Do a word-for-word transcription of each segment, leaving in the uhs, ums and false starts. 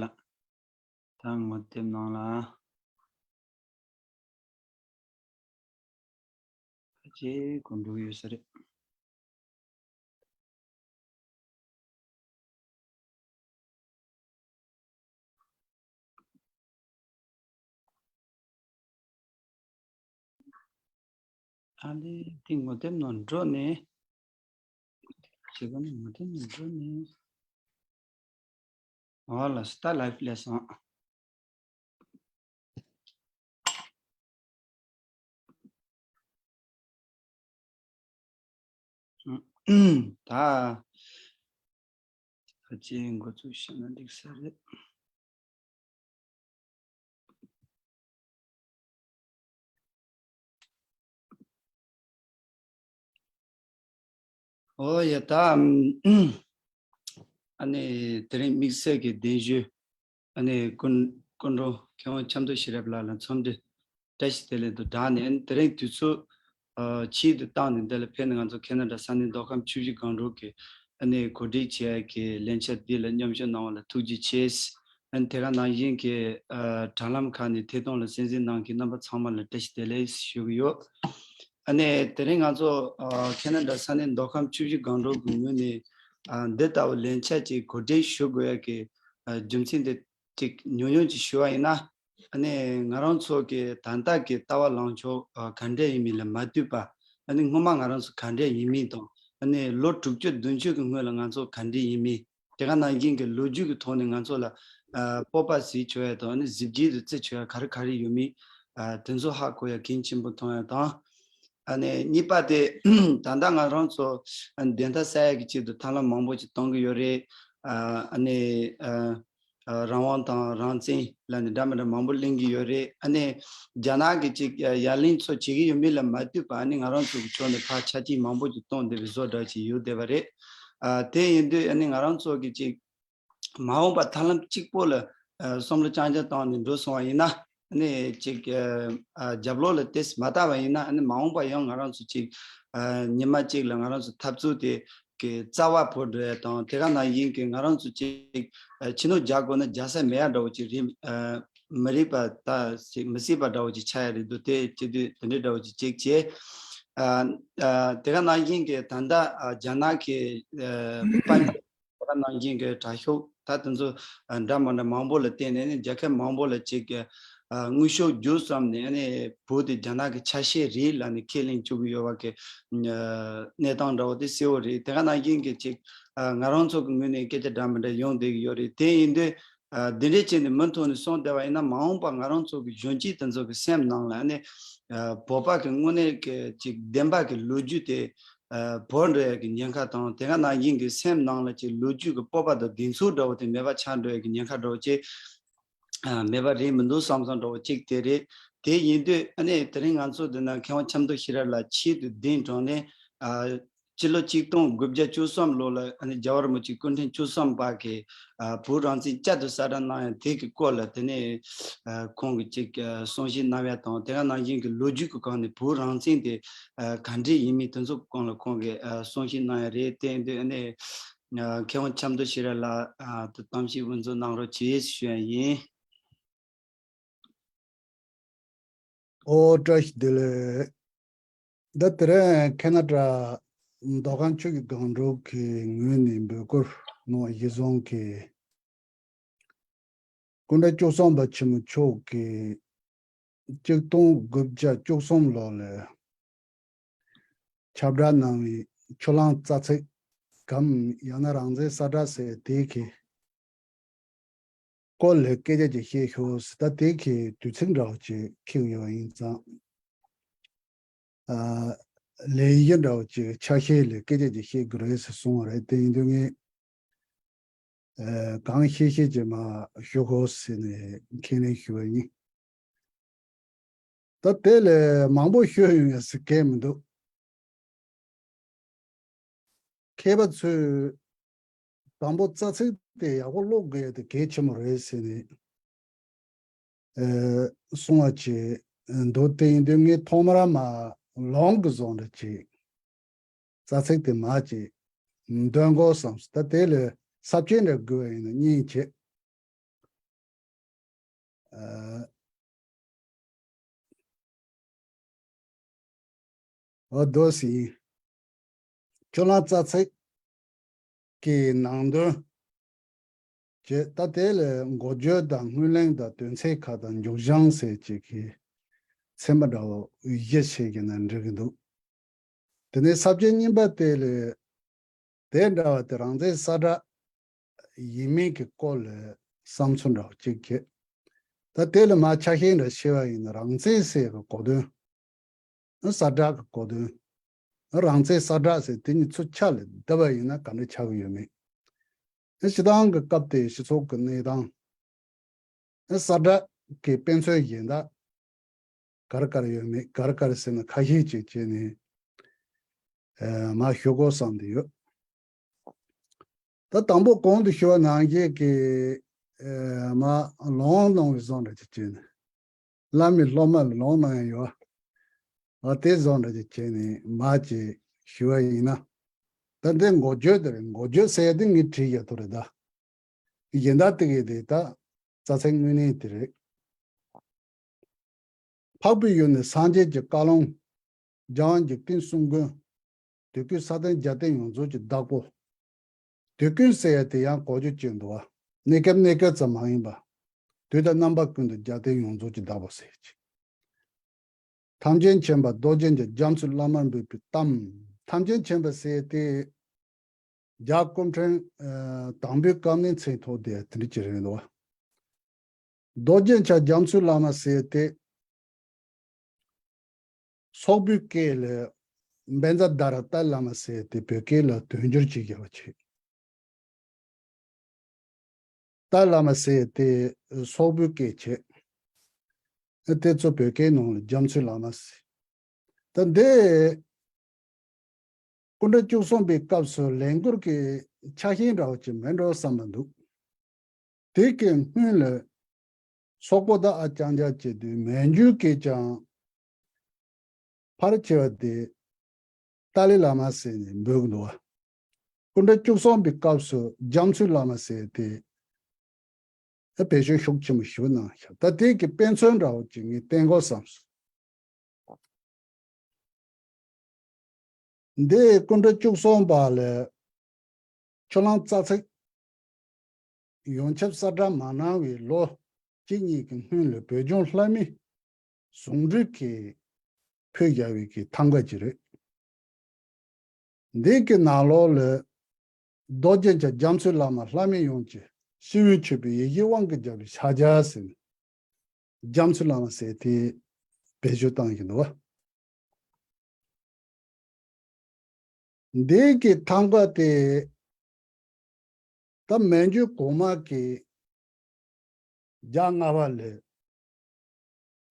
ལ། ད་ངོ་དེབ་ནང་ལ་ཕལ་ཆེར་གོ་འགྲོ་གི་ཡོད་ས་རེད། ཨ་ལེ། དེ་ངོ་དེབ་ནང་འགྲོ་ནས། བྱེད་པ་ནི་ངོ་དེབ་ནང་འགྲོ་ནས། ཨོ་ལ་སི་ད་ལའིབ་སླེབས་སོང་། ད་ད་ཅི་འགོ་ཚུགས་ཤེས་ན་འགྲིག་ས་རེད། ཨོ་ཡ་ད། ཨ་ནི་དེ་རིང་དམིགས་བསལ་གྱི་གདན་ཞུ། ཨ་ནི་སྐུ་སྐུ་མགྲོན་མཁས་དབང་ཆབ་མདོ་ཤེས་རབ་ལགས་ལ་འཚམས་འདྲི་བཀྲ་ཤིས་བདེ་ལེགས་དང་སྦྲགས་ནས། ཨ་ནི་དེ་རིང་དུས་ཚོད་ཨ་ཕྱིས་སུ་བཏང་ནས་འདི་ལ་ཕེབས་ནས་ང་ཚོ་ཁེ་ན་ཌ་ས་གནས་མདོ་ཁམས་ཆུ་བཞི་སྒང་དྲུག་གི་ཨ་ནི་གོ་སྒྲིག་བྱས་ཀྱི་ལས་འཆར་འདི་ལ་མཉམ་ཞུགས་གནང་བ་ལ་ཐུགས་རྗེ་ཆེ། ཨ་ནི་དེ་ག་ནང་བཞིན་གྱི་ཨ་དྲ་ལམ་ཁག་ནས་ཐད་གཏོང་ལ་གསན་གཟིགས་གནང་མཁན་རྣམ་པ་ཚང་མ་ལ་བཀྲ་ཤིས་བདེ་ལེགས་ཞུ་གི་ཡོད། ཨ་ནི་དེ་རིང་ང་ཚོ་ཨ་ཁེ་ན་ཌ་ས་གནས་མདོ་ཁམས་ཆུ་བཞི་སྒང་དྲུག་གི་ངོས་ནས་ཨ་འདི་ལྟ་བུ་ལས་འཆར་ཅིག་གོ་སྒྲིག་ཞུ་དགོས་ཡ་གི་ཨ་རྒྱུ་མཚན་དེ་ཅིག་ཉུང་ཉུང་ཅིག་ཞུ་བ་ཡིན་ན། ཨ་ནི་ང་རང་ཚོ་གི་ད་ལྟ་གི་ལྟ་བ་ལངས་ཕྱོགས་ཨ་ག་འདྲས་ཡིན་མིན་ལ་མ་ལྟོས་པ། ཨ་ནི་སྔོན་མ་ང་རང་ཚོ་ག་འདྲས་ཡིན་མིན་དང་། ཨ་ནི་ལོ་དྲུག་ཅུ་བདུན་ཅུ་གི་སྔོན་ལ་ང་ཚོ་ག་འདྲས་ཡིན་མིན། དེ་ག་ནང་བཞིན་གྱི་ལོ་རྒྱུས་ཀྱི་ཐོག་ནས་ང་ཚོ་ལ་ཨ་སྤོབས་པ་གཟིགས་ཆོག་ཡ་དང་། ཨ་ནི་གཟི་བརྗིད་དུ་བརྩི་ཆོག་ཡ་ག་རེ་ག་རེ་ཡོད་མིན། ཨ་དེ་ཚོ་ཧ་གོ་ཡ་གལ་ཆེན་པོ་མཐོང་ཡ་དང་། ཨ་ནི་གཉིས་པ་དེ་ད་ལྟ་ང་རང་ཚོ་ཨ་བདེན་མཐའ་གསལ་ཡ་གི་ཆེད་དུ་ཐབས་ལམ་མང་པོ་ཅིག་གཏོང་གི་ཡོད་རེད། ཨ་ཨ་ནི་ཨ་ཨ་རང་དབང་དང་རང་བཙན་ལབ་ནས་འདྲ་མི་འདྲ་མང་པོ་གླེང་གི་ཡོད་རེད། ཨ་ནི་རྒྱ་ནག་གི་ཅིག་ཡ་ཡ་ལན་ཚོ་བྱེད་ཀྱི་ཡོད་མེད་ལ་མ་ལྟོས་པ། ཨ་ནི་ང་རང་ཚོ་གི་ཕྱོགས་ནས་ཕར་ཆ་རྐྱེན་མང་པོ་ཅིག་གཏོང་བསྡད་པའི་བཟོ་འདྲ་ཅིག་ཡོད་བསྡད་པ་རེད། ཨ་དེ་ཡིན་དུས་ཨ་ནི་ང་རང་ཚོ་གི་ཅིག་མ་འོངས་པ་ཐབས་ལམ་གཅིག་པོ་ལ་ཨ་བསམ་བློ་རྐྱང་རྐྱང་བཏང་ནས་འགྲོ་སོང་བ་ཡིན་ན། ཨ་ནི་ཅིག་ཨ་རྒྱབ་ལོགས་ལ་ཏོག་ཙམ་མ་བལྟ་བ་ཡིན་ན། ཨ་ནི་མ་འོངས་པ་ཡང་ང་རང་ཚོ་ཅིག་ཨ་ཉི་མ་གཅིག་ལ་ང་རང་ཚོ་འཐབ་རྩོད་དེ་གི་རྩ་བ་བོར་འགྲོ་ཡ་དང་། དེ་ག་ནང་བཞིན་གྱི་ང་རང་ཚོ་ཅིག་ཨ་ཕྱི་ནང་རྒྱག་དགོས་ན་རྒྱག་ས་མེད་ཡ་འདྲ་བོ་ཅིག་རེད། ཨ་མི་རིགས་པ་ད་ཅིག་མི་སྲིད་པ་འདྲ་བོ་ཅིག་ཆགས་ཡ་རེད་འདུག་དེ་བྱེད་དུས་དེ་འདྲའི་འདྲ་བོ་ཅིག་ཅིག་བྱས། ཨ་ཨ་དེ་ག་ནང་བཞིན་གྱི་ད་ལྟ་ཨ་རྒྱ་ནག་གི་ཨ་དཔལ་འབྱོར་ད་ནང་བཞིན་གྱི་དྲག་ཤུགས་ད་དེ་ཚོ་འདྲ་མི་འདྲ་མང་པོ་ལ་བརྟེན་ནས་ནི་རྒྱལ་ཁབ་མང་པོ་ལ་ཅིག་གི་ཨ་དངོས་ཤུགས་བརྒྱུད་གསུམ་ནས་ནི་བོད་དེ་རྒྱ་ནག་གི་ཆ་ཤས་རེད་ལབ་ནས་ཁས་ལེན་བཅུག་གི་ཡོད་པ་གི་ཨ་གནས་སྟངས་འདྲ་བོ་དེ་གསལ་བོ་རེད། དེ་ག་ནང་བཞིན་གྱི་ཅིག་ཨ་ང་རང་ཚོ་གི་ངོས་ནས་སྐད་ཆ་འདྲ་མི་འདྲ་ཡོང་བསྡད་ཀྱི་ཡོད་རེད། དེ་ཡིན་དུས་ཨ་འདི་འདྲའི་བྱས་ནས་མུ་མཐུད་ནས་སོང་བསྡད་པ་ཡིན་ན། མ་འོངས་པ་ང་རང་ཚོ་གི་གཞོན་སྐྱེས་དེ་ཚོ་གི་སེམས་ནང་ལ་ནི་ཨ་བོད་པ་གི་དངོས་གནས་ཀྱི་ཅིག་བདེན་པ་གི་ལོ་རྒྱུས་དེ་ཨ་བོར་འགྲོ་ཡ་གི་ཉེན་ཁ་དང་། དེ་ག་ནང་བཞིན་གྱི་སེམས་ནང་ལ་ཅིག་ལོ་རྒྱུས་ཀྱི་སྤོབས་པ་དང་གདེང་ཚོད་འདྲ་བོ་དེ་མེད་པ་ཆགས་འགྲོ་ཡ་གི་ཉེན་ཁ་འདྲ་བོ་ཅིག་ཨ་མེད་པ་རེད་མི་འདུག་བསམ་བསམ་འདྲ་བོ་ཅིག་དེ་རེད། དེ་ཡིན་དུས་ཨ་ནི་དེ་རིང་ང་ཚོ་འདི་ན་མཁས་དབང་ཆབ་མདོ་ཤེས་རབ་ལགས་ཆེད་དུ་གདན་དྲངས་ནས། ཨ་སྤྱི་ལོ་ཆིག་སྟོང་དགུ་བརྒྱ་བཅུ་གསུམ་ལོ་ལ་ཨ་ནི་རྒྱལ་བ་རིན་པོ་ཆེ་སྐུ་ཕྲེང་བཅུ་གསུམ་པ་གིས་ཨ་བོད་རང་བཙན་བསྐྱར་དུ་གསལ་བསྒྲགས་གནང་ཡ་དེ་གི་སྐོར་ལ་དེ་ནས་ཨ་ཁོང་གིས་ཅིག་ཨ་གསུང་བཤད་གནང་ཡ་དང་། དེ་ག་ནང་བཞིན་གྱི་ལོ་རྒྱུས་ཀྱི་སྒང་ནས་བོད་རང་བཙན་དེ་ཨ་ག་འདྲས་ཡིན་མིན་དེ་ཚོ་གི་སྒང་ལ་ཁོང་གིས་ཨ་གསུང་བཤད་གནང་ཡ་རེད། དེ་ཡིན་དུས་ཨ་ནི་ཨ་མཁས་དབང་ཆབ་མདོ་ཤེས་རབ་ལགས་ཨ་དུ་གཏམ་བཤད་དབུ་འཛུགས་གནང་རོགས་བྱེད་ཞུ་ཡ་ཡིན། ཨོ་བཀྲ་ཤིས་བདེ་ལེགས། ད་དེ་རིང་ཁེ་ན་ཌ་མདོ་ཁམས་ཆུ་བཞི་སྒང་དྲུག་གི་ངོས་ནས་འབོད་སྐུལ་གནང་བ་གཞིར་བཟུང་གིས། སྐུ་ཕྲེང་བཅུ་གསུམ་པ་ཆེན་མོ་མཆོག་གིས་ཆིག་སྟོང་དགུ་བརྒྱ་བཅུ་གསུམ་ལོ་ལ་ཁྱབ་བསྒྲགས་གནང་བའི་ཆུ་གླང་རྩ་ཚིག་གམ་ཡང་ན་རང་བཙན་གསལ་བསྒྲགས་ཟེར་དེ་གི་སྐོར་ལ་སྐད་ཆ་ཅིག་བཤད་ཤོག་ཟེར། ད་དེ་གི་དུས་ཚིགས་འདྲ་བོ་ཅིག་འཁེལ་ཡོད་པ་ཡིན་ཙང་། ཨ་ལས་གཞི་འདྲ་བོ་ཅིག་ཆ་ཤས་ལ་སྐད་ཆ་ཅིག་བཤད་དགོས་རེད་ཟེར་གསུངས་པ་རེད། དེ་ཡིན་དུས་ངས་ཨ་གང་ཤེས་ཤེས་ཅིག་མར་ཞུ་དགོས་ཟེར་ནས་ཁས་ལེན་ཞུས་པ་ཡིན། ད་དེ་ལས་མང་པོ་ཤོད་ཡོང་ཡ་ཟེར་མཁན་མི་འདུག་མཁས་པ་ཚོས་དང་པོ་རྩ་ཚིག་དེ་ཡག་པོ་ཀློག་དགོས་ཡ་དེ་གལ་ཆེན་པོ་རེད་ཟེར་ནས་ཨ་གསུང་བ་ཅིག་འདུག་དེ་ཡིན་དུས་ངས་ཐོག་མར་མར་ལུང་གི་བཟོ་འདྲ་ཅིག་རྩ་ཚིག་དེ་མར་ཅིག་འདོན་དགོས་བསམས། ད་དེ་ལས་ས་བཅད་འདྲ་དགོས་པ་ཡིན་ན་སྙིང་རྗེ། འོ་དོ་ཟིན། ཁྱོད་རང་རྩ་ཚིག་གི་ནང་དོན་བྱས། ད་དེ་ལས་འགོ་བརྗོད་དང་སྔོན་གླེང་དང་དོན་ཚན་ཁག་དང་མཇུག་བྱང་ཟེར་བྱེད་ཀྱི་ཚན་པ་འདྲ་བོ་བཞི་བྱས་ཀྱི་ན་འགྲིག་གི་འདུག་དེ་ནས་ས་བཅད་གཉིས་པ་དེ་ལས་དེ་འདྲ་བ་དེ་རང་བཙན་ས་བསྒྲགས་ཡིན་མིན་གྱི་སྐོར་ལ་བསམ་ཚུལ་འདྲ་བོ་གཅིག་བྱས། ད་དེ་ལ་མ་ཆ་ཤས་འདྲ་ཤེས་པ་ཡིན་ན་རང་བཙན་ཟེར་གི་གོ་དོན། ཨ་ས་བསྒྲགས་ཀྱི་གོ་དོན། ཨ་རང་བཙན་ས་བསྒྲགས་ཟེར་དེ་གཉིས་ཚུར་ཆ་ལ་བསྡད་པ་ཡིན་ན་ག་འདྲ་ཆགས་ཀྱི་ཡོད་མེད། ཨ་སྤྱི་བཏང་གི་སྐབས་དེའི་སྤྱི་ཚོགས་ཀྱི་གནས་སྟངས། ཨ་ས་བསྒྲགས་ཀྱི་དཔེ་མཚོན་གཞན་དག་ག་རེ་ག་རེ་ཡོད་མེད། ག་རེ་ག་རེ་ཟེར་ན་ཁ་ཤས་ཅིག་བྱས་ནས་ཨ་མར་ཞུ་དགོས་བསམ་བསྡད་ཡོད། ད་དང་པོ་གོང་དུ་ཞུ་བ་ནང་བཞིན་གྱི་ཨ་མར་ལོང་གནང་བའི་བཟོ་འདྲ་ཅིག་བྱས་ནས། བླ་མའི་སློབ་མ་ལ་ལོང་གནང་ཡ་ཡོད། ཨ་དེ་བཟོ་འདྲ་ཅིག་བྱས་ནས་མར་ཅིག་ཞུ་བ་ཡིན་ན། ད་འདི་འགོ་བརྗོད་དེ་རེད། འགོ་བརྗོད་ཟེར་ཡ་དེ་ངས་བྲིས་ཡོད་དོ་རེད་ད། གཞན་དག་དེ་གའི་དེ་ད་རྩ་ཚིག་དངོས་གནས་དེ་རེད། འཕགས་པའི་ཡུལ་ནི་སངས་རྒྱས་ཀྱི་བཀའ་ལུང་། རྒྱལ་བ་འཇིག་རྟེན་གསུམ་མགོན། དུས་ཀུན་ས་སྟེང་རྒྱལ་བསྟན་ཡོངས་རྫོགས་ཀྱི་བདག་པོ། དུས་ཀུན་ཟེར་ཡ་དེ་ཡང་གོ་རྒྱུ་ཅིག་འདུག་བ། གནས་སྐབས་གནས་སྐབས་ཙམ་མ་ཡིན་པ། དུས་དང་རྣམ་པ་ཀུན་ཏུ་རྒྱལ་བསྟན་ཡོངས་རྫོགས་ཀྱི་བདག་པོ་ཟེར་ཅིག་ཐམས་ཅད་མཁྱེན་པ་རྡོ་རྗེ་འཆང་རྒྱ་མཚོའི་བླ་མར་འབོད་པའི་གཏམ། ཐམས་ཅད་མཁྱེན་པ་ཟེར་ཡ་དེ། རྒྱལ་སྐུ་ཕྲེང་ཨ་དང་པོའི་སྐབས་ནས་མཚན་ཐོགས་དེ་དེ་འདྲ་ཅིག་རེད་འདུག་བ། རྡོ་རྗེ་འཆང་རྒྱ་མཚོའི་བླ་མ་ཟེར་ཏེ། སོག་པོའི་སྐད་ལ་བཛྲ་དྷ་ར་ཏཱ་ལའི་བླ་མ་ཟེར་ཏེ་བོད་སྐད་ལ་དོན་སྒྱུར་བྱེད་བྱ་བ་བྱེད། ཏཱ་ལའི་བླ་མ་ཟེར་ཏེ་སོག་པོའི་སྐད་བྱེད། དེ་ཚོ་བོད་སྐད་ནང་ལ་རྒྱ་མཚོའི་བླ་མ་ཟེར། ད་འདི། སྐུ་ཕྲེང་བཅུ་གསུམ་པའི་སྐབས་སུ་ལས་འགུལ་གྱི་ཆ་ཤས་འདྲ་བོ་ཅིག་མེད་འགྲོ་བསམ་པ་འདུག་དེ་གི་སྔོན་ལ་སོག་པོ་དང་ཨ་རྐྱང་རྐྱང་བྱེད་དུས་མན་ཇུ་གིས་ཀྱང་ཕལ་ཆེ་བ་དེ་ཏཱ་ལའི་བླ་མ་ཟེར་ནས་འབོད་ཀྱི་འདུག་བ། སྐུ་ཕྲེང་བཅུ་གསུམ་པའི་སྐབས་སུ་རྒྱ་མཚོའི་བླ་མ་ཟེར་ཏེ། ད་བེད་སྤྱོད་ཤུགས་ཆེན་པོ་ཞུ་གནང་ཤག་ད་དེ་གི་དཔེ་མཚོན་འདྲ་བོ་ཅིག་ངས་བསྟན་དགོས་བསམ་སོང་། འདི་སྐུ་ཕྲེང་བཅུ་གསུམ་པ་ལས་ཁྱོད་རང་རྩ་ཚིག་ཡོངས་ཁྱབ་གསལ་བསྒྲགས་མ་གནང་བའི་ལོ་གཅིག་གཉིས་ཀྱི་སྔོན་ལ་བོད་ལྗོངས་ལྷ་མི་ཟུང་འབྲེལ་གྱིས་ཕུལ་བཞག་པའི་གི་ཐང་ག་ཅིག་རེད། འདི་གི་ནང་ལོགས་ལ་རྡོ་རྗེ་འཆང་རྒྱ་མཚོའི་བླ་མ་ལྷ་མི་ཡོངས་ཀྱི་སྤྱི་བོའི་མཆོད་པའི་ཡེ་ཤེས་དབང་གིས་བརྒྱན་པའི་ཕྱག་རྒྱ་ཟེར་ནས་རྒྱ་མཚོའི་བླ་མ་ཟེར་དེ་བེད་སྤྱོད་བཏང་བཞིན་འདུག་བ། འདི་གི་ཐང་ག་དེ་ད་མན་ཇུ་གོང་མ་གི་རྒྱ་ལྔ་པ་ལས་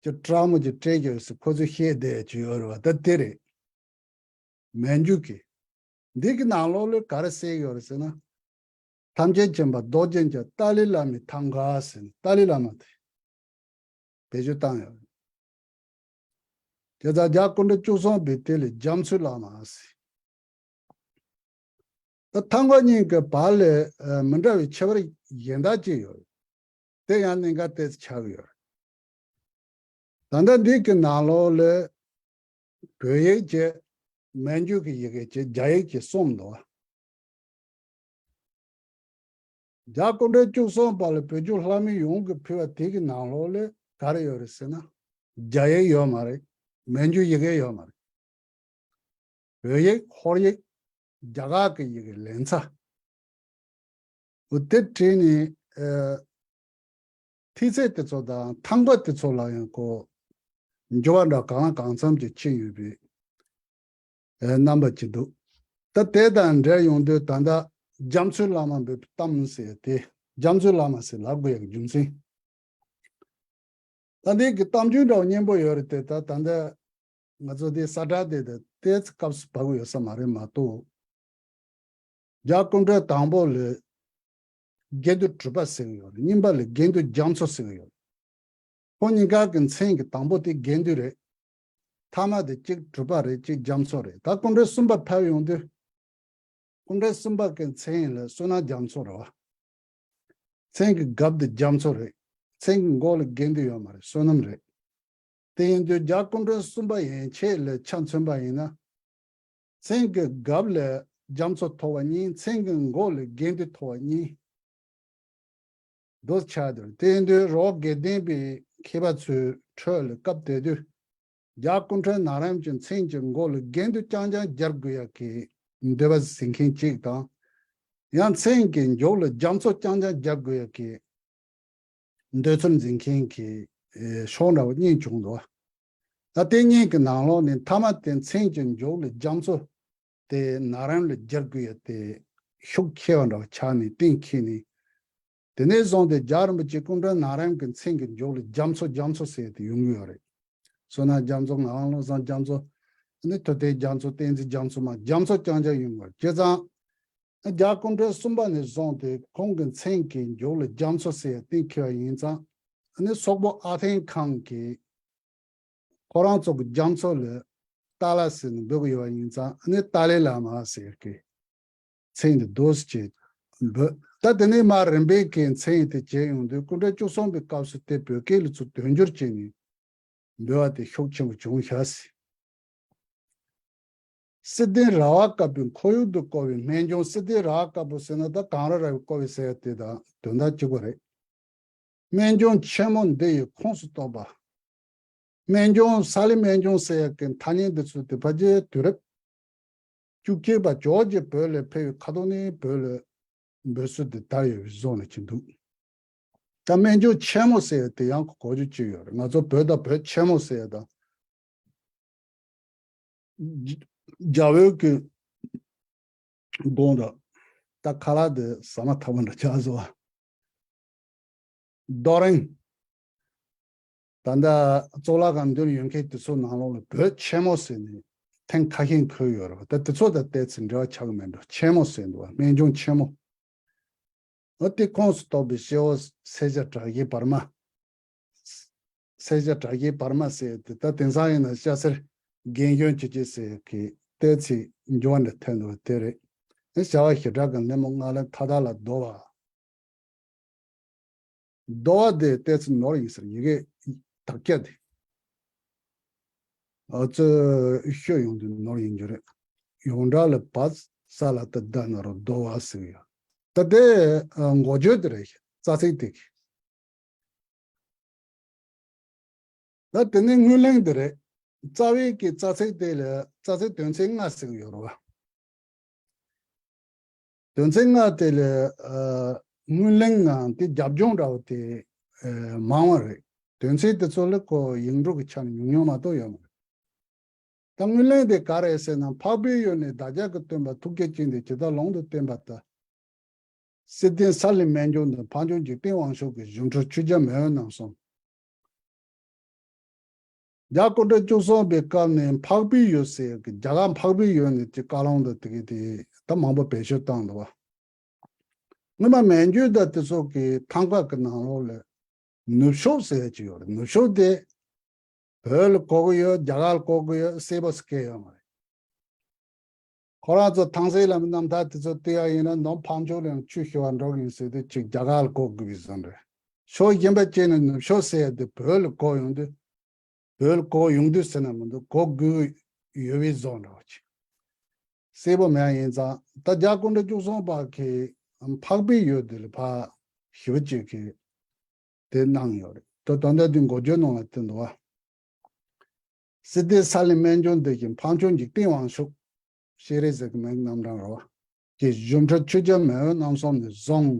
ཀྱི་ཊརམ་གྱི་སྤྲད་ཡོད་ཟེར་ཁོ་ཚོས་བཤད་བསྡད་ཀྱི་ཡོད་རེད་བ། ད་དེ་རེད། མན་ཇུ་གི་འདི་གི་ནང་ལོགས་ལ་ག་རེ་གསལ་ཡོད་རེད་ཟེར་ན། ཐམས་ཅད་མཁྱེན་པ་རྡོ་རྗེ་འཆང་ཏཱ་ལའི་བླ་མའི་ཐང་ག་ཟེར་ནས་ཏཱ་ལའི་བླ་མ་དེ་བེད་སྤྱོད་བཏང་ཡོད་རེད། དེ་ལྟར་རྒྱལ་སྐུ་ཕྲེང་བཅུ་གསུམ་པའི་དེ་ལས་རྒྱ་མཚོའི་བླ་མ་ཟེར། ད་ཐང་ག་གཉིས་ཀྱི་བར་ལས་ཨ་མི་འདྲ་བའི་ཁྱད་པར་གཞན་དག་ཅིག་ཡོད་རེད། དེ་ཡང་གནད་འགག་ཏོག་ཙམ་ཆགས་ཀྱི་ཡོད་རེད། ད་ལྟ་འདི་གི་ནང་ལོགས་ལ་བོད་ཡིག་བྱས། མན་ཇུ་གི་ཡི་གེ་བྱས། རྒྱ་ཡིག་བྱས་གསུམ་འདུག་བ། རྒྱལ་སྐུ་ཕྲེང་བཅུ་གསུམ་པ་ལ་བོད་ལྗོངས་ལྷ་མི་ཡོངས་ཀྱིས་ཕུལ་བ་དེ་གི་ནང་ལོགས་ལ་ག་རེ་ཡོད་རེད་ཟེར་ན། རྒྱ་ཡིག་ཡོད་མ་རེད། མན་ཇུ་ཡི་གེ་ཡོད་མ་རེད། བོད་ཡིག་ཧོར་ཡིག་རྒྱ་གར་གྱི་ཡི་གེ་ལེན་ཚ། འོ་དེ་བྲིས་ནས་ཨ་ཐིག་ཚད་དེ་ཚོ་དང་ཐང་ག་དེ་ཚོ་ལ་ཡང་ཁོ་འགྱུར་བ་འདྲ་གང་ལ་གང་འཚམ་ཅིག་ཕྱིན་ཡོད་པའི་ཨ་རྣམ་པ་ཅིག་འདུག་ད་དེ་དང་འབྲེལ་ཡོང་དུས་ད་ལྟ་རྒྱ་མཚོའི་བླ་མ་འབོད་པའི་གཏམ་ཟེར་དེ་རྒྱ་མཚོའི་བླ་མ་ཟེར་ལབ་དགོས་ཡག་རྒྱུ་མཚན། ད་འདི་གི་གཏམ་རྒྱུད་འདྲ་བོ་སྙན་པོ་ཡོད་རེད་དེ། ད་ད་ལྟ་ང་ཚོ་འདི་ས་བསྒྲགས་དེ་ད་ཏོག་ཙམ་སྐབས་སུ་བབས་ཡོད་ས་མ་རེད་མ་གཏོགས། རྒྱལ་སྐུ་ཕྲེང་དང་པོ་ལ་དགེ་འདུན་གྲུབ་པ་ཟེར་གྱི་ཡོད་རེད། གཉིས་པ་ལ་དགེ་འདུན་རྒྱ་མཚོ་ཟེར་གྱི་ཡོད་རེད། ཁོང་གཉིས་ཀ་གི་མཚན་གྱི་དང་པོ་དེ་དགེ་འདུན་རེད། ཐ་མ་དེ་གཅིག་གྲུབ་པ་རེད། གཅིག་རྒྱ་མཚོ་རེད། ད་སྐུ་ཕྲེང་གསུམ་པ་ཕེབས་ཡོང་དུས། སྐུ་ཕྲེང་གསུམ་པ་གི་མཚན་ལ་བསོད་ནམས་རྒྱ་མཚོ་རེད་བ། མཚན་གྱི་རྒྱབ་དེ་རྒྱ་མཚོ་རེད། མཚན་གྱི་མགོ་ལ་དགེ་འདུན་ཡོད་མ་རེད། བསོད་ནམས་རེད། དེ་ཡིན་དུས་རྒྱལ་སྐུ་ཕྲེང་གསུམ་པ་ཡན་ཆད་ལ་ཆ་མཚོན་པ་ཡིན་ན། མཚན་གྱི་རྒབ་ལ་རྒྱ་མཚོ་མཐོ་བ་གཉིས། མཚན་གྱི་མགོ་ལ་དགེ་འདུན་མཐོ་བ་གཉིས། མདོ་ཆགས་འདུག་དེ་ཡིན་དུས་རོ་དགེ་ལྡན་པའི་མཁས་པ་ཚོའི་ཁྲོད་ལ་སྐབས་དེ་དུས་རྒྱ་སྐུ་ཕྲེང་ནང་རིམ་གྱི་མཚན་གྱི་མགོ་ལ་དགེ་འདུན་རྐྱང་རྐྱང་སྦྱར་དགོས་ཡག་གི་འདོད་པ་ཟིན་མཁན་གཅིག་དང་། ཡང་མཚན་གྱི་མཇུག་ལ་རྒྱ་མཚོ་རྐྱང་རྐྱང་སྦྱར་དགོས་ཡག་གི་འདོད་ཚུལ་འཛིན་མཁན་གྱི་ཨེ་ཕྱོགས་འདྲ་བ་གཉིས་བྱུང་འདུག་ད་དེ་གཉིས་ཀྱི་ནང་ལོགས་ནས་མཐའ་མ་དེ་མཚན་གྱི་མཇུག་ལ་རྒྱ་མཚོ་དེ་ནང་རིམ་ལ་སྦྱར་དགོས་ཡ་དེ་ཤུགས་ཆེ་བ་འདྲ་བ་ཆགས་ནས་གཏན་འཁེལ་ནས། དེ་ནས་བཟུང་སྟེ་རྒྱལ་བ་རིན་པོ་ཆེ་སྐུ་ཕྲེང་ནང་རིམ་གྱི་མཚན་གྱི་མཇུག་ལ་རྒྱ་མཚོ་རྒྱ་མཚོ་ཟེར་ཏེ་ཡོང་གི་ཡོད་རེད། བསོད་ནམས་རྒྱ་མཚོ། ངག་དབང་བློ་བཟང་རྒྱ་མཚོ། ཨ་ནི་ཐུབ་བསྟན་རྒྱ་མཚོ། བསྟན་འཛིན་རྒྱ་མཚོ། མ་རྒྱ་མཚོ་རྐྱང་རྐྱང་ཡོང་གི་ཡོད་རེད། བྱས་ཙང་། རྒྱལ་སྐུ་ཕྲེང་གསུམ་པ་ནས་བཟུང་སྟེ་ཁོང་གི་མཚན་གྱི་མཇུག་ལ་རྒྱ་མཚོ་ཟེར་གཏན་འཁེལ་བ་ཡིན་ཙང་། ཨ་ནི་སོག་པོ་ཨ་ཐན་ཁང་གིས་ཁོ་རང་ཚོ་གི་རྒྱ་མཚོ་ལ་ཏཱ་ལ་ཟེར་ནས་འབོད་ཀྱི་ཡོད་པ་ཡིན་ཙང་། ཨ་ནི་ཏཱ་ལའི་བླ་མ་ཟེར་གི་མཚན་དེ་འདོགས་བྱས་འབོད། ད་དེ་ནས་མར་རིམ་པས་ཀྱི་མཚན་དེ་བྱས་ཡོང་དུས་སྐུ་ཕྲེང་བཅུ་གསུམ་པའི་སྐབས་སུ་དེ་བོད་སྐད་ལ་ཚུར་དོན་སྒྱུར་བྱས་ནས་འབོད་པ་དེ་ཤུགས་ཆེན་པོ་བྱུང་ཤག་ཟེར། བསིལ་ལྡན་ར་བ་དཀར་པོའི་ཁོར་ཡུག་ཏུ་བསྐོར་བའི་སྨན་ལྗོངས། བསིལ་ལྡན་ར་བ་དཀར་པོ་ཟེར་ན་ད་གངས་རི་ར་བས་བསྐོར་བའི་ཟེར་ཡ་དེ་དང་དོན་དག་གཅིག་པ་རེད། སྨན་ལྗོངས་ཆེན་མོ་འདི་ཡི་ཁོངས་སུ་གཏོགས་པ། སྨན་ལྗོངས། ས་ལི་སྨན་ལྗོངས་ཟེར་ཡ་གི་ཐ་སྙད་འདི་ཚོ་དེ་ཕལ་ཆེར་དུས་རབས་བཅུ་གཅིག་པ་ཇོ་བོ་རྗེ་བོད་ལ་ཕེབས་པའི་ཁ་ཐོག་ནས་བོད་ལ་འབོད་སྲོལ་དེ་དར་ཡོད་པའི་བཟོ་ནས་ཅིག་འདུག་ད་སྨན་ལྗོངས་ཆེན་མོ་ཟེར་ཡ་དེ་ཡང་གོ་རྒྱུ་ཅིག་ཡོད་རེད། ང་ཚོ་བོད་དང་བོད་ཆེན་མོ་ཟེར་ཡ་དང་། རྒྱ་བོད་ཀྱི་དགོངས་དག་ད་ཁ་ལག་དེ་ཟ་མ་ཐག་པ་འདྲ་ཆགས་སོང་བ། རྡོ་རིང་། ད་ལྟ་གཙུག་ལག་ཁང་མདུན་ཡོད་མཁན་དེ་ཚོ་ནང་ལོགས་ལ་བོད་ཆེན་མོ་ཟེར་ནས་ཐེངས་ཁ་ཤས་འཁོད་ཡོད་རེད་བ། ད་དེ་ཚོ་དང་ཏོག་ཙམ་འབྲེལ་བ་ཆགས་ཀྱི་མེད་འགྲོ། ཆེན་མོ་ཟེར་འདུག་བ། སྨན་ལྗོངས་ཆེན་མོ། འོ་དེ་ཁོངས་སུ་གཏོགས་པའི་སྐྱེ་བོ་སེར་སྐྱ་གྲགས་ཅན་བར་མ། སེར་སྐྱ་གྲགས་ཅན་བར་མ་ཟེར་དེ་ད་དེང་སང་ཡིན་ན་སྐྱ་སེར་རྒན་གཞོན་ཆོས་སྐྱིད་ཟེར་གི་ཏོག་ཙམ་འགྱུར་བ་འདྲ་ཐོན་འདུག་བ། དེ་རེད། ཨེ་བྱ་བ་ཞེ་དྲག་གི་སྣེ་མོ་ལྔ་ལ་མཐའ་དག་ལ་བསྡོ་བ། བསྡོ་བ་དེ་ཏོག་ཙམ་ནོར་ཡིན་ཟེར། ཡི་གེ་དག་ཆ་དེ་ཨ་ཙི་ཤོད་ཡོང་དུས་ནོར་ཡིན་རྒྱུ་རེད། ཡོངས་གྲགས་ལ་བ་ས་ལ་ཏ་བསྡད་ན་རོ་བསྡོ་བ་ཟེར་གི་ཡོད། ད་དེ་ཨ་འགོ་བརྗོད་དེ་རེད། རྩ་ཚིག་དེ་གི། ད་དེ་ནས་དངུལ་གླེང་དེ་རེད། རྩ་བའི་གི་རྩ་ཚིག་དེ་ལ་རྩ་ཚིག་དོན་ཚན་ལྔ་ཟེར་གི་ཡོད་རེད་བ། དོན་ཚན་ལྔ་དེ་ལ་ཨ་དངུལ་གླེང་ངམ་དེ་རྒྱབ་ལྗོངས་འདྲ་བོ་དེ་ཨ་མང་བ་རེད། དོན་ཚན་དེ་ཚོ་ལ་ཁོ་ཡིག་འབྲུ་གི་ཆ་ནས་ཉུང་ཉུང་མ་གཏོགས་ཡོད་མ་རེད། ད་དངུལ་གླེང་དེ་ག་རེ་ཟེར་ན། འཕགས་པའི་ཡུལ་ནས་བདག་ཅག་གི་སྟོན་པ་ཐུགས་རྗེ་ཅན་དེ་ཇི་ལྟར་ལུང་དུ་བསྟན་པ་ལྟར། བསིལ་ལྡན་ས་ལི་སྨན་ལྗོངས་དུ་འཕགས་མཆོག་འཇིག་རྟེན་དབང་ཕྱུག་གི་སྒྱུ་འཕྲུལ་ཆོས་རྒྱལ་མེས་དབོན་རྣམ་གསུམ། རྒྱལ་སྐུ་ཕྲེང་བཅུ་གསུམ་པའི་སྐབས་ནས་འཕགས་པའི་ཡུལ་ཟེར་གི་རྒྱ་གར་འཕགས་པའི་ཡུལ་ནས་ཀྱི་བཀའ་བློན་དུ་དེ་གི་དེ་ད་མང་པོ་བེད་སྤྱོད་བཏང་འདུག་བ། སྔོན་མ་མན་ཇུ་དང་དེ་ཚོ་གི་ཐང་ག་གི་ནང་ལོགས་ལ་ནུབ་ཕྱོགས་ཟེར་ཡ་ཅིག་ཡོད་རེད། ནུབ་ཕྱོགས་དེ་བོད་ལ་གོ་གི་ཡོད། རྒྱ་གར་ལ་གོ་གི་ཡོད། གསལ་པོ་སྐད་ཡོད་མ་རེད། ཁོ་རང་ཚོ་ཐང་སའི་ལམ་རྣམ་ཐར་དེ་ཚོ་བལྟས་ཡ་ཡིན་ན་ནོར་འཕགས་མཆོག་ལ་ཡང་ཆོས་ཞུ་བར་འགྲོ་གི་ཡིན་ཟེར་དུས་ཅིག་རྒྱ་གར་ལ་གོ་དགོས་པའི་བཟོ་འདྲ། ཕྱོགས་གཞན་པ་བྱས་ནས་ནུབ་ཕྱོགས་ཟེར་ཡ་དེ་བོད་ལ་གོ་ཡོང་དུས། བོད་ལ་གོ་ཡོང་དུས་ཟེར་ན་མི་འདུག་གོ་དགོས་ཡོད་པའི་བཟོ་འདྲ་བ་ཅིག་གསལ་པོ་མེད་ཡ་ཡིན་ཙང་། ད་རྒྱལ་སྐུ་ཕྲེང་བཅུ་གསུམ་པ་གི་འཕགས་པའི་ཡུལ་དེ་ལ་ཕར་ཞེ་པོ་ཅིག་གི་དེ་གནང་ཡོད་རེད། ད་དོན་དག་དེ་འགོ་བརྗོད་ནང་ལ་བསྟན་འདུག་བ། བསིལ་ལྡན་ས་ལི་སྨན་ལྗོངས་འདི་བཞིན་འཕགས་མཆོག་འཇིག་རྟེན་དབང་ཕྱུག་ཤེས་རིག་ཟེར་གྱི་མིང་རྣམ་གྲངས་རེད་བ། གི་སྒྱུ་འཕྲུལ་ཆོས་རྒྱལ་མེས་དབོན་རྣམ་གསུམ་ནས་བཟུང་།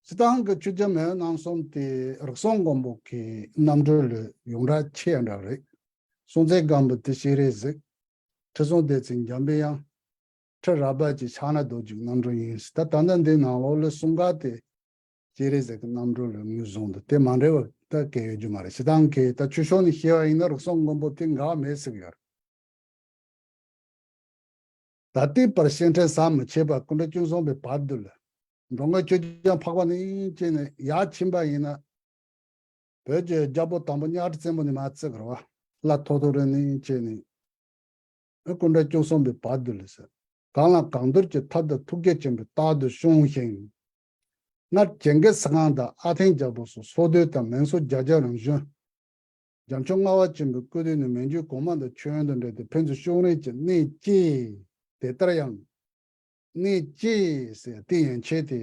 སྤྱིར་བཏང་གི་ཆོས་རྒྱལ་མེས་དབོན་རྣམ་གསུམ་དེ་རིགས་གསུམ་མགོན་པོ་གི་རྣམ་སྤྲུལ་ལས་ཡོངས་གྲགས་ཆེ་ཡ་འདྲ་རེད། སྲོང་བཙན་སྒམ་པོ་དེ་ཤེས་རིག་ཟིག་ཁྲི་སྲོང་ལྡེ་བཙན་འཇམ་པའི་དབྱངས། ཁྲི་རལ་པ་ཅན་ཕྱག་ན་རྡོ་རྗེ་རྣམ་སྤྲུལ་ཡིན། ད་ད་ལྟ་འདི་ནང་ལོགས་ལ་གསུམ་ཀ་དེ་སྤྱན་རས་གཟིགས་ཀྱི་རྣམ་སྤྲུལ་ལ་ངོས་བཟུང་འདུག་དེ་མ་འདྲ་བ་ད་གང་ཡང་ཡོད་རྒྱུ་མ་རེད། སྤྱིར་བཏང་གི་ད་ཆོས་ཕྱོགས་ནས་བཤད་པ་ཡིན་ན་རིགས་གསུམ་མགོན་པོ་དེ་འགལ་བ་མེད་ཟེར་གྱི་ཡོད་རེད། ད་ལྟའི་བར་སེང་ཁྲི་ཟམ་མི་ཆད་པར་སྐུ་ཕྲེང་བཅུ་གསུམ་པའི་བར་དུ་ལ་འགྲོ་མགོན་ཆོས་རྒྱལ་འཕགས་པ་ནས་བྱས་ནས་ཡར་ཕྱིན་པ་ཡིན་ན། བོད་ཀྱི་རྒྱལ་པོ་དང་པོ་གཉའ་ཁྲི་བཙན་པོ་ནས་མར་བརྩི་གི་རེད་བ། ལྷ་ཐོ་ཐོ་རི་ནས་བྱས་ནས། ཨེ་སྐུ་ཕྲེང་བཅུ་གསུམ་པའི་བར་དུ་ལ་ཟེར། གང་ལ་གང་འདུལ་གྱི་ཐབས་དང་ཐུགས་རྗེ་ཆེན་པོས་རྟག་ཏུ་བསྲུང་ཞིང་། སྔར་བྱེད་འགལ་ས་སྒང་དང་ཨ་ཐན་རྒྱལ་པོ་སོགས་སོ་སྡོད་དང་མིང་གསོལ་རྒྱ་རྒྱ་རིམ་བྱོན། རྒྱ་མཚོ་ལྔ་པ་ཆེན་པོའི་སྐུ་དུས་ནས་མན་ཇུའི་གོང་མ་དང་མཆོད་ཡོན་དང་འབྲེལ་ཏེ་ཕན་ཚུན་ཤོང་རེས་ཀྱི་གནས་སྐྱེས། དེ་ལྟར་ཡང་། གནས་སྐྱེས་ཟེར་དེ་ཡན་ཆད་དེ།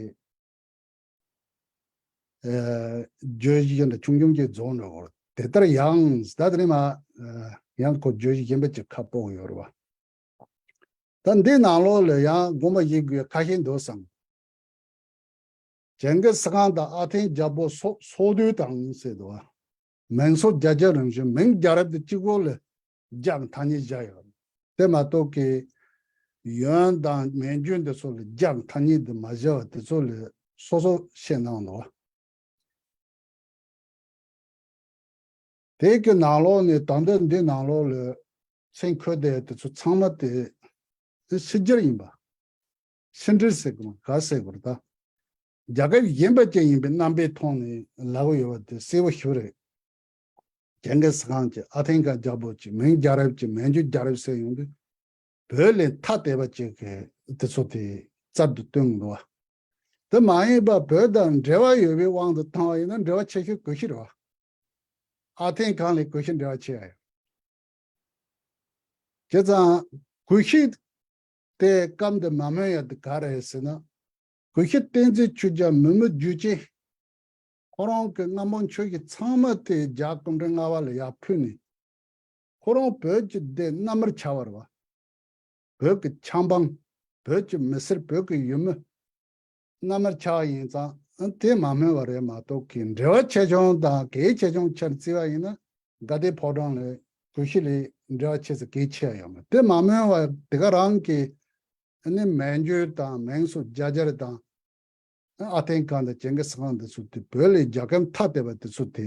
ཨ། བརྗོད་གཞི་འདྲ་ཆུང་ཆུང་ཅིག་རྫོགས་འགྲོ་གི་རེད། དེ་ལྟར་ཡང་ད་དེ་ནས་མར། ཨ། ཡང་ཁོ་བརྗོད་གཞི་གཞན་པ་ཅིག་ཁ་ཕོག་ཡོད་རེད་བ། ད་འདི་ནང་ལོགས་ལ་ཡང་དགོངས་པ་བཞེས་དགོས་ཁ་ཤས་འདུག་བསམ། གྱང་གི་ས་ཁང་དང་ཨ་ཐན་རྒྱལ་པོ་སོགས་སོགས་དུས་དང་ཟེར་འདུག་བ། མིང་སོགས་བརྒྱ་རྒྱལ་རིམ་བཞིན། མིང་རྒྱལ་རབས་དེ་གཅིག་པོ་ལ་རྒྱ་གི་ཐ་སྙད་བཞག་ཡོད། དེ་མ་གཏོགས་ཀྱི་ཡོན་དང་མན་ཇུ་འདི་ཚོ་ལ་རྒྱ་གི་ཐ་སྙད་དེ་མ་བཞག་པ་དེ་ཚོ་ལ་སོ་སོ་བཤད་གནང་འདུག་བ། དེ་གི་ནང་ལོགས་ནས་ད་ལྟ་འདི་ནང་ལོགས་ལ་མཚན་འཁོད་བསྡད་དེ་ཚོ་ཚང་མ་དེ་དེ་ཕྱི་རྒྱལ་ཡིན་པ། ཕྱི་འབྲེལ་ཟེར་དགོས་མ་ག་ཟེར་དགོས་རེད་ད། རྒྱལ་ཁབ་གཞན་པ་ཅན་ཡིན་པའི་རྣམ་པའི་ཐོག་ནས་ལབ་ཡོད་པ་དེ་གསལ་པོ་ཞིག་རེད། གྱང་གི་ས་ཁང་གཅིག་ཨ་ཐན་གྱི་རྒྱལ་པོ་གཅིག་མིང་རྒྱལ་རབས་གཅིག་མན་ཇུ་རྒྱལ་རབས་ཟེར་ཡོང་དུས། བོད་ལས་ཐ་དད་པ་ཅིག་གི་དེ་ཚོ་དེ་རྩལ་དུ་སྟོན་འདུག་བ། དེ་མ་ཡིན་པ་བོད་དང་འབྲེལ་བ་ཡོད་པའི་དབང་དུ་བཏང་བ་ཡིན་ན་འབྲེལ་བ་ཆེ་ཤོས་གུ་ཤྲི་རེད་བ། ཨ་ཐན་གང་ལས་གུ་ཤྲི་འབྲེལ་བ་ཆེ་ཡ་ཡོད། བྱས་ཙང་གུ་ཤྲི་དེ་སྐབས་འདི་མ་སྨོས་ཡ་དེ་ག་རེད་ཟེར་ན། གུ་ཤྲི་བསྟན་འཛིན་ཆོས་རྒྱལ་མི་མི་རྒྱུད་ཅན། ཁོ་རང་གི་རྔ་མོང་ཆོས་ཀྱི་ཚང་མ་དེ་རྒྱལ་སྐུ་ཕྲེང་ལྔ་པ་ལ་ཡར་ཕུལ་ནས། ཁོ་རང་བོད་ཀྱི་སྡེ་མནའ་མར་བྱ་བ་རེད་བ། བོད་ཀྱི་ཆབ་འབངས། བོད་ཀྱི་མི་སེར། བོད་ཀྱི་ཡུལ་མི། མནའ་མར་བྱ་བ་ཡིན་ཙང་དེ་མ་སྨོས་པ་རེད་མ་གཏོགས་ཀྱི་འབྲེལ་བ་ཆེ་ཆུང་དང་གལ་ཆེ་ཆུང་ཆ་བརྩིས་པ་ཡིན་ན་དགའ་ལྡན་ཕོ་བྲང་ལས་གུ་ཤྲི་ལས་འབྲེལ་བ་ཆེ་ས་གལ་ཆེ་ཡ་ཡོད་མ་རེད། དེ་མ་སྨོས་པ་དེ་ག་རང་གི་ནི་མན་ཇུ་དང་མིང་སོགས་རྒྱ་རྒྱལ་དང་། ཨ་ཐན་གང་དང་གྱང་གི་ས་ཁང་འདི་ཚོ་དེ་བོད་ལས་རྒྱལ་ཁབ་ཐ་དད་པ་དེ་ཚོ་དེ་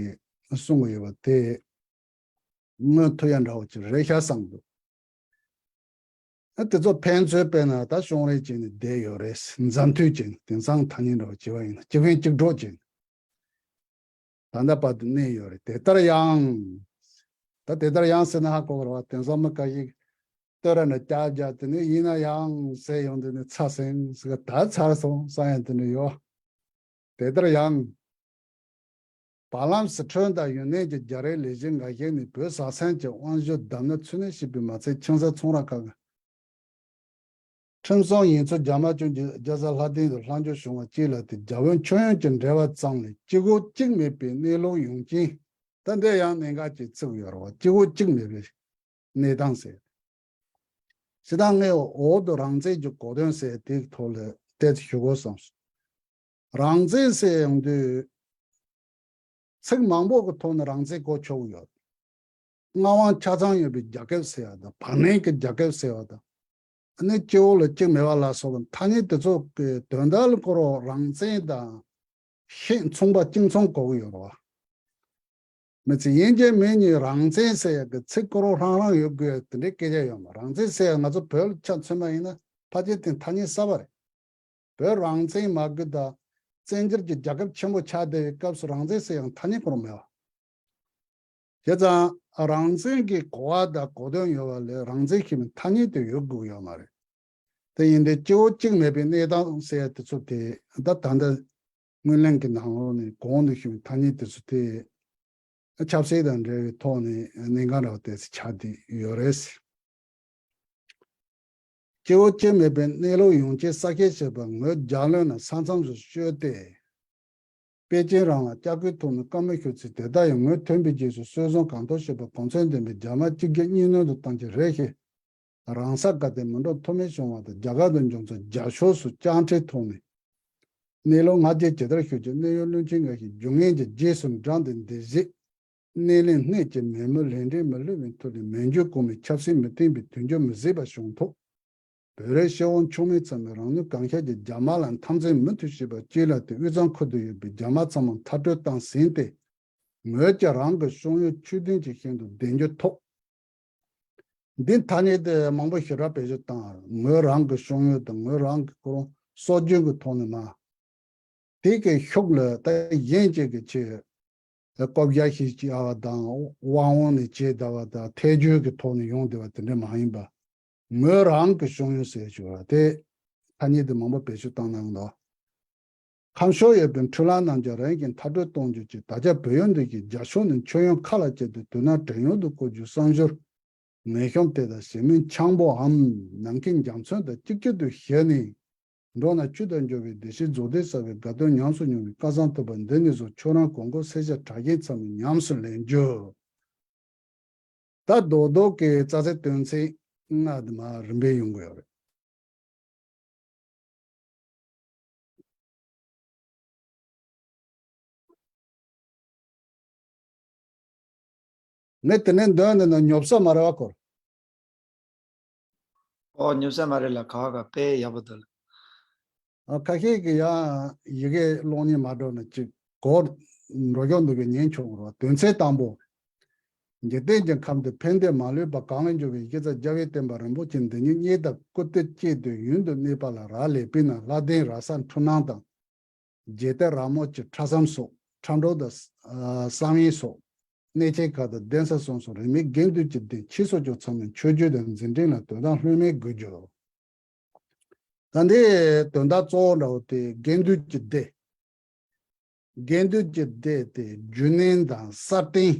གསུང་གི་ཡོད་པ་དེ་མངོན་ཐུབ་ཡ་འདྲ་བོ་ཅིག་རེད་ཤག་བསམ་འདུག་ཨ་དེ་ཚོ་ཕན་ཚུན་དཔེར་ན་ད་ཤོང་རེས་བྱས་ནས་བསྡད་ཡོད་རེད། འཛམ་ཐུལ་བྱས་ནས་དེང་སང་ཐ་སྙད་འདྲ་བོ་བྱས་པ་ཡིན་ན་གཅིག་ཕན་གཅིག་གྲོགས་བྱས་ནས། ད་ལྟ་བར་དུ་གནས་ཡོད་རེད། དེ་ལྟར་ཡང་། ད་དེ་ལྟར་ཡང་ཟེར་ན་ཧ་གོ་གི་རེད་བ། དེང་སང་མི་ཁ་ཤས་བསྟོད་ར་འདྲ་རྒྱག་རྒྱག་དེ་ནས་ཡིན་ན་ཡང་ཟེར་ཡོང་དུས་ནས་ཚར་སོང་ཟེར་གི་ད་ཚར་སོང་བསམ་ཡ་དེ་འདྲ་ཡོད། དེ་ལྟར་ཡང་། བར་ལམ་ཟི་ཁྲོན་དང་ཡུན་ནན་གྱི་རྒྱ་རིགས་ལས་བྱེད་འགའ་ཤས་ནས་བོད་ཟ་ཟན་གྱི་དབང་ཞུ་བསྡམས་ན་ཚུལ་ནི་ཤེས་པས་མ་ཚད་ཆང་ས་ཚོང་ར་ཁག་གི་ཁྲིམས་སྲུང་ཡིན་ཚུལ་རྒྱ་དམར་གཞུང་གིས་རྒྱལ་ས་ལྷ་ལྡན་དུ་ལྷག་འཇུག་བྱུང་བ་བཅས་ལ་དེ་རྒྱ་བོད་མཆོད་ཡོན་གྱི་འབྲེལ་བ་ཙམ་ལས་གཅིག་འོག་གཅིག་མེད་པའི་གནས་ལུགས་ཡོང་རྐྱེན། ད་འདི་ཡང་གནད་འགག་ཅིག་བརྩི་གི་ཡོད་རེད་བ། གཅིག་འོག་གཅིག་མེད་པའི་གནས་སྟངས་ཟེར། སྤྱིར་བཏང་ངས་འོག་ཏུ་རང་བཙན་གྱི་གོ་དོན་ཟེར་དེའི་ཐོག་ལ་ཏོག་ཙམ་ཞུ་དགོས་བསམ་སོང་། རང་བཙན་ཟེར་ཡོང་དུས། ཚིག་མང་པོ་གི་ཐོག་ནས་རང་བཙན་གོ་ཆོག་གི་ཡོད། མངའ་དབང་ཆ་ཚང་ཡོད་པའི་རྒྱལ་ཁབ་ཟེར་བ་དང་བར་གནས་ཀྱི་རྒྱལ་ཁབ་ཟེར་བ་དང་། ཨ་ནི་སྤྱི་བོ་ལ་གཅིག་མེད་པ་ལ་སོགས་པ་ཐ་སྙད་དེ་ཚོ་གི་དོན་དག་ལ་ཁོ་རང་རང་བཙན་དང་ཤེས་མཚུངས་པ་གཅིག་མཚུངས་གོ་གི་ཡོད་རེད་བ། མི་ཚེ་དབྱིན་ཇིའི་མི་གཉིས་རང་བཙན་ཟེར་ཡག་གི་ཚིག་ཁོ་རང་རང་རང་ཡོད་དགོས་ཡག་དེ་འདྲའི་སྐད་ཆ་ཡོད་མ། རང་བཙན་ཟེར་ཡག་ང་ཚོ་བོད་ལ་ཆ་མཚོན་པ་ཡིན་ན་ཕལ་ཆེར་དེ་ཐ་སྙད་གསར་པ་རེད། བོད་རང་བཙན་མ་དགོས་དང་བཙན་འཛུལ་གྱི་རྒྱལ་ཁབ་ཆེན་པོ་ཆགས་བསྡད་པའི་སྐབས་སུ་རང་བཙན་ཟེར་ཡང་ཐ་སྙད་ཁོ་རང་མེད་པ། བྱས་ཙང་རང་བཙན་གྱི་གོ་བ་དང་གོ་དོན་ཡོད་པ་ལས་རང་བཙན་ཞེས་པའི་ཐ་སྙད་དེ་ཡོད་དགོས་ཡོད་མ་རེད། དེ་ཡིན་དུས་སྤྱི་བོ་གཅིག་མེད་པའི་གནས་སྟངས་ཟེར་ཡ་དེ་ཚོ་དེ་ད་ད་ལྟ་སྔོན་གླེང་གི་ནང་ལོགས་ནས་གོང་དུ་ཞུས་པའི་ཐ་སྙད་དེ་ཚོ་དེ་ཆབ་སྲིད་དང་འབྲེལ་བའི་ཐོག་ནས་གནད་འགག་འདྲ་བ་དེ་ཚོ་ཆགས་བསྡད་ཡོད་རེད། སྐྱེ་བོ་སྐྱེ་མེད་པའི་གནས་ལུགས་ཡོངས་ཀྱི་ས་ཁྱད་ཞེས་པ་ངོས་རྒྱ་ལོན་ན་ས་མཚམས་སུ་བཤོལ་ཏེ། པེ་ཅིན་རང་ལ་ལྕགས་སྐུལ་ཐོག་ནས་བཀའ་མོལ་ཞུ་ཚུལ་དེ་ལྟར་ཡང་ངོས་ཐོན་པའི་རྗེས་སུ་སྲོལ་བཟང་གང་ཐོག་ཞེས་པ་གོ་མཚོན་ལྡན་པའི་རྒྱ་དམར་གཅིག་གིས་གཉིས་སྣོད་དུ་བཏང་གི་རེད་ཞེས་རང་ས་དགའ་སྟོན་མི་འགྲོ་ཐུ་མི་བྱུང་བ་དང་རྒྱ་གར་དུ་འབྱོར་ཚུལ་རྒྱ་ཤོག་སུ་བཅར་འདྲིའི་ཐོག་ནས། གནས་ལུགས་སྔ་རྗེས་ཇི་ལྟར་ཞུ་རྒྱུ་གནད་ཡོད་བློན་ཆེན་འགའ་ཞིག་རྒྱུ་ངན་གྱི་རྗེས་སུ་འབྲངས་ཏེ་འདི་བཞེས། སྣེ་ལེན་སྣེ་གཅིག་མེད་མུར་ལས་འབྲས་མི་བསླུ་བའི་མཐུ་ལས་མན་ཇུའི་གོང་མའི་ཆབ་སྲིད་མི་བརྟན་པའི་དུས་འགྱུར་མི་བཟད་པ་བྱུང་ཐོག་བོད་རིགས་སྐྱེ་བོ་ཕྱུག་མོ་ཚང་མས་རང་ནུས་གང་ཤར་གྱིས་རྒྱ་དམར་ལ་འཐབ་འཛིང་མུ་མཐུད་བྱེད་པ་བཅས་ལ་དེ་དབུས་གཙང་ཁུལ་དུ་ཡོད་པའི་རྒྱ་དམར་ཚང་མ་མཐར་སྐྲོད་བཏང་ཟིན་ཏེ། ངོས་ཀྱིས་རང་གི་ཤོང་ཡུལ་ཆོས་ལྡན་གྱི་ཞིང་དུ་བདེ་འགྱུར་ཐོག་འདི་ཐ་སྙད་དེ་མང་པོ་ཞེ་དྲག་བེད་སྤྱོད་བཏང་། ངོས་རང་གི་ཤོང་ཡུལ་དང་ངོས་རང་གི་ཁོ་རང་སྲོལ་རྒྱུན་གྱི་ཐོག་ནས་མ། དེ་གའི་ཤུགས་ལ་ད་གཞན་གཅིག་གི་ཆེད་བསྐོ་བཞག་ཞིག་བྱས་པ་དང་དབང་འོག་ནས་བྱས་བསྡད་པ་དང་ཐལ་འགྱུར་གྱི་ཐོག་ནས་ཡོང་བསྡད་པ་དེ་འདྲ་མ་ཡིན་པ། ངོས་རང་གི་ཤོང་ཡུལ་ཟེར་ཞུ་བ་དེ་ཐ་སྙད་དེ་མང་པོ་བེད་སྤྱོད་བཏང་གནང་འདུག་ཁམས་ཕྱོགས་ཡོད་པའི་འཕྲུལ་ལམ་རྣམས་ཀྱང་རང་གིས་མཐར་སྐྲོད་གཏོང་རྒྱུ་གཅིག། ད་ཆ་བོད་ཡུལ་འདི་གའི་རྒྱ་གཞུང་ནས་མཆོད་ཡོན་ཁ་ལ་བཅད་དེ་དོན་དག་བྲན་གཡོག་ཏུ་བཀོལ་རྒྱུའི་བསམ་ཞོར་ངན་གཤོམ་དེ་དག་གཞན་མིན་འཆང་པོའམ་ནམ་མཁའི་རྒྱ་མཚོ་དང་གཅིག་གྱུར་དུ་བཞག་ནས། འགྲོ་ན་བཅུད་དུ་འགྱུར་བའི་བདེ་གཤེགས་རྫོགས་ལྡན་ཟབ་པའི་དགའ་སྟོན་ཉམས་སུ་མྱོང་བའི་སྐལ་བཟང་ཐོབ་པ་འདི་ནས་བཟུང་ཁྱོད་རང་གོང་འཁོད་སེར་སྐྱ་གྲགས་རྒྱན་ཚང་མས་ཉམས་སུ་ལེན་རྒྱུ། ད་རྡོག་རྡོག་གི་རྩ་ཚིག་དོན་ཚན་ལྔ་དེ་མར་རིམ་པས་ཡོང་གི་ཡོད་རེད། ངས་དེ་ནས་འདོན་ནས་ན་ཉོབ་ས་མ་རེད་བ་ཁོ། ཨོ་ཉོབ་ས་མ་རེད་ལ་ག་བ་ག་དཔེ་ཡག་པོ་འདུག་ལ། ཨ་ཁ་ཤས་ཀྱིས་ཡང་ཡི་གེ་ཀློག་སྙིང་མ་འདོད་ན་ཅིག་གོ་འགྲོ་སྐྱོ་འདུག་གི་ཉན་ཆོག་གི་རེད་བ། དོན་ཚན་དང་པོ། འཇིག་རྟེན་གྱི་ཁམས་འདིར་ཕན་བདེ་མ་ལུས་པ་གང་ལ་འབྱོར་བའི་གཞི་རྩ་རྒྱལ་བའི་བསྟན་པ་རིན་པོ་ཆེ་འདི་ཉིད་རྙེད་དང་བཀུར་སྟི་བསྐྱེད་དེ་ཡུན་དུ་གནས་པ་ལ་རག་ལས་པས་ན། ལྷ་ལྡན་ར་ས་འཕྲུལ་སྣང་དང་། རྒྱལ་གཏེར་ར་མོ་ཆེ་ཕྲ་བསམ་སོགས། ཁྲ་འགྲོ་དང་། ཨ། བསམ་ཡས་སོགས། གནས་ཆེན་ཁག་དང་གདན་ས་གསུམ་སོགས་རིས་མེད་དགེ་འདུན་གྱི་སྡེ་ཆོས་སུ་གྱུར་ཚང་མས་མཆོད་བརྗོད་དང་འཛིན་འགྲེལ་ལ་དོན་དག་ལྷོད་མེད་དགོས་རྒྱུ། ད་འདི་དོན་དག་གཙོ་བོ་འདྲ་བོ་དེ་དགེ་འདུན་གྱི་སྡེ། དགེ་འདུན་གྱི་སྡེ་དེ་རྒྱུན་གནས་དང་སྲ་བརྟན་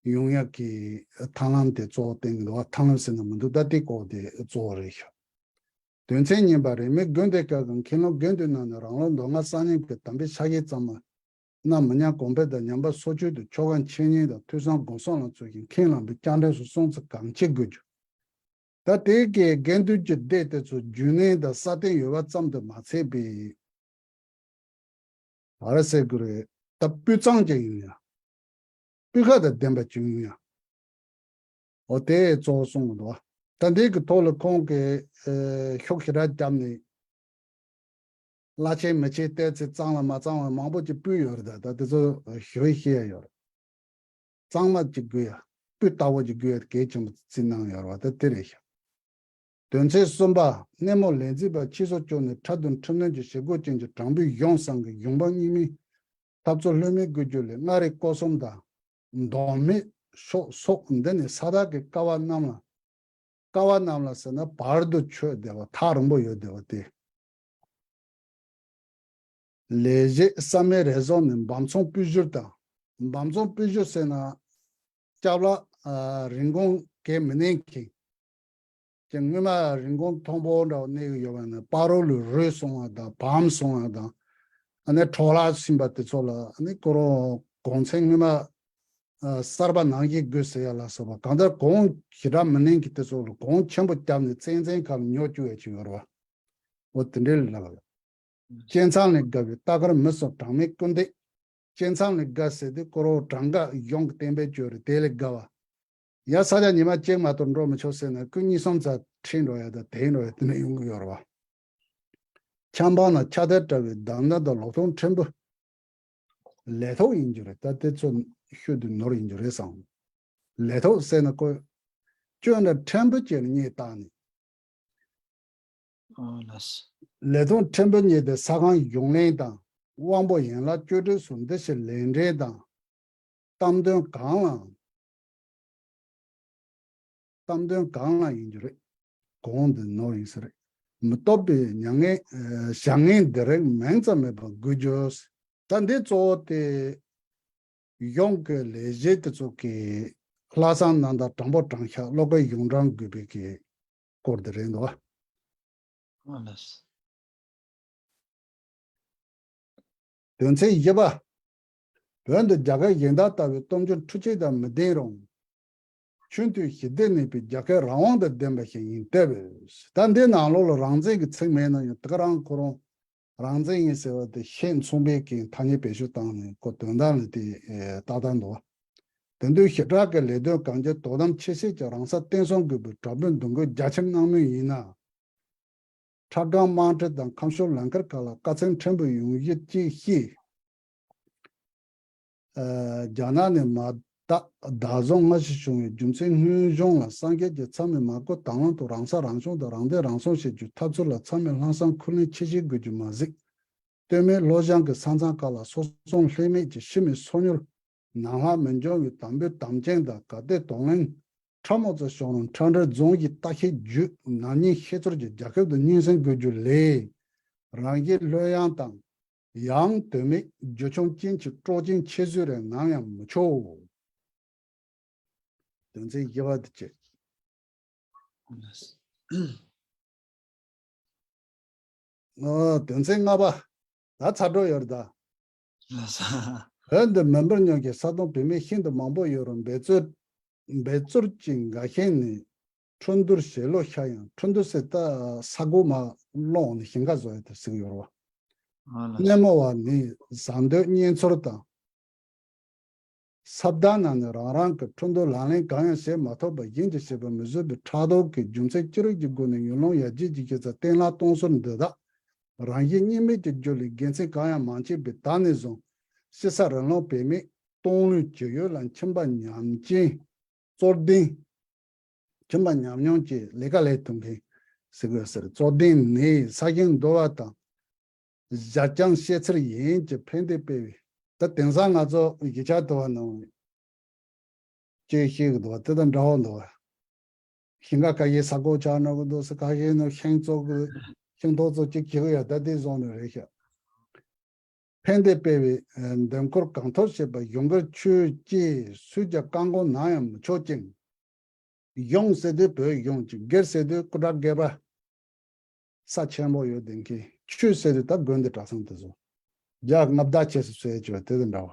ཡོང་ཡག་གི་ཐབས་ལམ་དེ་གཙོ་བོ་བསྟན་གྱི་འདུག་བ། ཐབས་ལམ་ཟེར་ན་མི་འདུག་ད་དེ་སྐོར་དེ་གཙོ་བོ་རེད་ཤག་དོན་ཚན་གཉིས་པ། རིས་མེད་དགོན་སྡེ་ཁག་གི་མཁན་སློབ་དགེ་འདུན་རྣམས་ནས་རང་ལུགས་མདོ་སྔགས་གསར་རྙིང་གི་དམ་པའི་ཕྱག་བཞེས་ཙམ་མ་གནང་མི་ཉན། གོང་འཕེལ་དང་ཉམས་པ་སོར་ཆུད་དུ་ཆོ་ག་འཆད་ཉན་དང་ཐོས་བསམ་སྒོམ་གསུམ་ལ་བརྩོན་ཞིང་མཁན་བླ་མའི་སྐྱབས་འགྲོའི་གསུང་ཚིག་གང་ཆེ་དགོས་རྒྱུ། ད་དེ་གའི་དགེ་འདུན་གྱི་སྡེ་དེ་ཚོ་རྒྱུན་གནས་དང་སྲ་བརྟན་ཡོད་པ་ཙམ་དུ་མ་ཚད་པའི། ག་རེ་ཟེར་དགོས་རེད། ད་སྤུས་གཙང་ཅན་ཡིན་ཡ། སྤུས་ཀ་དང་ལྡན་པ་ཅིག་ཡིན་ཡ། འོ་དེ་གཙོ་བོ་གསུངས་འདུག་ད་འདི་གི་ཐོག་ལ་ཁོང་གིས་ཨེ་ཤུགས་ཞེ་དྲག་བརྒྱབ་ནས། བླ་ཆེན་མི་ཆེན་བལྟས་ཚེ་གཙང་ལ་མ་གཙང་བ་མང་པོ་ཅིག་སྤུས་ཡོད་རེད། ད་ད་དེ་ཚོ་ཞུ་ཤེས་ཡ་ཡོད་རེད། གཙང་མ་ཅིག་དགོས་ཡ། སྤུས་དག་པོ་ཅིག་དགོས་ཡ་གལ་ཆེན་པོ་བརྩིས་གནང་ཡོད་རེད་བ། ད་དེ་རེད་ཤག་དོན་ཚན་གསུམ་པ། གནས་མོ་ལས་འཛིན་པ་ཕྱིས་སུ་བྱོན་ནས་ཁྲ་གདུང་ཁྲི་སྣོན་གྱི་བྱེད་སྒོ་ཅན་གྱི་དྲང་པོའི་གཞུང་བསྲང་གི་གཞུང་འབངས་རྙིང་མའི་འཐབ་རྩོད་ལྷོད་མེད་དགོས་རྒྱུ་ལས། མངའ་རིས་སྐོར་གསུམ་དང་། མདོ་སྨད་ཕྱོགས་སོགས་འདི་ནས་ས་བདག་གི་ཀ་བ་གནམ་ལ། ཀ་བ་གནམ་ལ་ཟེར་ན་བར་དུ་ཆོད་བསྡད་པ། ཐག་རིང་པོ་ཡོད་བསྡད་པ་དེ། ལས་བྱེད་ས་མིང་རེ་ཟུང་ནས་འབམ་ཚང་སྤོས་བཞུར་དང་། འབམ་ཚང་སྤོས་བཞུར་ཟེར་ན་སྐྱབས་ལ། ཨ། རིན་གོང་གལ་མི་གནང་མཁན། ཀྱི་སྔོན་མ་རིན་གོང་མཐོན་པོ་འདྲ་བ་གནས་ཀྱི་ཡོད་པ་ནི་སྤ་རོ་ལ་རུལ་སོང་བ་དང་བམ་སོང་བ་དང་། ཨ་ནི་འཕྲོ་བརླག་ཕྱིན་པ་དེ་ཚོ་ལ་ཨ་ནི་ཁོ་རང་གོང་ཚད་སྔོན་མ་ཨ་གསར་པ་ནང་བཞིན་དགོས་ཟེར་ཡ་ལ་སོགས་པ་གང་ལྟར་གོང་ཞེ་དྲག་མི་གནང་མཁན་དེ་ཚོ་ལ་གོང་ཆེན་པོ་བརྒྱབ་ནས་ཚན་ཚན་ཁག་ལ་ཉོ་བཅུག་ཡ་ཅིག་ཡོད་རེད་བ། འོ་དེ་འདྲའི་ལབ་ཡོད། སྤྱན་ཚང་ལས་བརྒལ་བའི་རྟ་དཀར་མི་གསུམ་གྲངས་མེད་སྐུར་འདེབས། སྤྱན་ཚང་ལས་བརྒལ་ཟེར་དུས་ཁོ་རང་གྲངས་ཀ་གཞུང་གི་བསྟན་པའི་ཆོས་རེད། དེ་ལས་བརྒལ་བ། ཡ་ས་ཆ་ཉི་མ་གཅིག་མ་གཏོགས་འགྲོ་མི་ཆོག་ཟེར་ན་སྐུ་གཉིས་གསུམ་ཙམ་ཁྲིད་འགྲོ་ཡ་དང་དེད་འགྲོ་ཡ་དེ་འདྲ་ཡོང་གི་ཡོད་རེད་བ། ཆབ་འབངས་ནང་ཕྱག་དར་བཀྲ་བའི་བདག་འཛིན་དང་ལོ་ཐོག་ཕྲན་བུ། ལས་ཐོག་ཡིན་རྒྱུ་རེད། ད་དེ་ཚོ་ཤུལ་དུ་ནོར་ཡིན་རྒྱུ་རེད་བསམ། ལས་ཐོག་ཟེར་ན་ཁོ། སྐྱོན་འདྲ་ཕྲན་བུ་ཅིག་ལ་སྙད་བཏགས་ནས། ཨ་ལགས། ལས་ཐོག་ཕྲན་བུ་རྙེད་དེ་ས་ཁང་གཞུང་ལེན་དང་། དབང་པོ་ཡན་ལག་བཅོས་སྒྲིག་སོགས་འདི་ཕྱིར་ལས་འབྲས་དང་། གཏམ་དོན་གང་ལའང་། གཏམ་དོན་གང་ལ་ཡིན་རྒྱུ་རེད། གོང་དུ་ནོར་ཡིན་ས་རེད། མི་རྟོག་པའི་མྱ་ངན། ཨ། བྱ་ངན་འདི་རིགས་མིང་ཙམ་མེད་པར་དགོས་རྒྱུ། ད་འདི་གཙོ་བོ་དེ། གཞུང་གི་ལས་བྱེད་དེ་ཚོ་གི་ལྷག་བསམ་རྣམ་དག་དྲང་པོ་དྲང་བཞག་བློ་ཁ་གཞུང་དྲང་དགོས་པའི་གི་སྐོར་དེ་རེད་འདུག་བ། ཨ་ལགས། དོན་ཚན་བཞི་པ། བོད་འདི་རྒྱ་གར་གཞན་དག་ལྟ་བུའི་སྟོབས་འབྱོར་འཕྲུལ་ཆས་དང་མི་ལྡན་རུང་། ཁྱོན་མཐུན་ཞི་བདེ་གནས་པའི་རྒྱལ་ཁབ་རང་དབང་དང་ལྡན་པ་ཞིག་ཡིན་སྟབས། ད་འདི་ནང་ལོགས་ལ་རང་བཙན་གྱི་ཚིག་མེད་ན་ཡང་དེ་ག་རང་ཁོ་རང་རང་བཙན་ཡིན་ཟེར་བ་དེ་ཤེས་མཚུངས་པའི་གི་ཐ་སྙད་བེད་སྤྱོད་བཏང་ནས་ཁོ་དོན་དག་ལ་དེ་ཏག་ཏག་འདུག་དེ་དུས་ཞི་དྲག་གི་ལས་དོན་གང་ཅི་དོ་དམ་ཆེ་བསྐྱེད་ཀྱིས་རང་ས་བརྟན་གསུམ་དགོས་པའི་དྲག་པོའི་འདུ་འགོད་རྒྱ་ཆེར་གནང་མུས་ཡིན་ན། ཁྲ་སྒང་དམངས་ཁྲོད་དང་ཁམས་ཕྱོགས་ལམ་ཁར་ཁག་ལ་དཀའ་ཚེགས་ཕྲན་བུ་ཡོང་གཞི་གཅིག་ཤེས། ཨ། རྒྱ་ནག་ནས་མ་དག་བདག་བཟུང་སྔ་ཕྱི་བྱུང་བའི་རྒྱུ་མཚན་དངོས་གཞུང་ལ་སངས་རྒྱས་ཀྱི་ཚབ་མའི་མ་སྐུལ་དང་བླངས་ཐོག་རང་ས་རང་སྐྱོང་དང་རང་བདེན་རང་སྲུང་བྱེད་རྒྱུའི་འཐབ་རྩོད་ལ་ཚང་མས་ལྷག་བསམ་འཁུར་ལེན་ཆེ་བཞེས་དགོས་རྒྱུ་མ་ཟད། སྟོད་སྨད་ལྷོ་བྱང་གི་ས་མཚམས་ཁག་ལ་སོ་སྲུང་ལྷད་མེད་ཀྱི་ཕྱི་མི་སོ་ཉུལ་ནང་ལྷག་མི་འབྱུང་བའི་དམ་པོའི་དམ་ཅན་དང་ག་དེ་དོགས་ལན་ཁྲ་མོ་ཙམ་བྱུང་རུང་ཁྲ་འབྲེལ་རྫོང་གི་ལྟ་ཞིབ་བརྒྱུད་ནག་ཉེས་ཤེས་ཚོར་གྱི་རྒྱལ་ཁབ་ཏུ་སྙན་སེང་དགོས་རྒྱུ་ལས། རང་གི་ལྷོད་ཡངས་དང་། ཡང་དོན་མེད་རྒྱུ་ཆུང་ཅན་གྱི་སྲོག་ཅན་ཁྱེད་ཚོས་རེ་ནམ་ཡང་མི་ཆོག་དོན་ཚན་བཞི་པ་དེ་བྱས། ཨོ། དོན་ཚན་ལྔ་པ། ད་ཚར་འགྲོ་ཡོད་རེད་ད། བོད་འདི་མི་འབོར་ཉུང་གི་ས་དོང་བུད་མེད་ཤིན་ཏུ་མང་པོ་ཡོད་རུང་འབད་རྩོལ་འབད་རྩོལ་གྱི་འགའ་ཤས་ནི་འཕྲོ་འདུར་ཞལ་ལོ་ཤ་ཡང་འཕྲོ་འདུར་ཟེར་ད་ས་སྒོ་མ་སློང་ནས་ཞིང་ཁ་བཟོ་ཡ་དེ་ཟེར་གྱི་ཡོད་རེད་བ། སྣེ་མོ་བ་ནི་ཟ་འདོད་གཉེན་ཚོར་དང་། ས་བདག་རྣམས་ནི་རང་རང་གི་འཕྲོ་འདུར་ལག་ལེན་གང་ཡང་བྱེད་མ་ཐུབ་པར་གཞན་གྱིས་བྱས་པ་མི་བཟོད་པའི་ཕྲག་དོག་གི་རྒྱུ་མཚན་ཅི་རིགས་ཀྱི་སྒོ་ནས་ཡུལ་ལུང་ཡར་རྒྱས་ཀྱི་སྐྱེ་ས་གཏན་ལ་གཏོང་སྲོལ་འདི་དག་རང་གཞན་གཉིས་མེད་ཀྱི་རྒྱུ་ལས་དགེ་མཚན་གང་ཡང་མ་མཆིས་པས་ད་ནས་བཟུང་ཕྱི་ས་རི་ལུང་བུད་མེད་སྟོང་ལུས་ཀྱི་ཡུལ་ལ་ཁྱིམ་པ་ཉམས་ཅན་གཙོར་ལྡན། ཁྱིམ་པ་ཉམས་མྱོང་གི་ལས་ཀ་ལས་ཐུབ་མཁན་ཟེར་དགོས་ཟེར། གཙོ་དོན་ནི་ས་ཞིང་བསྡུ་བ་དང་། བཞད་རྐྱང་བཤད་ཚུལ་ཡན་གྱི་ཕན་བདེ་སྤེལ་བའི། ད་དེང་སང་ང་ཚོ་ཡིག་ཆ་བསྡུ་བ་ནང་ཅིག་ཤེས་ཀྱི་འདུག་བ། དེ་དང་འདྲ་བོ་འདུག་བ། ཞིང་ཁ་ཁ་ཤས་ས་རྐོ་ཆགས་འགྲོ་གི་འདུག་ཟེར། ཁ་ཤས་ནི་ཤིང་བཙོ་གི་ཤིང་ཏོག་བཙོ་ཅིག་བྱེད་ཀྱི་ཡོད། ད་དེ་བཟོ་ནི་རེད་ཤག་ཕན་བདེ་སྤེལ་བའི་འདེམས་བསྐོ་གང་ཐུབ་བྱེད་པ་གཞུང་སྒེར་ཆོས་ཀྱི་སུས་ཀྱང་བཀག་འགོག་ནམ་ཡང་མི་ཆོག་ཅིང་། གཞུང་ཟེར་དུས་བོད་གཞུང་གཅིག་སྒེར་ཟེར་དུས་སྐུ་དྲག་སྒེར་པ། ས་ཆེན་པོ་ཡོད་དེ་མཁན་ཆོས་ཟེར་དུས་ད་དགོན་སྡེ་གྲྭ་ཚང་དེ་ཚོ། རྒྱ་མངའ་བདག་ཆེ་སུ་ཟེར་བྱོས་དེ་དང་འདྲ་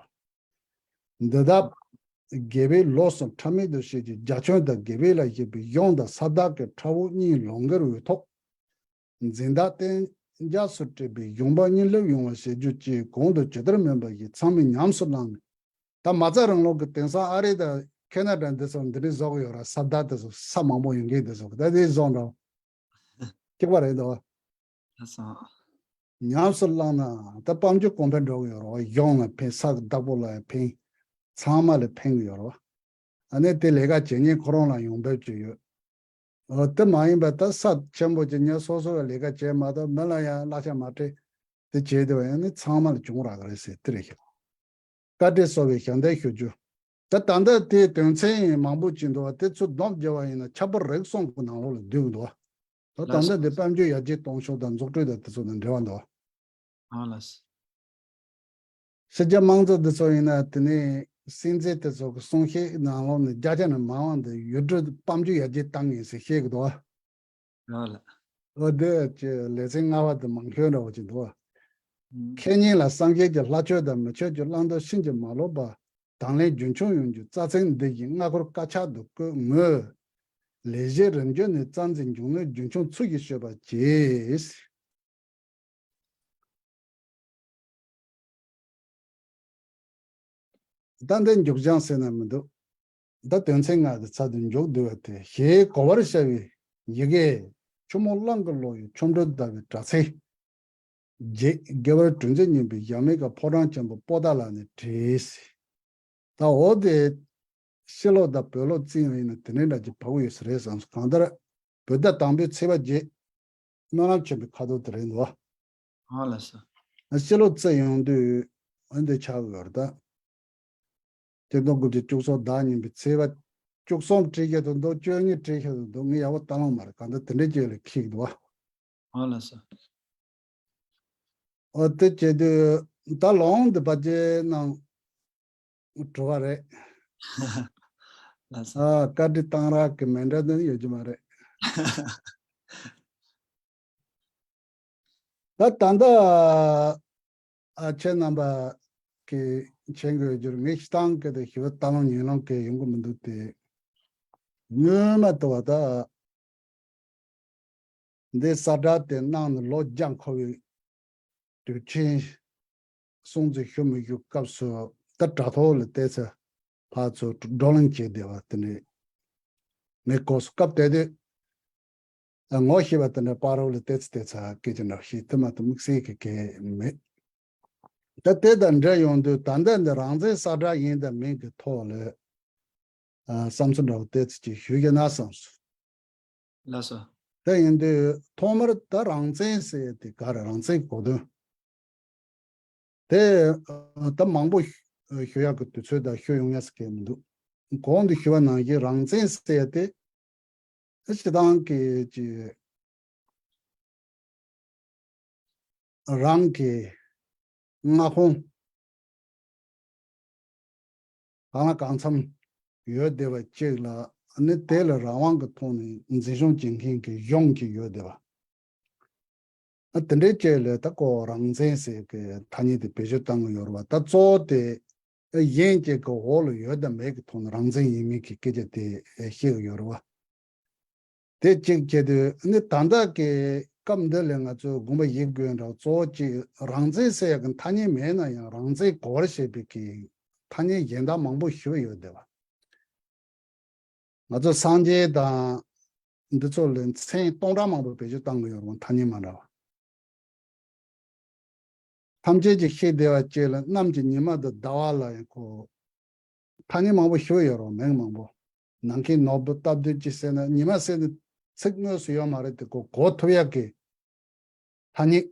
བ། འདི་དག་དགེ་བའི་ལོ་གསུམ་ཕྲ་མེད་དུ་བྱེད་ཀྱི་རྒྱ་ཁྱོན་དང་དགེ་བའི་ལ་ཞེས་པའི་གཞུང་དང་ས་བདག་གི་ཕྲ་བོ་གཉིས་ལུང་སྒེར་འོས་ཐོག་འཛིན་བདག་གཏན་འཇགས་སུ་སྤྲད་པའི་གཞུང་པ་གཉིས་སླེབས་ཡོང་བ་བྱེད་རྒྱུ་བཅས་གོང་དུ་ཇི་ལྟར་སྨོས་པ་བཞིན་ཚང་མས་ཉམས་སུ་བླངས་ནས། ད་མ་རྩ་རང་ལུགས་ཀྱི་དེང་སང་ཨ་རི་དང་ཁེ་ན་ཌ་འདི་ཚོ་འདི་འདྲའི་བཟོ་གི་ཡོད་ར། ས་བདག་དེ་ཚོ་ས་མང་པོ་ཡོད་མཁན་དེ་ཚོ་ད་དེ་བཟོ་འདྲ་སྐྱིད་པ་རེད་འདུག་ལགས་སོ། ཉམས་སུ་བླངས་ན་ད་དཔལ་འབྱོར་གོང་འཕེལ་འགྲོ་གི་ཡོད་ར། གཞུང་ལ་ཕན། ས་གི་བདག་པོ་ལ་ཡང་ཕན། ཚང་མ་ལ་ཕན་གི་ཡོད་ར། ཨ་ནི་དེ་ལས་ཀ་བྱེད་མཁན་ཁོ་རང་ལ་ཡོང་འབབ་ཅིག་ཡོད། འོ་དེ་མ་ཡིན་པ་ད་ས་ཆེན་པོ་ཅིག་ཉོས་སོ་སོ་བའི་ལས་ཀ་བྱས་མ་གཏོགས་མི་ལ་ཡང་གླ་ཆ་མ་སྤྲད་དེ་བྱས་དེ་བ་ཡང་ནི་ཚང་མ་ལ་གྱོང་རག་གི་རེད་ཟེར་དེ་རེད་ཤག་བཀའ་དྲིན་གསོ་བའི་ཞལ་འདེབས་ཞུ་རྒྱུ། ད་ད་ལྟ་དེའི་དོན་ཚན་མང་པོ་ཅིག་འདུག་བ། དེ་ཚོ་སྡོམ་བརྒྱབ་པ་ཡིན་ན་ཁྱད་པར་རིགས་གསུམ་གྱི་ནང་ལོགས་ལ་འདུས་ཀྱི་འདུག་བ། ད་ད་ལྟ་འདི་དཔལ་འབྱོར་ཡར་རྒྱས་གཏོང་ཕྱོགས་དང་འཛུགས་སྐྲུན་དང་དེ་ཚོ་དང་འབྲེལ་བ་འདུག་བ། ཨ་ལགས། ཕྱི་རྒྱལ་དམངས་གཙོ་འདི་ཚོ་ཡིན་ན་དེ་ནས་སྲིད་འཛིན་དེ་ཚོ་གི་གསུང་བཤད་ནང་ལོགས་ནས་བརྒྱ་ཆ་ནས་མང་བ་འདི་ཡུལ་གྲུ་དཔལ་འབྱོར་ཡར་རྒྱས་བཏང་ངེས་ཟེར་བཤད་ཀྱི་འདུག་བ། ཨ་ལགས། འོ་དེ་ཀྱི་ལེ་ཚན་ལྔ་པ་དེ་མང་ཤོས་འདྲ་བོ་ཅིག་འདུག་བ། ཁེ་ཉིན་ལ་སངས་རྒྱས་ཀྱི་ལྷ་ཆོས་དང་མི་ཆོས་ཀྱི་བླང་དོར་ཕྱིན་ཅི་མ་ལོག་པ་དང་ལེན་རྒྱུན་འཁྱོངས་ཡོང་རྒྱུ་རྩ་ཚན་འདི་བཞིན་སྔ་འཁོར་དཀར་ཆག་ཏུ་བཀོད་ངོས་ལས་གཞི་རིམ་བརྒྱུད་ནས་རྩ་འཛིན་མགྱོགས་ནས་རྒྱུན་འཁྱོངས་ཚུལ་བཞིན་སྤྱོད་པ་བྱས། ད་འདི་མཇུག་བྱང་ཟེར་ན་མི་འདུག་ད་དོན་ཚན་ལྔ་གི་ཚར་དུ་མཇུག་བསྡུ་བ་དེ་ཞེས་གོ་བར་བྱ་བའི་ཡི་གེ་ཆུ་མོ་གླང་གི་ལོ་ཡི་ཆོ་འཕྲུལ་ཟླ་བའི་དྲ་ཚིགས་རྗེ་རྒྱལ་བ་གྲུ་འཛིན་སྙིང་པོའི་ཞྭ་མོའི་ཁ་ཕོ་བྲང་ཆེན་པོ་པོ་ཏཱ་ལ་ནས་བྲིས། ད་འོ་དེ་ཕྱི་ལོགས་དང་བོད་ལོགས་བརྩིས་ཡོང་ཡིན་ན་དེ་འདྲའི་འདྲ་ཅིག་བབས་ཡོད་ས་རེད་བསམ་སོང་། གང་ལྟར་བོད་ཟླ་དང་པོའི་ཚེས་པ་བརྒྱད། སྨོན་ལམ་ཆེན་པོའི་ཁ་དོག་དེ་རེད་འདུག་ཨ་ལགས་སོ། ཕྱི་ལོགས་བརྩིས་ཡོང་དུས་འོན་ཏེ་ཆགས་ཡོད་རེད་ད། ཆིག་སྟོང་དགུ་བརྒྱ་བཅུ་གསུམ་ཟླ་གཉིས་པའི་ཚེས་པ་བཅུ་གསུམ་བྲིས་ཁྱད་དུ་འདུག་བཅུ་གཉིས་བྲིས་ཁྱད་དུ་འདུག་ངས་ཡག་པོ་ལྟ་ལོང་མ་རེད། གང་ལྟར་དེ་འདྲའི་ཅིག་ལ་འཁྱེར་འདུག་བ། ཨ་ལགས་སོ། ཨོ་དེ་བྱེད་དུས་ད་ལོང་འདི་པ་ཅེ་ནང་བྲོ་བ་རེད། ལགས་སོ། ཨ་བཀའ་དྲིན་གཏང་རག་གི་མེ་འདྲ་དོན་ཡོད་ཀྱི་མ་རེད། ད་ད་ལྟ་ཨ་ཁྱེད་རྣམ་པ་གི་མཁྱེན་དགོས་རྒྱུར་ངས་སྤྱིར་བཏང་གི་དེ་ཞུ་བ་ལྟ་ལོང་ཉན་ལོང་གི་ཡོང་གི་མི་འདུག་སྟེ། སྔོན་མ་ལྟ་བ་ད་འདི་གསལ་བསྒྲགས་དེ་གནང་ནས་ལོ་བརྒྱ་འཁོར་བའི་དུས་ཆེན་སྲུང་བརྩི་ཞུ་མི་ཞུ་སྐབས་སུ་ད་དྲ་ཐོག་ལ་བལྟས་ཚེ་ཕར་ཚུར་བགྲོ་གླེང་བྱས་བསྡད་པ་དེ་འདྲའི་མི་གོ་སོང་། སྐབས་དེ་དུས་ངོ་ཤེས་པ་དེ་འདྲ་པ་རོགས་ལ་བལྟས་ཚེ་བལྟས་ཚེ་སྐད་ཆ་འདྲ་བཤད་དེ་མ་གཏོགས་དམིགས་བསལ་གྱི་གལ་མེད། ད་དེ་དང་འབྲེལ་ཡོང་དུས་ད་ལྟ་འདི་རང་བཙན་གསལ་བསྒྲགས་ཡིན་དང་མིན་གྱི་ཐོག་ལ་ཨ་བསམ་ཚུལ་འདྲ་བོ་བལྟས་ཚེ་ཅིག་ཞུ་རྒྱུ་ན་བསམ་སོང་། ལགས་སོ། དེ་ཡིན་དུས་ཐོག་མར་ད་རང་བཙན་ཟེར་ཡ་དེ་ག་རེ། རང་བཙན་གོ་དོན་དེ་ཨ་ད་མང་པོ་ཞུ་ཞུ་ཡག་གི་དུས་ཚོད་དང་ཞུ་ཡོང་ཡ་ཟེར་མཁན་མི་འདུག་གོང་དུ་ཞུ་བ་ནང་བཞིན་རང་བཙན་ཟེར་ཡ་དེ་ཨ་སྤྱིར་བཏང་གི་ཅིག་རང་གི་མངའ་ཁོངས་གང་ལ་གང་འཚམ་ཡོད་བསྡད་པ་གཅིག་ལ་ནི་དེ་ལ་རང་དབང་གི་ཐོག་ནས་འཛིན་སྐྱོང་བྱེད་མཁན་གྱི་གཞུང་གི་ཡོད་བསྡད་པ། ཨ་དེ་འདྲའི་ཅིག་ལ་ད་ཁོ་རང་བཙན་ཟེར་གི་ཐ་སྙད་དེ་བེད་སྤྱོད་བཏང་གི་ཡོད་རེད་བ། ད་གཙོ་བོ་དེ་གཞན་གཅིག་གི་འོག་ལ་ཡོད་དང་མེད་ཀྱི་ཐོག་ནས་རང་བཙན་ཡིན་མིན་གྱི་སྐད་ཆ་དེ་བཤད་གི་ཡོད་རེད་བ། དེ་གཅིག་བྱས་དུས་ནི་ད་ལྟ་གི་སྐབས་འདི་ལ་ང་ཚོས་དགོངས་པ་བཞེས་དགོས་འདྲ་གཙོ་བོ་གཅིག་རང་བཙན་ཟེར་ཡག་གི་ཐ་སྙད་མེད་ན་ཡང་རང་བཙན་གོ་བར་བྱེད་པའི་གི་ཐ་སྙད་གཞན་དག་མང་པོ་ཞིག་ཡོད་བསྡད་པ། ང་ཚོ་སངས་རྒྱས་དང་འདི་ཚོ་ལ་མཚན་སྟོང་ཕྲག་མང་པོ་བེད་སྤྱོད་བཏང་གི་ཡོད་རུང་ཐ་སྙད་མ་འདྲ་བ། ཐམས་ཅད་ཀྱིས་ཤེས་བདེ་བ་བཅས་ལ་གནམ་གྱི་ཉི་མ་དང་ཟླ་བ་ལ་ཡང་ཁོ། ཐ་སྙད་མང་པོ་ཞུ་ཡོད་རུང་མིང་མང་པོ། ནམ་མཁའི་ནོར་བུ་སྟབས་བདེ་ཅི་ཟེར་ན་ཉི་མ་ཟེར་ནས་ཚིག་དངོས་སུ་ཡོད་མ་རེད་དེ་ཁོ་གོ་ཐུབ་ཡག་གི་ཐ་སྙད།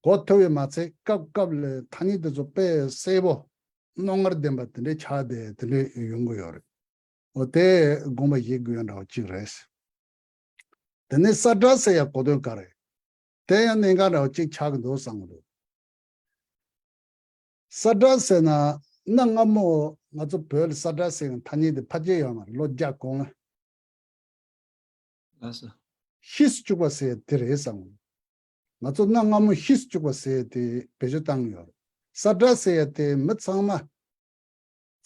གོ་ཐུབ་པས་མ་ཚད་སྐབས་སྐབས་ལ་ཐ་སྙད་དེ་ཚོ་དཔེ་གསལ་པོ་རྣོ་ངར་ལྡན་པ་དེ་འདྲའི་ཆགས་ཏེ་དེ་འདྲའི་ཡོང་གི་ཡོད་རེད། འོ་དེ་དགོངས་པ་བཞེས་དགོས་འདྲ་བ་གཅིག་རེད། དེ་ནས་ས་བཀྲ་ཟེར་ཡག་གོ་དོན་ག་རེད། དེ་ཡང་གནད་འགག་འདྲ་བ་གཅིག་ཆགས་ཀྱི་འདུག་བསམ་གྱི་འདུག་ས་བཀྲ་ཟེར་ན་གནའ་སྔ་མོ་ང་ཚོ་བོད་ལ་ས་བཀྲ་ཟེར་བའི་ཐ་སྙད་དེ་ཕལ་ཆེར་ཡོད་མ་རེད། ལོ་བརྒྱ་གོང་ལ། ལགས་སོ། ཤེས་སུ་བཅུག་པ་ཟེར་དེ་རེད་བསམ། ང་ཚོ་གནའ་སྔ་མོ་ཤེས་སུ་བཅུག་པ་ཟེར་དེ་བེད་སྤྱོད་བཏང་ཡོད་རེད། ས་བཀྲ་ཟེར་ཡ་དེ་མི་ཚང་མ།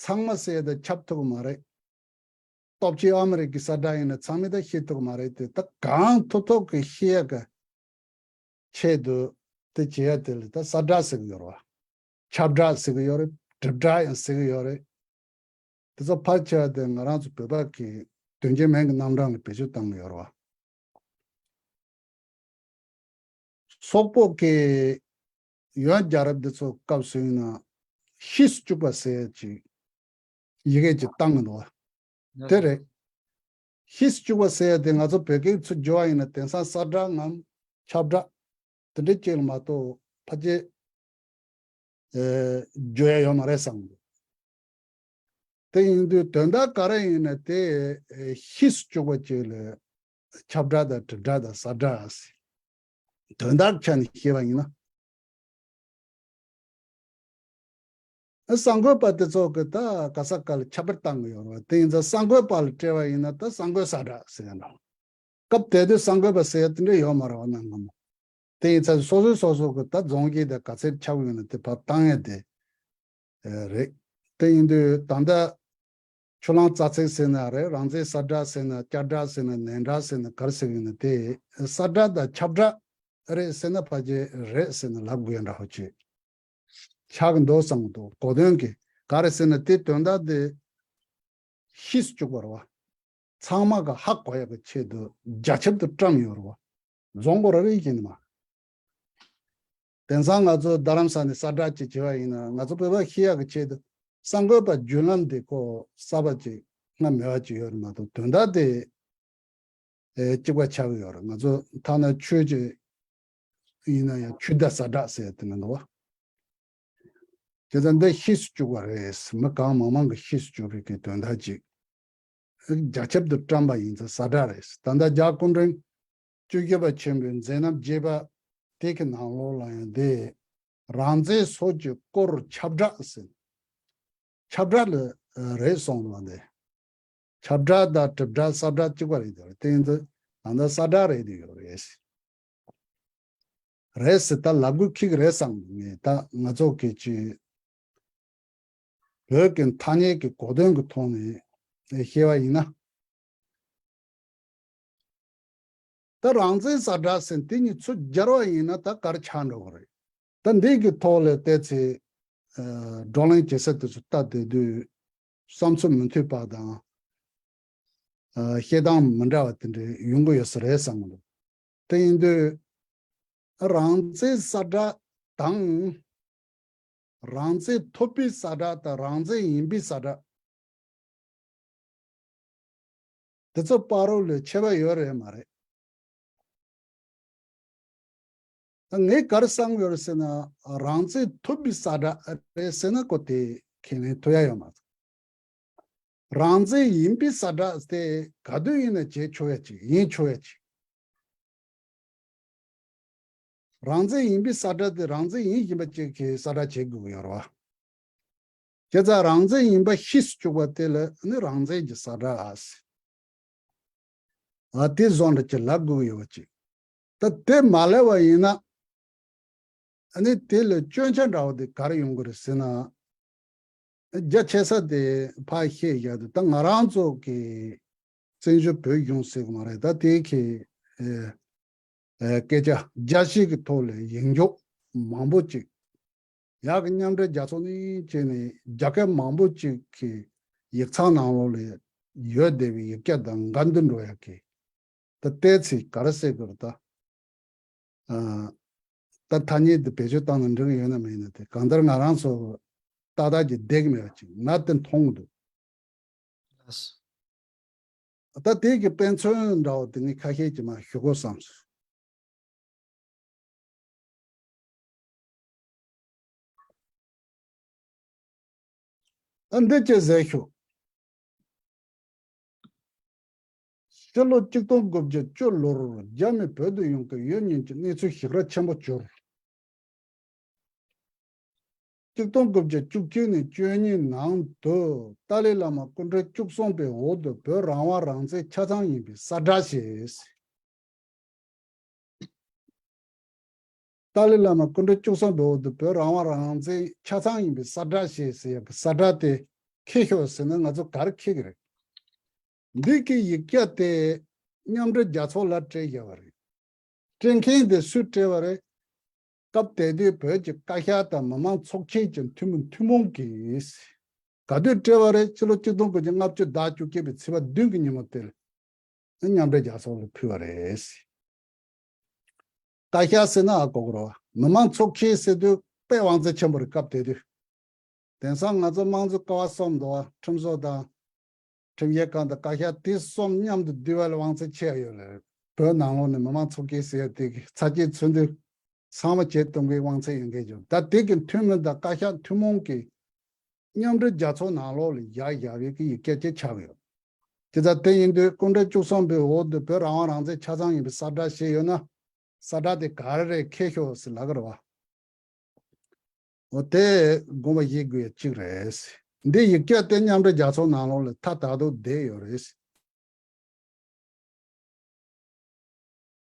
ཚང་མ་ཟེར་ཡ་དེ་ཁྱབ་ཐུབ་ཀྱི་མ་རེད། སྟོབས་ཆེ་ཨ་མི་རི་ཀའི་ས་བཀྲ་ཡིན་ན་ཚང་མས་ད་ཤེས་ཐུབ་ཀྱི་མ་རེད་དེ། ད་གང་ཐུབ་ཐུབ་ཀྱི་ཤེས་ཡ་གི་ཆེད་དུ་དེ་བྱེད་ཡ་དེ་ལ་ད་ས་བཀྲ་ཟེར་གི་ཡོད་རེད་བ། ཁྱབ་བཀྲ་ཟེར་གི་ཡོད་རེད། གྲིབ་བཀྲ་ཡང་ཟེར་གི་ཡོད་རེད། དེ་ཚོ་ཕལ་ཆེ་བ་དེ་ང་རང་ཚོ་བོད་པ་གི་དོན་གཅིག་མིང་གི་རྣམ་གྲངས་ལ་བེད་སྤྱོད་བཏང་གི་ཡོད་རེད་བ། སོག་པོ་གི་ཡོན་རྒྱལ་རབས་འདི་ཚོ་སྐབས་སུ་ཡིན་ན་ཤེས་སུ་བཅུག་པ་ཟེར་ཅིག་ཡི་གེ་ཅིག་བཏང་གི་འདུག་བ། དེ་རེད། ཤེས་སུ་བཅུག་པ་ཟེར་ཡ་དེ་ང་ཚོ་བོད་སྐད་ཚུར་བསྒྱུར་བ་ཡིན་ན་དེང་སང་ས་བཀྲ་ངམ་ཁྱབ་བཀྲ་དེ་འདྲ་ཅིག་ལ་མ་གཏོགས་ཕལ་ཆེར་ཨེ་བསྒྱུར་ཡ་ཡོད་མ་རེད་བསམ་གི་འདུག་དེ་ཡིན་དུས་དོན་དག་ག་རེ་ཡིན་ན་དེ་ཨེ་ཤེས་སུ་བཅུག་པ་ཅིག་ལ་ཁྱབ་བཀྲ་དང་གྲིབ་བཀྲ་དང་ས་བཀྲ་ཟེར། དོན་དག་ཆ་ནས་བཤད་པ་ཡིན་ན། གསར་འགོད་པ་དེ་ཚོ་གི་ད་ག་ས་ག་ལ་ཁྱབ་པར་བཏང་གི་ཡོད་རེད་བ། དེ་ཡིན་ཙང་གསར་འགོད་པ་ལ་སྤྲད་པ་ཡིན་ན་ད་གསར་འགོད་ས་བཀྲ་ཟེར་ཡ་འདྲ། སྐབས་དེ་དུས་གསར་འགོད་པ་ཟེར་ཡ་དེ་འདྲ་ཡོད་མ་རེད་བ། གནའ་སྔ་མོ། དེ་ཡིན་ཙང་སོ་སོས་སོ་སོ་གི་ད་རྫོང་གི་དེ་ག་ཚད་ཁྱབ་ཡོད་ན་དེ་ཕར་བཏང་ཡ་དེ་རེད། དེ་ཡིན་དུས་ད་ལྟ་ཆུ་གླང་རྩ་ཚིག་ཟེར་ན་རེད། རང་བཙན་ས་བཀྲ་ཟེར་ན་སྐྱ་བཀྲ་ཟེར་ན་ནས་བཀྲ་ཟེར་ན་ག་རེ་ཟེར་གི་ཡིན་ན་དེ་ས་བཀྲ་དང་ཁྱབ་བཀྲ་རེད་ཟེར་ན་ཕལ་ཆེར་རེད་ཟེར་ན་ལབ་དགོས་འདྲ་བོ་ཅིག་ཆགས་ཀྱི་འདུག་བསམ་གྱི་འདུག་གོ་དོན་གྱི་ག་རེ་ཟེར་ན་དེ་དོན་དག་དེ་ཤེས་སུ་བཅུག་པ་རེད་བ། ཚང་མ་གི་ཧ་གོ་ཡག་གི་ཆེད་དུ་རྒྱ་ཁྱབ་ཏུ་བཀྲམ་ཡོད་རེད་བ། རྫོང་སྒོ་ར་རེ་ཡིན་མ། དེང་སང་ང་ཚོ་རྡ་རམ་ས་ནས་ས་བཀྲ་ཅིག་བྱེད་པ་ཡིན་ན་ང་ཚོ་བོད་པ་ཤེས་ཡག་གི་ཆེད་དུ་གསར་འགོད་པ་བརྒྱུད་ལམ་དེ་ཁོ་གསར་པ་ཅིག་སྔ་མེད་པ་ཅིག་ཡོད་རེད་མ་གཏོགས་དོན་དག་དེ་ཨེ་གཅིག་པ་ཆགས་ཀྱི་ཡོད་རེད། ང་ཚོ་ཐ་ན་ཆོས་ཅིག་ཡིན་ན་ཡང་ཆོས་བརྡ་ས་བཀྲ་ཟེར་དེ་མི་འདུག་བ། བྱས་ཙང་འདི་ཤེས་སུ་བཅུག་པ་རེད། མི་གང་མང་མང་གིས་ཤེས་སུ་བཅུག་པའི་གི་དོན་དག་ཅིག་རྒྱ་ཁྱབ་ཏུ་བཀྲམ་པ་ཡིན་ཙང་ས་བཀྲ་རེད། ད་ལྟ་རྒྱལ་སྐུ་ཕྲེང་བཅུ་བཞི་པ་ཆེན་པོའི་མཛད་རྣམ་རྒྱས་པ་དེ་གི་ནང་ལོགས་ལ་ཡང་འདི་རང་བཙན་སོགས་ཀྱི་སྐོར་ཁྱབ་བསྒྲགས་ཟེར། ཁྱབ་བསྒྲགས་ལ་རེད་སོང་བ་འདི། ཁྱབ་བསྒྲགས་དང་གྲིབ་བསྒྲགས་ས་བསྒྲགས་གཅིག་པ་རེད་འདུག་དེ་ཡིན་ཙང་ད་ལྟ་ས་བསྒྲགས་རེད་འདུག་ཡོད་རེད། རེད་ཟེར་ད་ལབ་དགོས་ཁེགས་རེད་བསམ་ངས། ད་ང་ཚོ་གི་ཅི་བོད་ཀྱི་ཐ་སྙད་ཀྱི་གོ་དོན་གྱི་ཐོག་ནས་བཤད་པ་ཡིན་ན། ད་རང་བཙན་ས་བསྒྲགས་ཟེར་དེ་གཉིས་ཚུར་སྦྱར་བ་ཡིན་ན་ད་ག་རེ་ཆགས་འགྲོ་གི་རེད། ད་འདི་གི་ཐོག་ལ་བལྟས་ཚེ་བགྲོ་གླེང་བྱེད་ས་དེ་ཚོ་ལྟ་བསྡད་དུས་བསམ་ཚུལ་མི་མཐུན་པ་དང་བཤད་སྟངས་མི་འདྲ་བ་དེ་འདྲ་ཡོང་གི་ཡོད་ས་རེད་བསམ་གི་འདུག་དེ་ཡིན་དུས་རང་བཙན་ས་བསྒྲགས་དང་། རང་བཙན་ཐོབ་པའི་ས་བསྒྲགས་དང་རང་བཙན་ཡིན་པའི་ས་བསྒྲགས། དེ་ཚོ་བར་རོ་ལ་ཁྱད་པར་ཡོད་རེད་མ་རེད། ད་ངས་ག་རེ་བསམ་ཡོད་རེད་ཟེར་ན་རང་བཙན་ཐོབ་པའི་ས་བསྒྲགས་རེད་ཟེར་ན་ཁོ་དེ་ཁས་ལེན་ཐུབ་ཡ་ཡོད་མ་རེད། རང་བཙན་ཡིན་པའི་ས་བསྒྲགས་དེ་ག་དུས་ཡིན་ན་བྱེད་ཆོག་ཡ་ཅིག་ཡིན་ཆོག་ཡ་ཅིག་རང་བཙན་ཡིན་པའི་ས་ཁྲ་དེ་རང་བཙན་ཡིན་བཞིན་པ་ཅིག་གི་ས་ཁྲ་བྱེད་དགོས་ཀྱི་ཡོད་རེད་བ། བྱས་ཙང་རང་བཙན་ཡིན་པ་ཤེས་སུ་བཅུག་པ་དེ་ལ་ནི་རང་བཙན་གྱི་ས་ཁྲ་ཟེར། ཨ་དེ་བཟོ་འདྲ་ཅིག་ལབ་དགོས་ཀྱི་ཡོད་པ་ཅིག་ད་དེ་མ་ལབ་པ་ཡིན་ན། ཨ་ནི་དེ་ལ་སྐྱོན་ཆ་འདྲ་བོ་དེ་ག་རེ་ཡོང་གི་རེད་ཟེར་ན། རྒྱ་ཆེ་ས་དེ་ཕར་བཤད་བཞག་དུས་ད་ང་རང་ཚོ་གི་བཙན་བྱོལ་བོད་གཞུང་ཟེར་གི་མ་རེད། ད་དེ་གི་ཨེ་ཨེ་སྐད་ཆ་རྒྱ་ཆེ་གི་ཐོག་ལ་ཡིག་འཇོག་མང་པོ་ཅིག་ཡག་གི་མཉམ་འབྲེལ་རྒྱལ་ཚོགས་ནས་བྱས་ནས་རྒྱ་སྐད་མང་པོ་ཅིག་གི་ཡིག་ཚང་ནང་ལོགས་ལ་ཡོད་བསྡད་པའི་ཡིག་སྐད་དང་འགལ་འདུ་འགྲོ་ཡག་གི་ད་ལྟའི་ཚིག་ག་རེ་ཟེར་དགོས་རེད་ད། ཨ། ད་ཐ་སྙད་འདི་བེད་སྤྱོད་བཏང་ན་འགྲིག་གི་ཡོད་ན་མེད་ན་དེ་གང་ལྟར་ང་རང་ཚོ་ཏག་ཏག་ཅིག་བསྡད་ཀྱི་མེད་པ་ཅིག་ང་དེ་མཐོང་གི་འདུག་ལགས། ད་དེ་གི་དཔེ་མཚོན་འདྲ་བོ་དེ་ངས་ཁ་ཤས་ཀྱིས་མར་ཞུ་དགོས་བསམ་སོང་། ད་འདི་ཅི་ཟེར་ཤོག་ཕྱི་ལོ་གཅིག་སྟོང་དགུ་བརྒྱ་བཅུ་ལོར་རྒྱ་མི་བོད་དུ་ཡོང་སྐབས་ཡོད་མིན་གྱི་གནས་ཚུལ་ཞིབ་ར་ཆེན་པོ་འབྱོར། གཅིག་སྟོང་དགུ་བརྒྱ་བཅུ་གཅིག་ནས་བཅུ་གཉིས་ནང་དུ་ཏཱ་ལའི་བླ་མ་སྐུ་ཕྲེང་བཅུ་གསུམ་པའི་འོག་ཏུ་བོད་རང་དབང་རང་བཙན་ཆ་ཚང་ཡིན་པའི་གསལ་བསྒྲགས་བྱས། ཏཱ་ལའི་བླ་མ་སྐུ་ཕྲེང་བཅུ་གསུམ་པའི་འོག་ཏུ་བོད་རང་དབང་རང་བཙན་ཆ་ཚང་ཡིན་པའི་གསལ་བསྒྲགས་བྱས་ཟེར་ཡག་གི་གསལ་བསྒྲགས་དེ་འཁྱེར་ཤོག་ཟེར་ན་ང་ཚོ་ག་རེ་འཁྱེར་གི་རེད། འདི་གི་ཡིག་སྐད་དེ་མཉམ་འབྲེལ་རྒྱལ་ཚོགས་ལ་སྤྲད་བཞག་པ་རེད། སྤྲད་མཁན་དེ་སུས་སྤྲད་པ་རེད། སྐབས་དེ་དུས་བོད་ཀྱི་བཀའ་ཤག་དང་མི་མང་ཚོགས་ཆེན་གྱི་འཐུས་མི་ཐུན་མོང་གིས། ག་དུས་སྤྲད་པ་རེད། ཕྱི་ལོ་གཅིག་སྟོང་དགུ་བརྒྱ་ལྔ་བཅུ་ཟླ་བཅུ་གཅིག་པའི་ཚེས་པ་བདུན་གྱི་ཉིན་མོ་དེར་མཉམ་འབྲེལ་རྒྱལ་ཚོགས་ལ་ཕུལ་བ་རེད། བཀའ་ཤག་ཟེར་ན་ཨ་གོ་གི་རེད་བ། མི་མང་ཚོགས་ཆེན་ཟེར་དུས་དཔེ་དབང་ཚད་ཆེན་པོ་རེད་སྐབས་དེ་དུས། དེང་སང་ང་ཚོ་དམངས་གཙོ་ཀ་བ་གསུམ་འདུག་བ། ཁྲིམས་བཟོ་དང་། ཁྲིམས་ཞིབ་ཁང་དང་བཀའ་ཤག་དེ་གསུམ་མཉམ་དུ་བསྡུས་པ་ལ་དབང་ཚད་ཆེ་བ་ཡོད་ལ། བོད་ནང་ལོགས་ནས་མི་མང་ཚོགས་ཆེན་ཟེར་ཡ་དེ་གི་ཚ་སྐྱེས་ཚུན་དུ་ཚང་མ་བྱེད་གཏོང་གི་དབང་ཚད་ཡོད་མཁན་ཅིག་ད་དེ་གི་འཐུས་མི་དང་བཀའ་ཤག་ཐུན་མོང་གི་མཉམ་འབྲེལ་རྒྱལ་ཚོགས་ནང་ལོགས་ལ་བཞག་བཞག་པའི་གི་ཡིག་སྐད་ཅིག་ཆགས་ཡོད། དེ་ལྟར་དེ་ཡིན་དུས་སྐུ་ཕྲེང་བཅུ་གསུམ་པའི་འོག་ཏུ་བོད་རང་དབང་རང་བཙན་ཆ་ཚང་ཡིན་པའི་གསལ་བསྒྲགས་བྱས་ཡོད་ན། གསལ་བསྒྲགས་དེ་ག་རེ་རེད་འཁྱེར་ཤོག་ཟེར་ལབ་ཀྱི་རེད་བ། འོ་དེ་དགོངས་པ་བཞེས་དགོས་ཡ་གཅིག་རེད། འདི་ཡིག་སྐད་དེ་མཉམ་འབྲེལ་རྒྱལ་ཚོགས་ནང་ལོགས་ལ་མཐའ་དག་ཏུ་བསྡད་ཡོད་རེད།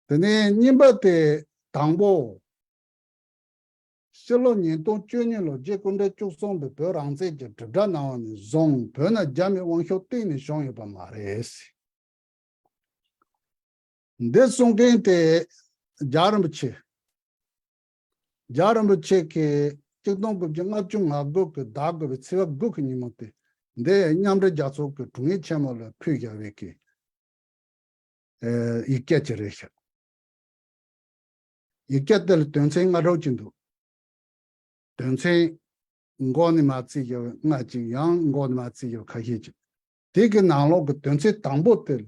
དེ་ནས་གཉིས་པ་དེ་དང་པོ། ཕྱི་ལོ་ཉིས་སྟོང་བཅུ་གཉིས་ལོར་རྗེ་སྐུ་ཕྲེང་བཅུ་གསུམ་པའི་བོད་རང་བཙན་གྱི་དྲིལ་བསྒྲགས་གནང་བ་ནས་བཟུང་བོད་ནང་རྒྱ་མིའི་དབང་ཤུགས་གཏན་ནས་བྱུང་ཡོད་པ་མ་རེད། འདི་གསུང་མཁན་དེ་རྒྱལ་བ་རིན་པོ་ཆེ། རྒྱལ་བ་རིན་པོ་ཆེ་གིས་གཅིག་སྟོང་དགུ་བརྒྱ་ལྔ་བཅུ་ང་དགུ་གི་ཟླ་དགུ་པའི་ཚེས་པ་དགུ་གི་ཉིན་མོ་དེ་འདི་མཉམ་འབྲེལ་རྒྱལ་ཚོགས་ཀྱི་དྲུང་ཡིག་ཆེན་མོ་ལ་ཕུལ་བཞག་པའི་གི་ཨེ་ཡིག་སྐད་ཅིག་རེད་ཤག་ཡིག་སྐད་དེ་ལ་དོན་ཚན་ལྔ་དྲུག་ཅིག་འདུག་དོན་ཚན་མགོ་ནས་མར་བརྩིས་བཞག་པའི་ལྔ་ཅིག་ཡང་མགོ་ནས་མར་བརྩིས་བཞག་པའི་ཁ་ཤས་ཅིག་དེ་གི་ནང་ལོགས་ཀྱི་དོན་ཚན་དང་པོ་དེ་ལ་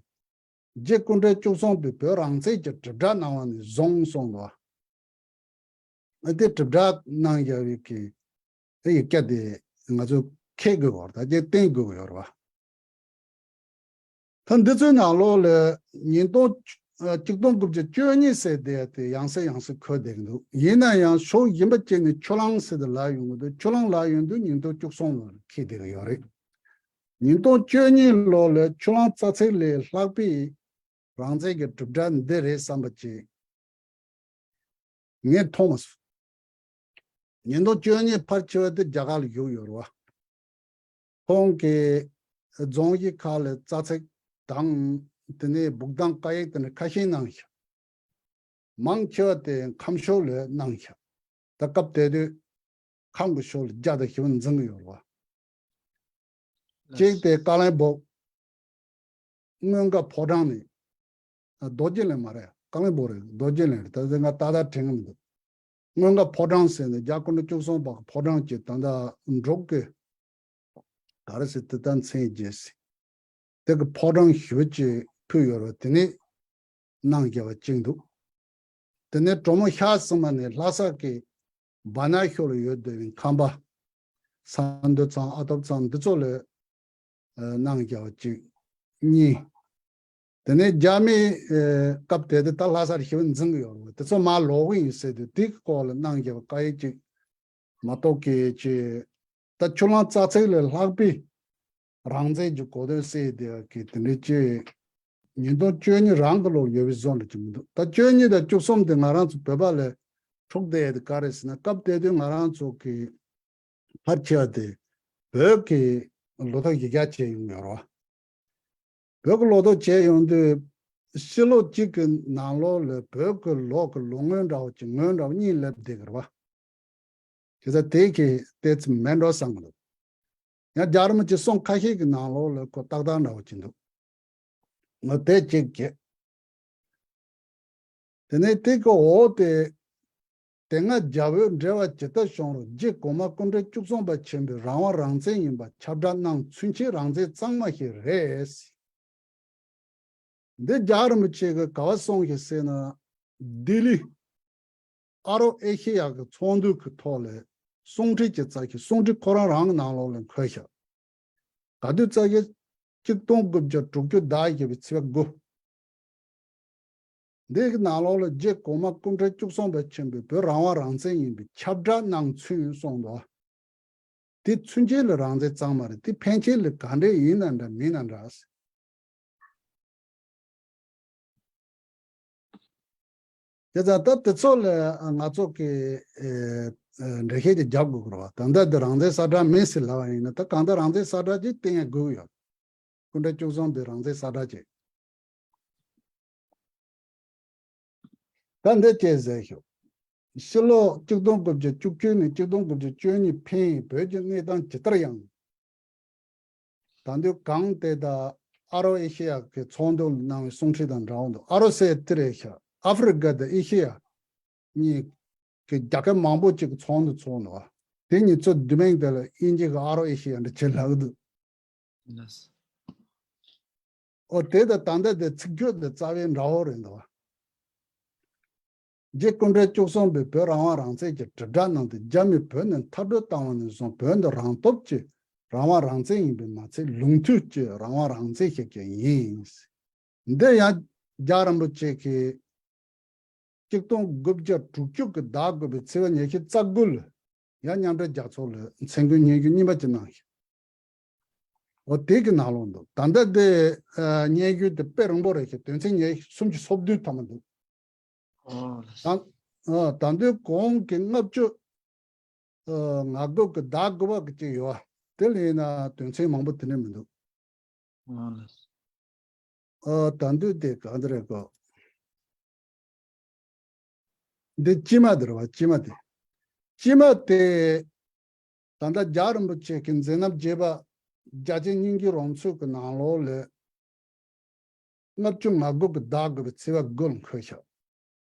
རྗེ་སྐུ་ཕྲེང་བཅུ་གསུམ་པའི་བོད་རང་བཙན་གྱི་དྲིལ་བསྒྲགས་གནང་བ་ནས་བཟུང་གསུངས་འདུག་ཨ་དེ་དྲིལ་བསྒྲགས་གནང་བཞག་པའི་གི་ཨ་ཡིག་སྐད་དེ་ང་ཚོས་འཁྱེར་དགོས་པ་རེད། ད་དེ་བསྟན་དགོས་ཀྱི་ཡོད་རེད་བ། ད་འདི་ཚོའི་ནང་ལོགས་ལ་ཉིས་སྟོང་ཨ་གཅིག་སྟོང་དགུ་བརྒྱ་བཅུ་གཉིས་ཟེར་དེ་དེ་ཡང་སེ་ཡང་སེ་འཁོད་བསྡད་ཀྱི་འདུག་ཡིན་ན་ཡང་ཕྱོགས་གཞན་པ་བྱས་ནས་ཆུ་གླང་ཟེར་དེ་ལབ་ཡོང་གི་འདུག་ཆུ་གླང་ལབ་ཡོང་དུས་ཉིས་སྟོང་བཅུ་གསུམ་ལོར་འཁེལ་བསྡད་ཀྱི་ཡོད་རེད། ཉིས་སྟོང་བཅུ་གཉིས་ལོ་ལ་ཆུ་གླང་རྩ་ཚིག་ལས་ལྷག་པའི་རང་བཙན་གྱི་གྲུབ་འབྲས་འདི་རེད་བསམ་པ་ཅིག་ངས་མཐོང་མ་སོང་། ཉིས་སྟོང་བཅུ་གཉིས་ཕལ་ཆེ་བ་དེ་རྒྱ་གར་ལ་བཞུགས་ཡོད་རེད་བ། ཁོང་གིས་རྫོང་གཞིས་ཁག་ལ་རྩ་ཚིག་དང་དེ་ནས་སྦུག་དང་བཀའ་ཡིག་དེ་འདྲ་ཁ་ཤས་གནང་ཤག་མང་ཆེ་བ་དེ་ཁམས་ཕྱོགས་ལ་གནང་ཤག་ད་སྐབས་དེ་དུས་ཁམས་ཀྱི་ཕྱོགས་ལ་རྒྱ་དང་ཞི་བ་འཛིང་གི་ཡོད་རེད་བ། གཅིག་དེ་བཀའ་བློན་སྦུག་སྔོན་འགག་ཕོ་བྲང་ནས། ཨ་རྡོ་རྗེ་གླིང་མ་རེད། བཀའ་བློན་སྦུག་རེད། རྡོ་རྗེ་གླིང་རེད། ད་ལྟ་ང་ཏག་ཏག་དྲན་གི་མི་འདུག་སྔོན་འགག་ཕོ་བྲང་ཟེར་ནས་རྒྱ་སྐུ་ཕྲེང་བཅུ་གསུམ་པ་གི་ཕོ་བྲང་གི་ད་ལྟ་འབྲུག་གི་ག་རེ་ཟེར་དེ་ལྟར་མཚན་བརྗེས་ཟིན། དེ་གི་ཕོ་བྲང་ཞེ་པོ་ཅིག་ཕུལ་ཡོད་རེད། དེ་ནས་གནང་བཞག་པ་གཅིག་འདུག་དེ་ནས་གྲོ་མོ་ཤར་ཟིན་པ་ནས་ལྷ་ས་གི་བ་ན་ཤོད་ལ་ཡོད་བསྡད་པའི་ཁམས་པ་ས་འདུ་ཚང་ཨ་སྟོབས་ཚང་འདི་ཚོ་ལ་ཨ་གནང་བཞག་པ་གཅིག་གཉིས། དེ་ནས་རྒྱ་མིས་ཨེ་སྐབས་དེ་དུས་ད་ལྷ་སར་ཞི་བ་འཛིན་གྱི་ཡོད་རེད་བ། དེ་ཚོ་མར་ལོག་གི་ཡིན་ཟེར་དུས་དེའི་སྐོར་ལ་གནང་བཞག་པའི་བཀའ་ཡིག་ཅིག་མ་གཏོགས་ཀྱི་ཅིག་ད་ཆུ་གླང་རྩ་ཚིག་ལས་ལྷག་པའི་རང་བཙན་གྱི་གོ་དོན་གསལ་དེ་གི་དེ་འདྲའི་ཅིག་ཉིས་སྟོང་བཅུ་གཉིས་རང་གི་ལོར་ཡོད་པའི་བཟོ་འདྲ་ཅིག་མི་འདུག་ད་བཅུ་གཉིས་དང་བཅུ་གསུམ་དེ་ང་རང་ཚོ་བོད་པ་ལ་འཁྲུག་བསྡད་དེ་ག་རེ་ཟེར་ན། སྐབས་དེ་དུས་ང་རང་ཚོ་གི་ཕལ་ཆེ་བ་དེ་བོད་ཀྱི་ལོ་ཐོ་ཡིག་རྒྱག་བྱས་ཡོང་ཡོད་རེད་བ། བོད་ཀྱི་ལོ་ཐོ་བྱས་ཡོང་དུས་ཕྱི་ལོ་གཅིག་གི་ནང་ལོགས་ལ་བོད་ཀྱི་ལོ་གི་ལོ་ངོ་འདྲ་བོ་ཅིག་ངོ་འདྲ་བོ་གཉིས་སླེབས་བསྡད་ཀྱི་རེད་བ། བྱས་ཙང་དེ་གི་ལྟས་ཚིག་མེད་འགྲོ་བསམ་གྱི་འདུག་ཡང་རྒྱལ་བ་རིན་པོ་ཆེ་གསུང་ཁ་ཤས་ཀྱི་ནང་ལོགས་ལ་ཁོ་ཏག་ཏག་འདྲ་བོ་ཅིག་འདུག་ང་དེ་གཅིག་བྱས། དེ་ནས་དེ་གི་འོག་དེ། དེ་སྔ་རྒྱ་བོད་འབྲེལ་བ་ཇི་ལྟར་བྱུང་རུང་རྗེ་གོང་མ་སྐུ་ཕྲེང་བཅུ་གསུམ་པ་ཆེན་པོས་རང་དབང་རང་བཙན་ཡིན་པ་ཁྱབ་བསྒྲགས་གནང་ཚུན་ཆད་རང་བཙན་གཙང་མ་ཞིག་རེད། འདི་རྒྱལ་བ་རིན་པོ་ཆེ་གིས་ག་པར་གསུངས་ཤིག་ཟེར་ན། ལྡི་ལི་ཨ་རོ་ཨེ་ཤེ་ཡ་གི་ཚོགས་འདུ་གི་ཐོག་ལ་གསུང་འཕྲིན་ཅིག་བསྩལ་ཤིང་། གསུང་འཕྲིན་ཁོ་རང་རང་གི་ནང་ལོགས་ལ་འཁོད་ཤག་ག་དུས་བསྩལ་ཤག་གཅིག་སྟོང་དགུ་བརྒྱ་དྲུག་ཅུ་ཟླ་བཞི་པའི་ཚེས་པ་དགུ། འདི་གི་ནང་ལོགས་ལ་རྗེ་གོང་མ་སྐུ་ཕྲེང་བཅུ་གསུམ་པ་ཆེན་པོས་བོད་རང་དབང་རང་བཙན་ཡིན་པའི་ཁྱབ་བསྒྲགས་གནང་ཚུན་གསུངས་འདུག་དེ་ཚུན་ཆད་ལ་རང་བཙན་གཙང་མ་རེད། དེ་ཕན་ཆད་ལ་ག་འདྲས་ཡིན་ན་འདྲ་མིན་ན་འདྲ། དེ་ཙང་ད་དེ་ཚོ་ལ་ང་ཚོ་གི་ཨེ་ཨེ་འགྲེལ་བཤད་ཅིག་རྒྱབ་དགོས་ཀྱི་རེད་བ། ད་ལྟ་འདི་རང་བཙན་གསལ་བསྒྲགས་མིན་ཟེར་ལབ་པ་ཡིན་ན། ད་གང་ལྟར་རང་བཙན་གསལ་བསྒྲགས་ཅིག་བསྟན་ཡ་དགོས་ཀྱི་ཡོད། སྐུ་ཕྲེང་བཅུ་གསུམ་པའི་རང་བཙན་གསལ་བསྒྲགས་ཅིག་ད་འདི་ཅེས་ཟེར་ཞུ། ཕྱི་ལོ་གཅིག་སྟོང་དགུ་བརྒྱ་བཅུ་གཅིག་ནས་གཅིག་སྟོང་དགུ་བརྒྱ་བཅུ་གཉིས་ཕན་ཡོད་བོད་ཀྱི་གནས་སྟངས་ཇི་ལྟར་ཡང་། ད་དུང་གང་དེ་དག་ཨ་རོ་ཨེ་ཤེ་ཡ་གི་ཚོགས་འདུ་གནང་བའི་གསུང་འཕྲིན་དང་འདྲ་བོ་འདུག་ཨ་རོ་ཟེར་དེ་རེད་ཤག་ཨ་ཧྥེ་རི་ཀ་དང་ཨེ་ཤེ་ཡ་གཉིས་ཀྱི་རྒྱལ་ཁབ་མང་པོ་ཅིག་གི་ཚོགས་འདུ་ཚོགས་འདུག་དེ་གཉིས་ཚོ་འདི་མིང་དེ་ལ་དབྱིན་ཇི་གི་ཨ་རོ་ཨེ་ཤེ་ཡ་འདྲ་བྱེད་ལབ་འདུག་ལགས། ཨོ་དེ་དང་ད་ལྟ་དེ་ཚིག་བརྗོད་དེ་རྩ་བའི་འདྲ་བོ་རེད་འདུག་རྗེ་སྐུ་ཕྲེང་བཅུ་གསུམ་པས་བོད་རང་དབང་རང་བཙན་གྱི་དྲིལ་བསྒྲགས་གནང་སྟེ། རྒྱ་མིས་བོད་ནས་མཐར་སྐྲོད་བཏང་བ་ནས་བཟུང་བོད་འདི་རང་སྟོབས་ཀྱི་རང་དབང་རང་བཙན་ཡིན་པས་མ་ཚད། ལུགས་མཐུན་གྱི་རང་དབང་རང་བཙན་ཞིག་ཀྱང་ཡིན། འདི་ཡང་རྒྱལ་བ་རིན་པོ་ཆེ་གིས་གཅིག་སྟོང་དགུ་བརྒྱ་དྲུག་ཅུ་གི་ཟླ་དགུ་པའི་ཚེས་པ་ཉི་ཤུ་རྩ་དགུ་ལ་ཡང་མཉམ་འབྲེལ་རྒྱལ་ཚོགས་ལ་མཚན་བཀོད་སྙན་ཞུ་གཉིས་པ་ཅིག་གནང་ཞིང་། འོ་དེ་གི་ནང་ལོགས་འདུག་ད་ལྟ་དེ་ཨ་སྙན་ཞུ་དེ་དཔེ་རིང་པོ་རེད་ཤག་དོན་ཚན་ཉི་ཤུ་སུམ་ཅུ་སོ་བདུན་ཐམ་པ་འདུག་ཨོ་ལགས། ད་ཨ་ད་དུང་གོང་གི་ལྔ་བཅུ་ཨ་ང་དགུ་གི་ཟླ་དགུ་པ་གི་ཅིག་ཡོད། དེ་ལ་ཡིན་ན་དོན་ཚན་མང་པོ་དེ་འདྲ་མི་འདུག་ཨོ་ལགས། ཨ་ད་དུང་དེ་ག་འདྲ་རེད་གོ། འདི་དཀྱིལ་མ་དེ་རེད་བ། དཀྱིལ་མ་དེ། དཀྱིལ་མ་དེ་ད་ལྟ་རྒྱལ་བ་རིན་པོ་ཆེ་གི་མཛད་རྣམ་རྒྱས་པ་རྒྱ་ཆེན་སྙན་བརྒྱུད་རོལ་མཚོ་གི་ནང་ལོགས་ལ་ལྔ་བཅུ་ང་དགུ་གི་ཟླ་དགུ་པའི་ཚེས་པ་དགུ་ལ་འཁོད་ཤག་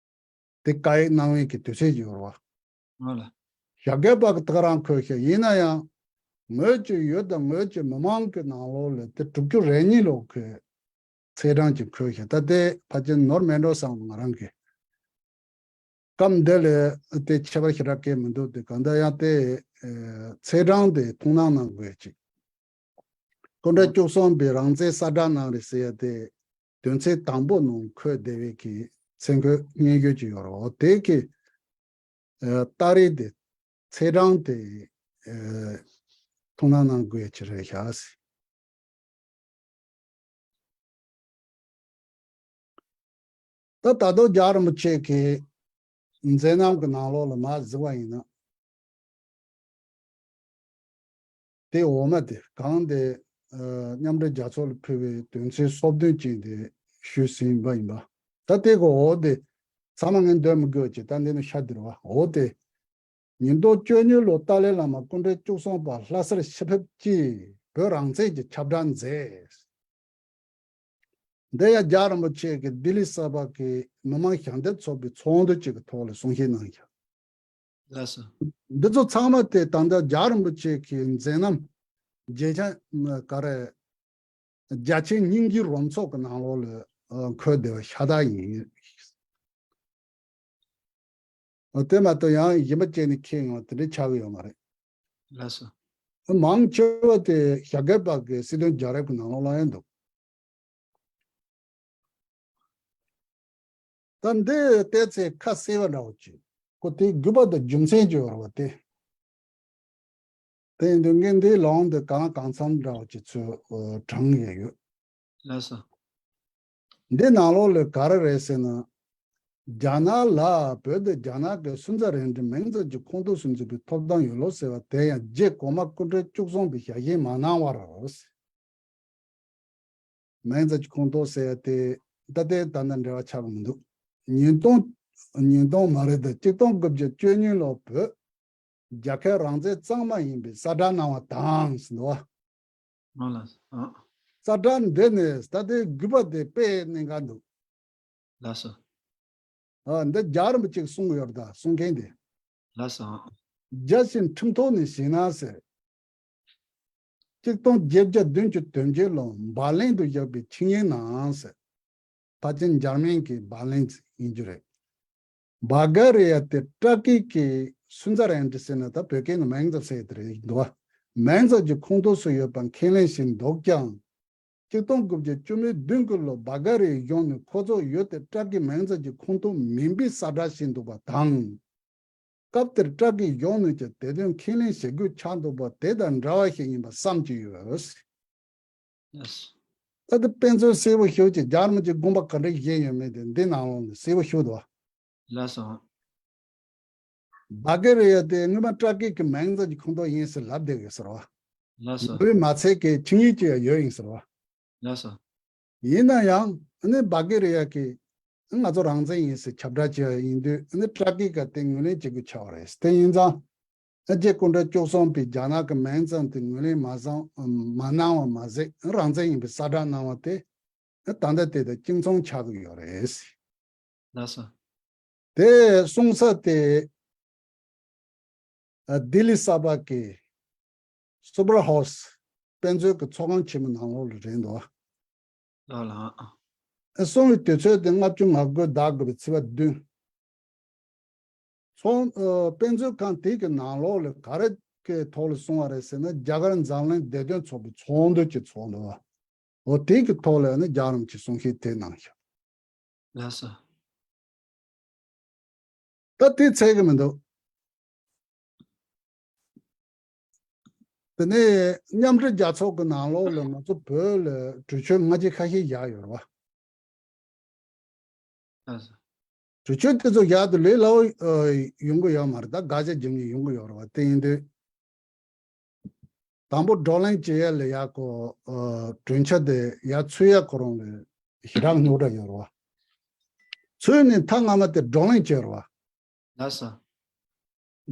དེ་བཀའ་ཡིག་གནང་བའི་གི་དུས་ཚོད་ཅིག་ཡོད་རེད་བ། ཨོ་ལགས། ཞྭ་སྒབ་པ་གི་ད་ག་རང་འཁོད་ཤག་ཡིན་ན་ཡང་ངོས་ཀྱི་ཡུལ་དང་ངོས་ཀྱི་མི་མང་གི་ནང་ལོགས་ལ་དེ་དྲུག་ཅུ་རེ་གཉིས་ལོག་གི་ཚེས་གྲངས་ཀྱི་འཁོད་ཤག་ད་དེ་ཕལ་ཆེར་ནོར་མེད་འགྲོ་བསམ། ང་རང་གི་སྐབས་འདི་ལ་དེ་ཁྱད་པར་ཞེ་དྲག་གང་མི་འདུག་དེ་གང་ལྟར་ཡང་དེ་ཨེ་ཚེས་གྲངས་དེ་ཐུགས་སྣང་གནང་དགོས་ཅིག་སྐུ་ཕྲེང་བཅུ་གསུམ་པའི་རང་བཙན་གསལ་བསྒྲགས་གནང་རེད་ཟེར་ཡ་དེ་དོན་ཚན་དང་པོ་ནང་འཁོད་བསྡད་པའི་གི་མཚན་བཀོད་སྙན་ཞུ་ཅིག་ཡོད་རེད། འོ་དེ་གི་ཨེ་ཏ་རིག་དེ་ཚེས་གྲངས་དེ་ཨེ་ཐུགས་སྣང་གནང་དགོས་ཀྱི་རེད་ཤག་ད་ད་དུང་རྒྱལ་བ་རིན་པོ་ཆེ་གི་མཛད་རྣམ་གྱི་ནང་ལོགས་ལ་མར་གཟིགས་པ་ཡིན་ན། དེ་འོག་མ་དེ་གང་དེ་ཨ་མཉམ་འབྲེལ་རྒྱལ་ཚོགས་ལ་ཕུལ་བའི་དོན་ཚན་སོ་བདུན་ཅན་དེ་ཞུས་ཟིན་པ་ཡིན་པ། ད་དེ་གི་འོག་དེ་ཚང་མ་ངས་འདོན་མི་དགོས་ཀྱི། ད་འདི་ནི་ཤ་དེ་རེད་བ། འོག་དེ། ཉིས་སྟོང་བཅུ་གཉིས་ལོར་ཏཱ་ལའི་བླ་མ་སྐུ་ཕྲེང་བཅུ་གསུམ་པ་ལྷ་སར་ཕྱིར་ཕེབས་ཀྱིས་བོད་རང་བཙན་གྱི་ཁྱབ་བསྒྲགས་མཛད། འདི་ཡང་རྒྱལ་བ་རིན་པོ་ཆེ་གིས་ལྡི་ལི་གསར་པ་གི་མི་མང་ཞལ་འདེབས་ཚོགས་པའི་ཚོགས་འདུ་ཅིག་གི་ཐོག་ལ་གསུང་བཤད་གནང་ཡོད། ལགས་སོ། འདི་ཚོ་ཚང་མ་དེ་ད་ལྟ་རྒྱལ་བ་རིན་པོ་ཆེ་གི་མཛད་རྣམ་རྒྱལ་ཆེན་ག་རེ་རྒྱ་ཆེན་སྙན་བརྒྱུད་རོལ་མཚོ་གི་ནང་ལོགས་ལ་ཨ་འཁོད་བསྡད་པ་ཤ་སྟག་ཡིན། ཨ་དེ་མ་གཏོགས་ཡང་གཞན་པ་བཅས་ནས་ཁྱེད་ཡོང་བ་དེ་འདྲ་ཆགས་ཀྱི་ཡོད་མ་རེད། ལགས་སོ། མང་ཆེ་བ་དེ་ཞྭ་སྒབ་པ་གི་སྲིད་དོན་རྒྱག་རེས་ཀྱི་ནང་ལོགས་ལ་ཡང་འདུག་ད་འདི་བལྟས་ཚེ་ཁ་གསལ་བ་འདྲ་བོ་ཅིག་ཁོ་དེའི་དགོས་པ་དང་རྒྱུ་མཚན་ཅིག་ཡོད་རེད་བ་དེ། དེ་ཡིན་དུས་ངས་འདིའི་ལུང་འདི་གང་ལ་གང་འཚམ་འདྲ་བོ་ཅིག་ཚུར་ཨ་དྲངས་ཡས་ཡོད། ལགས་སོ། འདི་ནང་ལོགས་ལ་ག་རེ་རེད་ཟེར་ན། རྒྱ་ནག་ལ་བོད་དང་རྒྱ་ནག་གི་སུན་ཙེ་རིང་འབྲིང་མིང་ཙམ་གྱི་ཁོངས་གཏོགས་སུ་འཛུལ་བའི་ཐོབ་ཐང་ཡོད་ལུགས་ཟེར་བ་དེ་ཡང་རྗེ་གོང་མ་སྐུ་ཕྲེང་བཅུ་གསུམ་པས་ཞལ་བཞེས་མ་གནང་བར། མིང་ཙམ་གྱི་ཁོངས་གཏོགས་ཟེར་ཡ་དེ་ད་ལྟའི་ད་ལྟ་འབྲེལ་བ་ཆགས་ཀྱི་མི་འདུག་ཉིས་སྟོང་། ཉིས་སྟོང་མ་རེད་དེ་གཅིག་སྟོང་དགུ་བརྒྱ་བཅུ་གཉིས་ལོར་བོད་རྒྱལ་ཁབ་རང་བཙན་གཙང་མ་ཡིན་པའི་གསལ་བསྒྲགས་གནང་བ་དང་ཟེར་འདུག་བ། ཨ་ལ། ཨ། གསལ་བསྒྲགས་འདི་ནས་ད་ལྟའི་དགོས་པ་དེ་དཔེ་གནད་འགག་འདུག་ལགས་སོ། ཨ། འདི་རྒྱལ་བ་རིན་པོ་ཆེས་གསུང་གི་ཡོད་རེད་ད་གསུང་མཁན་དེ། ལགས་སོ། རྒྱལ་ཞིང་ཁྲིམས་ཐོག་ནས་བཞེས་ན་ཟེར། གཅིག་སྟོང་བརྒྱད་བརྒྱ་བདུན་ཅུ་དོན་བརྒྱད་ལོར་བར་ལེན་དུ་བཞག་པའི་ཆིངས་ཡིག་ནང་ཟེར། ཕལ་ཆེར་འཇར་མན་གྱི་བར་ལེན་ཡིན་རྒྱུ་རེད། བལ་གྷ་རི་ཡ་དེ་ཏྲ་ཀི་གི་སུན་ཙེ་རིང་འབྲིང་ཟེར་ན་ད་བོད་སྐད་ནང་མིང་ཙམ་ཟེར་དེ་རེད་འདུག་བ། མིང་ཙམ་གྱི་ཁོངས་གཏོགས་སུ་ཡོད་པ་ཁས་ལེན་བཞིན་འདུག་ཀྱང་། གཅིག་སྟོང་དགུ་བརྒྱ་བཅུ་མེད་བདུན་དགུ་ལོར་བལ་གྷ་རི་ཡའི་གཞུང་ནས་ཁོ་ཚོ་ཡུལ་དེ་ཏྲ་ཀི་མིང་ཙམ་གྱི་ཁོངས་གཏོགས་མིན་པའི་གསལ་བསྒྲགས་བྱས་འདུག་པ་དང་། སྐབས་དེར་ཏྲ་ཀིའི་གཞུང་ནས་ཀྱང་དེ་དོན་ཁས་ལེན་བྱེད་དགོས་ཆགས་འདུག་པ་དེ་དང་འདྲ་བ་ཞིག་ཡིན་པ་བསམ་གྱི་ཡོད། ལགས། ད་ལྟ་དཔེ་མཚོན་གསལ་པོ་ཞིག་ཅིག་རྒྱལ་བ་རིན་པོ་ཆེས་དགོངས་པ་ག་འདྲ་བཞེས་ཡོད་མེད་དེ་འདི་ནང་ལོགས་ནས་གསལ་པོ་ཞིག་འདུག་ལགས་སོ། བལ་གྷ་རི་ཡ་དེ་སྔོན་མ་ཏྲ་ཀི་གི་མིང་ཙམ་གྱི་ཁོངས་གཏོགས་ཡིན་ཟེར་ལབ་བསྡད་ཡོད་ཟེར་བ། ལགས་སོ། ལོ་ཡི་མ་ཚད་ཀྱི་ཆིངས་ཡིག་ཅིག་ཡང་ཡོད་ཡིན་ཟེར་བ། ལགས་སོ། ཡིན་ན་ཡང་ཨ་ནི་བལ་གྷ་རི་ཡ་གིས་ང་ཚོ་རང་བཙན་ཡིན་ཟེར་ཁྱབ་བསྒྲགས་བྱས་པ་ཡིན་དུས་ཨ་ནི་ཏྲ་ཀི་ག་དེ་ངོས་ལེན་བྱེད་དགོས་ཆགས་པ་རེད། དེ་ཡིན་ཙང་ཨ་རྗེ་སྐུ་ཕྲེང་བཅུ་གསུམ་པས་རྒྱ་ནག་གི་མིང་ཙམ་དེ་ངོས་ལེན་མ་བཟང་མ་གནང་བ་མ་ཟད་རང་བཙན་ཡིན་པའི་གསལ་བསྒྲགས་གནང་བ་དེ་ཨ་ད་ལྟ་དེ་དང་གཅིག་མཚུངས་ཆགས་ཀྱི་ཡོད་རེད། ལགས་སོ། དེ་གསུང་ས་དེ། ལྡི་ལི་གསར་པ་གི་སུ་པར་ཧའུ་སི་དཔེ་མཛོད་ཀྱི་ཚོགས་ཁང་ཆེན་མོ་ནང་ལོགས་ལ་རེད་འདུག་ལགས་ལགས། གསུང་བའི་དུས་ཚོད་དེ་ལྔ་བཅུ་ང་དགུ་ཟླ་དགུ་པའི་ཚེས་པ་བདུན། ཚོགས་དཔེ་མཛོད་ཁང་དེ་གི་ནང་ལོགས་ལ་ག་རེ་གི་ཐོག་ལ་གསུང་བ་རེད་ཟེར་ན་རྒྱ་གར་འཛམ་གླིང་བདེ་དོན་ཚོགས་པའི་ཚོགས་འདུ་ཅིག་ཚོགས་འདུག་བ། འོ་དེ་གི་ཐོག་ལ་ནི་རྒྱལ་བ་རིན་པོ་ཆེས་གསུང་བཤད་དེ་གནང་ཤག་ལགས་སོ། ད་དེ་ཚད་གི་མི་འདུག་དེ་ནས་མཉམ་འབྲེལ་རྒྱལ་ཚོགས་ཀྱི་ནང་ལོགས་ལ་ང་ཚོ་བོད་ལ་གྲོས་ཆོད་སྔ་རྗེས་ཁ་ཤས་བཞག་ཡོད་རེད་བ། ལགས་སོ། གྲོས་ཆོད་དེ་ཚོ་བཞག་དུས་ལས་སླ་བོ་ཡོང་གི་ཡོད་མ་རེད། ད་དགག་བྱ་རྒྱབ་མཁན་ཡོང་གི་ཡོད་རེད་བ། དེ་ཡིན་དུས། དང་པོ་བགྲོ་གླེང་བྱེད་ཡ་ལ་ཡ་གོ་ཨ་གྲོས་འཆར་དེ་ཡ་ཚུད་ཡ་ཁོ་རང་ལ་ཞེ་དྲག་རྙོག་དྲ་ཡོད་རེད་བ། ཚུད་ནས་མཐའ་མ་དེ་བགྲོ་གླེང་བྱས་རེད་བ། ལགས་སོ།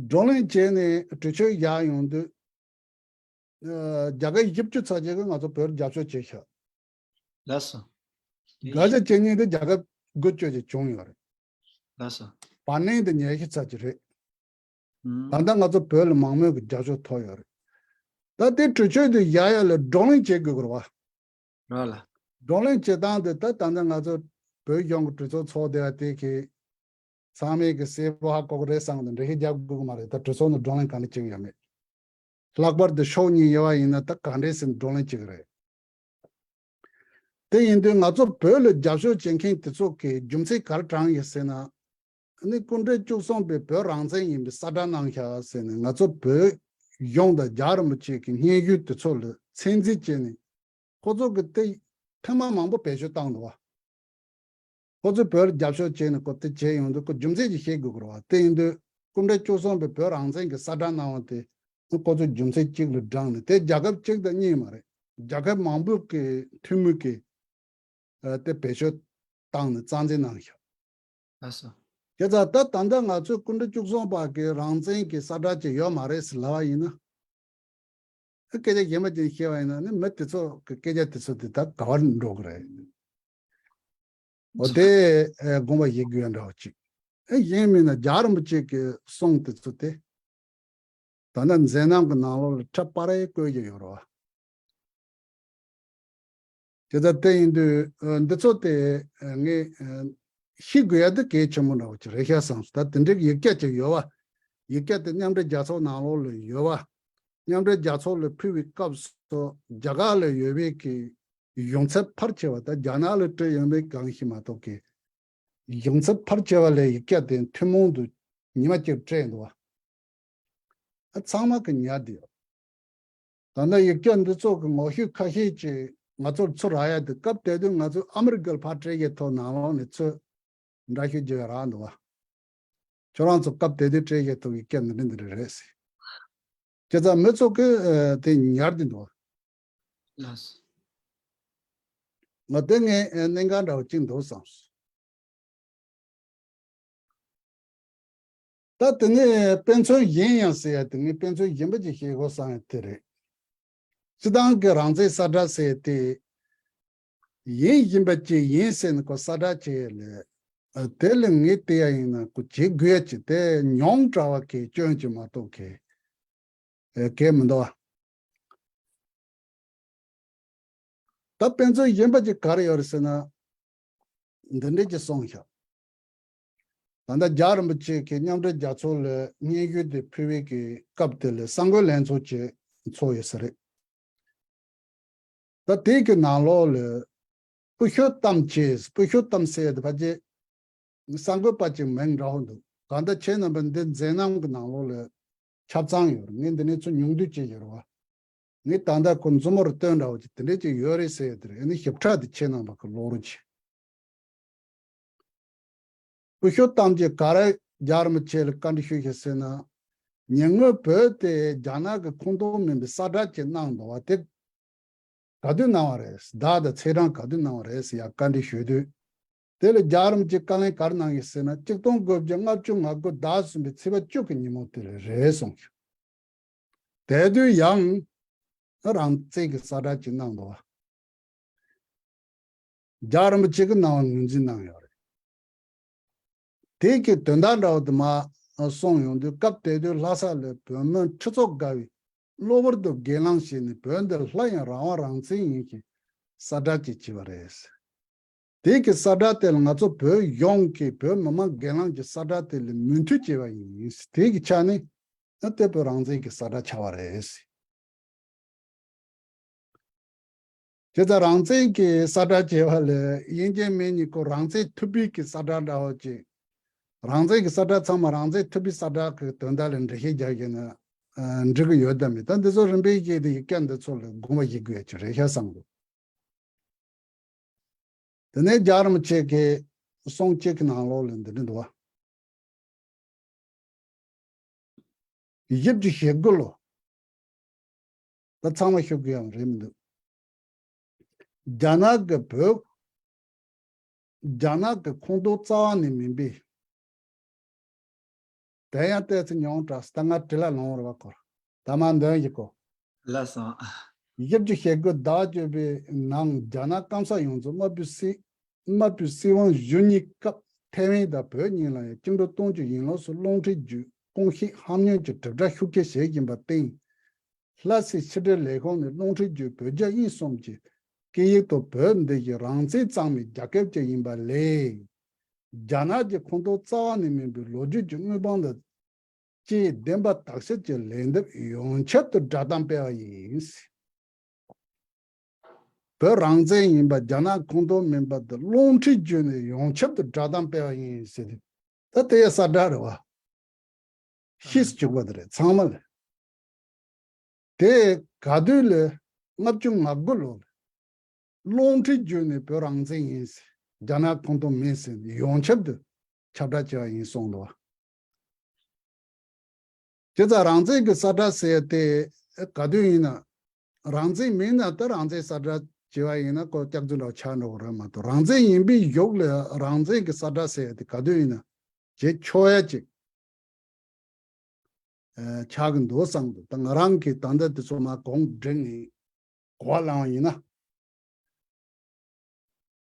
བགྲོ་གླེང་བྱས་ནས་གྲོས་ཆོད་བཞག་ཡོང་དུས། ཨ་རྒྱ་གར་བཞི་བཅུ་ཚར་གཅིག་གིས་ང་ཚོ་བོད་རྒྱབ་སྐྱོར་བྱས་ཤག་ལགས་སོ། དགག་བྱ་བྱེད་མཁན་དེ་རྒྱ་གར་འགུལ་སྐྱོད་ཅིག་བྱུང་ཡོད་རེད། ལགས་སོ། བར་གནས་དེ་ཉེར་བཞི་ཚར་གཅིག་རེད། ད་ལྟ་ང་ཚོ་བོད་ལ་མང་མོས་ཀྱི་རྒྱབ་སྐྱོར་ཐོབ་ཡོད་རེད། ད་དེ་གྲོས་ཆོད་དེ་བཞག་ཡ་ལ་བགྲོ་གླེང་བྱེད་དགོས་ཀྱི་རེད་བ། རེད་ལ། བགྲོ་གླེང་བྱེད་སྟངས་དེ་ད་ད་ལྟ་ང་ཚོ་བོད་གཞུང་གི་གྲོས་ཚོགས་ཚོགས་བསྡད་པ་དེ་གི་ཚང་མས་ཀྱི་གསལ་པོ་ཧ་གོ་གི་རེད་བསམ་གི་འདུག་འགྲེལ་བཤད་རྒྱག་དགོས་ཀྱི་མ་རེད། ད་གྲོས་ཚོགས་ནང་བགྲོ་གླེང་ག་འདྲ་བྱེད་ཀྱི་ཡོད་མེད། ལྷག་པར་དུ་ཕྱོགས་གཉིས་དབྱེ་བ་ཡིན་ན་ད་ག་འདྲས་སེ་བགྲོ་གླེང་བྱེད་ཀྱི་རེད། དེ་ཡིན་དུས་ང་ཚོ་བོད་ལ་རྒྱབ་སྐྱོར་བྱེད་མཁན་དེ་ཚོ་གི་རྒྱུ་མཚན་ག་རེ་དྲངས་ཡོད་ཟེར་ན། ཨ་ནི་སྐུ་ཕྲེང་བཅུ་གསུམ་པས་བོད་རང་བཙན་ཡིན་པའི་གསལ་བསྒྲགས་གནང་ཤག་ཟེར་ནས་ང་ཚོ་བོད་གཞུང་དང་རྒྱལ་བ་རིན་པོ་ཆེ་གི་སྙན་ཞུ་དེ་ཚོ་ལ་ཚད་འཛིན་བྱས་ནས་ཁོ་ཚོ་གི་དེ་ཐེངས་མ་མང་པོ་བེད་སྤྱོད་བཏང་འདུག་བ། ཁོ་ཚོས་བོད་ལ་རྒྱབ་སྐྱོར་བྱས་ནས་ཁོ་དེ་བྱས་ཡོང་དུས་ཁོ་རྒྱུ་མཚན་ཅིག་ཤེས་དགོས་ཀྱི་རེད་བ། དེ་ཡིན་དུས་སྐུ་ཕྲེང་བཅུ་གསུམ་པས་བོད་རང་བཙན་གྱི་གསལ་བསྒྲགས་གནང་བ་དེ་ཁོ་ཚོས་རྒྱུ་མཚན་གཅིག་ལ་བགྲངས་ནས། དེ་རྒྱལ་ཁབ་གཅིག་དང་གཉིས་མ་རེད། རྒྱལ་ཁབ་མང་པོ་གི་འཐུས་མི་གིས་ཨ་དེ་བེད་སྤྱོད་བཏང་ནས་རྩ་འཛིན་གནང་ཤག་ལགས་སོ། བྱས་ཙང་ད་ད་ལྟ་ང་ཚོས་སྐུ་ཕྲེང་བཅུ་གསུམ་པ་གི་རང་བཙན་གྱི་གསལ་བསྒྲགས་ཅིག་ཡོད་མ་རེད་ཟེར་ལབ་པ་ཡིན་ན། སྐད་ཆ་གཞན་པ་ཅིག་བཤད་པ་ཡིན་ན་ནི་མི་དེ་ཚོ་གི་སྐད་ཆ་དེ་ཚོ་དེ་ད་ག་བར་འགྲོ་གི་རེད། འོ་དེ་ཨེ་དགོངས་པ་བཞེས་དགོས་འདྲ་བ་ཅིག་ཨེ་གཞན་མིན་ན་རྒྱལ་བ་རིན་པོ་ཆེ་གི་གསུང་དེ་ཚོ་དེ་ད་ལྟ་མཛད་རྣམ་གི་ནང་ལོགས་ལ་ཁྲ་པ་རེ་བཀོད་ཀྱི་ཡོད་རེད་བ། དེ་ལྟར་དེ་ཡིན་དུས་ཨ་འདི་ཚོ་དེ་ཨ་ངས་ཨ་ཤེས་དགོས་ཡ་དེ་གལ་ཆེན་པོ་འདྲ་བོ་ཅིག་རེད་ཤག་བསམ་སོང་། ད་དེ་འདྲའི་ཡིག་ཆ་ཅིག་ཡོད་བ། ཡིག་ཆ་དེ་མཉམ་འབྲེལ་རྒྱལ་ཚོགས་ནང་ལོགས་ལ་ཡོད་བ། མཉམ་འབྲེལ་རྒྱལ་ཚོགས་ལ་ཕུལ་བའི་སྐབས་སུ་རྒྱ་གར་ལ་ཡོད་པའི་གི་ཡོང་ཚད་ཕལ་ཆེ་བ་ད་རྒྱ་ནག་ལ་སྤྲད་ཡོད་པའི་གང་ཞིག་མ་གཏོགས་གི་གཞུང་ཚབ་ཕལ་ཆེ་བ་ལས་ཡིག་ཆ་དེ་ཐུན་མོང་དུ་ཉི་མ་གཅིག་སྤྲད་འདུག་བ། ཨ་ཚང་མ་གི་ཉར་བསྡད་ཡོད། ད་ལྟ་ཡིག་ཆ་འདི་ཚོ་གི་ངོ་བཤུས་ཁ་ཤས་ཅིག་ང་ཚོར་ཚུར་རག་ཡ་དེ། སྐབས་དེ་དུས་ང་ཚོས་ཨ་མི་རི་ཀར་ཕར་སྤྲད་ཡས་ཐོག་ནང་ལོགས་ནས་ཚུར་འདྲ་བཤུས་བྱས་རག་འདུག་བ། ཁྱོད་རང་ཚོ་སྐབས་དེ་དུས་སྤྲད་ཡས་ཐོག་གི་སྐད་འདི་འདྲ་འདི་འདྲ་རེད་ཟེར། བྱས་ཙང་མི་ཚོ་གིས་ཨ་དེ་ཉར་བསྡད་འདུག་བ། ལགས་སོ། ང་དེ་ངས་ཨ་གནད་འགག་འདྲ་བོ་ཅིག་འདུག་བསམས་སོང་། ད་དེ་ནས་དཔེ་མཚོན་ཡིན་ཡང་ཟེར་ཡ་དེ། ངས་དཔེ་མཚོན་ཡིན་པ་ཅིག་བཤད་དགོས་བསམ་ཡ་དེ་རེད། སྤྱིར་བཏང་གི་རང་བཙན་གསལ་བསྒྲགས་ཟེར་ཡ་དེ་ཡིན་བཞིན་པ་ཅིག་ཡིན་ཟེར་ནས་ཁོ་གསལ་བསྒྲགས་བྱས་ཡ་ལས། ཨ་དེ་ལས་ངས་བལྟས་ཡ་ཡིན་ན་ཁོ་བྱེད་དགོས་ཡ་ཅིག་དེ་ཉུང་དྲགས་པ་གི་སྐྱོན་ཅིག་མ་གཏོགས་གི་ཨེ་གལ་མི་འདུག་བ། ད་དཔེ་མཚོན་གཞན་པ་ཅིག་ག་རེ་ཡོད་རེད་ཟེར་ན། འདི་འདྲས་ཅིག་གསུངས་ཤག་ད་ལྟ་རྒྱལ་བ་རིན་པོ་ཆེ་གིས་མཉམ་འབྲེལ་རྒྱལ་ཚོགས་ལ་སྙན་ཞུ་དེ་ཕུལ་བའི་གི་སྐབས་དེ་ལ་གསར་འགོད་ལྷན་ཚོགས་ཅིག་ཚོགས་ཡོད་ས་རེད། ད་དེ་གི་ནང་ལོགས་ལ་སྤུ་ཤོ་གཏམ་བྱས། སྤུ་ཤོ་གཏམ་ཟེར་ཡ་དེ་ཕལ་ཆེར་གསར་འགོད་པ་ཅིག་མིང་འདྲ་བོ་འདུག་གང་ལྟར་ཁྱེད་རྣམ་པ་འདི་མཛད་རྣམ་གི་ནང་ལོགས་ལ་ཆ་ཚང་ཡོད་རེད། ངས་འདི་ནས་ཚུར་ཉུང་བསྡུས་བྱས་ཡོད་རེད་བ། ངས་ད་ལྟ་ཁོ་མཛུབ་མོར་སྟོན་འདྲ་བོ་ཅིག་དེ་འདྲས་ཅིག་ཡོད་རེད་ཟེར་ཡ་དེ་རེད། ཨ་ནི་ཞིབ་ཕྲ་དེ་ཁྱེད་རྣམ་པ་གི་ཀློག་རོགས་གྱིས། སྐུ་ཞབས་ཐམས་ཅད་ག་རེ་རྒྱལ་བ་རིན་པོ་ཆེ་ལ་བཀའ་འདྲི་ཞུས་ཤག་ཟེར་ན། ཉེ་སྔོན་བོད་དེ་རྒྱ་ནག་གི་ཁོངས་གཏོགས་མིན་པའི་གསལ་བསྒྲགས་ཅིག་གནང་འདུག་བ། དེ་ག་དུས་གནང་བ་རེད། ཟླ་དང་ཚེས་གྲངས་ག་དུས་གནང་བ་རེད་ཟེར་ཡ་བཀའ་འདྲི་ཞུས་དུས། དེ་ལ་རྒྱལ་བ་རིན་པོ་ཆེས་བཀའ་ལན་ག་རེ་གནང་ཡོད་ཟེར་ན། ཆིག་སྟོང་དགུ་བརྒྱ་ལྔ་བཅུ་ང་དགུ་ཟླ་གསུམ་པའི་ཚེས་པ་བཅུ་གི་ཉིན་མོ་དེ་ལ་རེད་གསུངས་ཤག་དེ་དུས་ཡང་རང་བཙན་གྱི་གསལ་བསྒྲགས་ཅིག་གནང་འདུག་བ། རྒྱལ་བ་རིན་པོ་ཆེ་གིས་གནང་བ་ངོས་འཛིན་གནང་ཡོད་རེད། དེ་གི་དོན་དག་འདྲ་བོ་དེ་མར་གསུངས་ཡོང་དུས། སྐབས་དེ་དུས་ལྷ་ས་ལ་བོད་མི་ཁྲི་ཚོ་བརྒལ་བས་གློ་བུར་དུ་སྒེར་ལངས་བྱས་ནས། བོད་འདི་སླར་ཡང་རང་དབང་རང་བཙན་ཡིན་ཞེས་གསལ་བསྒྲགས་ཅིག་བྱས་པ་རེད། དེ་གི་གསལ་བསྒྲགས་དེ་ལ་ང་ཚོ་བོད་ཡོངས་ཀྱིས་བོད་མི་མང་སྒེར་ལངས་ཀྱི་གསལ་བསྒྲགས་དེ་ལ་མོས་མཐུན་བྱས་པ་ཡིན། དེ་གི་ཆ་ནས་ཨ་དེ་བོད་རང་བཙན་གྱི་གསལ་བསྒྲགས་ཆགས་པ་རེད། བྱས་ཙང་རང་བཙན་གྱི་གསལ་བསྒྲགས་བྱས་པ་ལས་དབྱིན་ཇིའི་མི་གཉིས་ཀོ་རང་བཙན་ཐུབ་པའི་གི་གསལ་བསྒྲགས་འདྲ་བོ་ཅིག་རང་བཙན་གྱི་གསལ་བསྒྲགས་ཚང་མ་རང་བཙན་ཐུབ་པའི་གསལ་བསྒྲགས་ཀྱི་དོན་དག་ལ་འགྲེལ་བཤད་རྒྱག་གི་ན་ཨ་འགྲིག་གི་ཡོད་དམ་མེད། ད་འདི་ཚོ་རིམ་པས་བཤད་དེ་ཡིག་ཆ་འདི་ཚོ་ལ་དགོངས་པ་བཞེས་དགོས་ཡ་ཅིག་རེད་ཤག་བསམ་གི་འདུག་དེ་ནས་རྒྱལ་བ་རིན་པོ་ཆེ་གི་གསུང་གཅིག་གི་ནང་ལོགས་ལ་འདི་འདྲ་འདུག་བ། བཞི་བཅུ་ཞེ་དགུ་ལོ། ད་ཚང་མ་ཤོད་གི་ཡང་རེད་མི་འདུག་རྒྱ་ནག་གི་བོད། རྒྱ་ནག་གི་ཁོངས་གཏོགས་རྩ་བ་ནས་མིན་པའི། དེ་ཡང་བལྟས་ཚེ་ཉུང་དྲགས། ད་ང་བྲེལ་བ་ལངས་རེད་བ་ཁོ། ད་མ་འདོན་ཞིག་གོ། ལགས་སོ། བཞི་བཅུ་ཞེ་དགུ་ཟླ་བཅུ་པའི་ནང་རྒྱ་ནག་སྐམ་ས་ཡོངས་རྫོགས་དམར་པོའི་སྲིད། དམར་པོའི་སྲིད་དབང་བཞུགས་མྱོང་སྐབས་ཐའེ་ཝན་དང་བོད་གཉིས་ལ་ཡང་བཅིངས་འགྲོལ་གཏོང་རྒྱུ་ཡིན་ལུགས་སུ་རླུང་འཕྲིན་བརྒྱུད་གསུང་བཤད་ཧམ་ཉེས་ཀྱི་དྲིལ་བསྒྲགས་ཤུགས་ཆེ་བྱེད་བཞིན་པར་བརྟེན། ལྷ་སའི་ཕྱི་དྲིལ་ལས་ཁུངས་ནས་རླུང་འཕྲིན་བརྒྱུད་བོད་རྒྱ་དབྱིན་གསུམ་གྱི་སྐད་ཡིག་ཏུ་བོད་འདི་ཡི་རང་བཙན་གཙང་མའི་རྒྱལ་ཁབ་ཅིག་ཡིན་པ་ལས། རྒྱ་ནག་གི་ཁོངས་གཏོགས་རྩ་བ་ནས་མིན་པའི་ལོ་རྒྱུས་ཀྱི་དངོས་དཔང་དང་བཅས་བདེན་པ་དག་ཆ་གྱི་ལན་འདེབས་ཡོངས་ཁྱབ་ཏུ་བསྒྲགས་གཏམ་སྤེལ་བ་ཡིན། བོད་རང་བཙན་ཡིན་པ་རྒྱ་ནག་ཁོངས་གཏོགས་མིན་པ་དེ་རླུང་འཕྲིན་བརྒྱུད་ནས་ཡོངས་ཁྱབ་ཏུ་བསྒྲགས་གཏམ་སྤེལ་བ་ཡིན་ཟེར་ཏེ། ད་དེ་ཡང་གསལ་བསྒྲགས་རེད་བ། ཤེས་སུ་བཅུག་པ་དེ་རེད་ཚང་མ་ལ། དེ་ག་དུས་ལ། ལྔ་བཅུ་ང་དགུ་ལོ་ལ། རླུང་འཕྲིན་བརྒྱུད་ནས་བོད་རང་བཙན་ཡིན་ཟེར། རྒྱ་ནག་ཁོངས་གཏོགས་མིན་ཟེར་ཡོངས་ཁྱབ་ཏུ་ཁྱབ་བསྒྲགས་བྱས་པ་ཡིན་གསུངས་འདུག་བ། བྱས་ཙང་རང་བཙན་གྱི་གསལ་བསྒྲགས་ཟེར་ཏེ་ག་དུས་ཡིན་ན། རང་བཙན་མིན་ན་ད་རང་བཙན་གསལ་བསྒྲགས་བྱས་པ་ཡིན་ན་ཁོ་སྐྱག་རྫུན་འདྲ་བོ་ཆགས་འགྲོ་གི་རེད་མ་གཏོགས། རང་བཙན་ཡིན་པའི་གཞུག་ལ་རང་བཙན་གྱི་གསལ་བསྒྲགས་ཟེར་ཏེ་ག་དུས་ཡིན་ན་བྱེད་ཆོག་ཡ་ཅིག་ཨ་ཆགས་ཀྱི་འདུག་བསམ་འདུག་ད་ང་རང་གིས་ད་ལྟ་དེ་ཚོ་མར་གོང་བསྒྲིགས་ནས་གོ་བ་བླངས་པ་ཡིན་ན།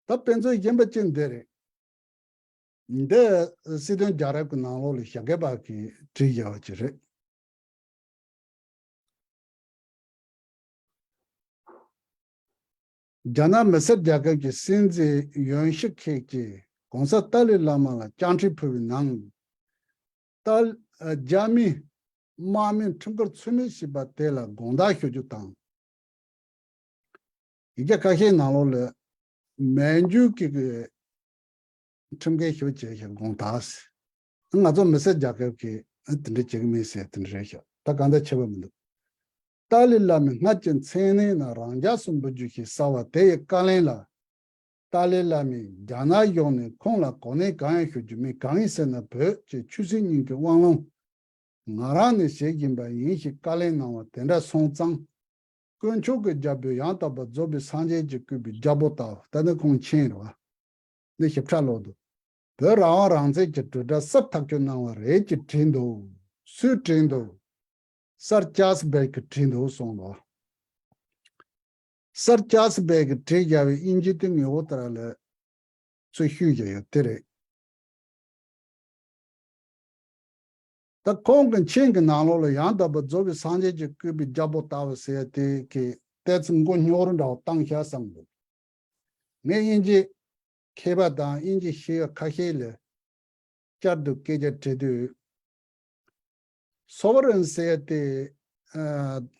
ད་དཔེ་མཚོན་གཞན་པ་གཅིག་འདི་རེད། འདི་སྲིད་དོན་རྒྱལ་རབས་ཀྱི་ནང་ལོགས་ལ་ཞྭ་སྒབ་པ་གིས་བྲིས་བཞག་པ་ཅིག་རེད། རྒྱ་ནག་མི་སེར་རྒྱལ་ཁབ་ཀྱི་སྲིད་འཛིན་ཡོན་ཤི་ཁེག་ཅིག་གོང་ས་ཏཱ་ལའི་བླ་མ་ལ་བཅའ་ཁྲིམས་ཕུལ་བའི་ནང་། ཏཱ། རྒྱ་མི་དམག་མིས་ཁྲིམས་འགལ་ཚུལ་མིན་བྱས་པ་དེ་ལ་དགོངས་དག་ཞུ་རྒྱུ་དང་། ཡིག་ཆ་ཁ་ཤས་ནང་ལོགས་ལ་མན་ཇུ་ཀི་གི་ ཁྲིམས་འགལ་ཞིག་བྱས་ཤག་དགོངས་དག་ཟེར། ང་ཚོ་མི་སེར་རྒྱལ་ཁབ་ཀྱིས་དེ་འདྲ་བྱེད་ཀྱི་མིན་ཟེར་དེ་འདྲ་རེད་ཤག་ད་གང་ལྟར་ཁྱད་པར་མི་འདུག་ཏཱ་ལའི་བླ་མའི་སྔར་གྱི་མཚན་གནས་རྣམས་རང་འཇགས་སུ་འབུལ་རྒྱུ་ཞེས་གསལ་བ་དེ་ཡི་བཀའ་ལན་ལ། ཏཱ་ལའི་བླ་མས་རྒྱ་ནག་གཞུང་ནས་ཁོང་ལ་གོ་གནས་གང་ཡང་ཞུ་རྒྱུ་མེད། གང་ཡིན་ཟེར་ན་བོད་ཀྱི་ཆོས་སྲིད་གཉིས་ཀྱི་དབང་ལུང་ང་རང་ནས་བཞེས་བཞིན་པ་ཡིན་ཞེས་བཀའ་ལན་གནང་བ་དེ་འདྲ་སོང་ཙང་། དཀོན་མཆོག་གི་རྒྱལ་པོས་ཡང་དག་པར་རྫོགས་པའི་སངས་རྒྱས་ཀྱིས་བསྐུལ་བའི་རྒྱལ་པོ་ལྟ་བུ། ད་ནི་ཁོང་མཁྱེན་རེད་བ། འདི་ཞིབ་ཕྲ་ཀློག་འདུག་བོད་རང་དབང་རང་བཙན་གྱི་དྲིལ་བསྒྲགས་གསར་ཐག་གཅོད་གནང་བ་རེད་ཅེས་བྲིས་འདུག་སུས་བྲིས་འདུག་སར་ཅཱལ་སི་བེག་གིས་བྲིས་འདུག་གསུངས་འདུག་སར་ཅཱལ་སི་བེག་གིས་བྲིས་བཞག་པའི་དབྱིན་ཇི་དེ་ངོ་བོ་ལྟར་ལ་ཚུར་བཤུས་བཞག་ཡོད་དེ་རེད། ད་ཁོང་གི་མཆན་གྱི་ནང་ལོགས་ལ་ཡང་དག་པར་རྫོགས་པའི་སངས་རྒྱས་ཀྱིས་བསྐུལ་བའི་རྒྱལ་པོ་ལྟ་བུ་ཟེར་ཡ་དེ་གི་ཏོག་ཙམ་མགོ་རྙོག་རུ་འདྲ་བོ་བཏང་ཤག་བསམ་འདུག་ངས་དབྱིན་ཇི་མཁས་པ་དང་དབྱིན་ཇི་ཤེས་པ་ཁ་ཤས་ལ་བསྐྱར་དུ་སྐད་ཆ་དྲིས་དུས། སོ་ཝ་རན་ཟེར་ཡ་དེ་ཨ་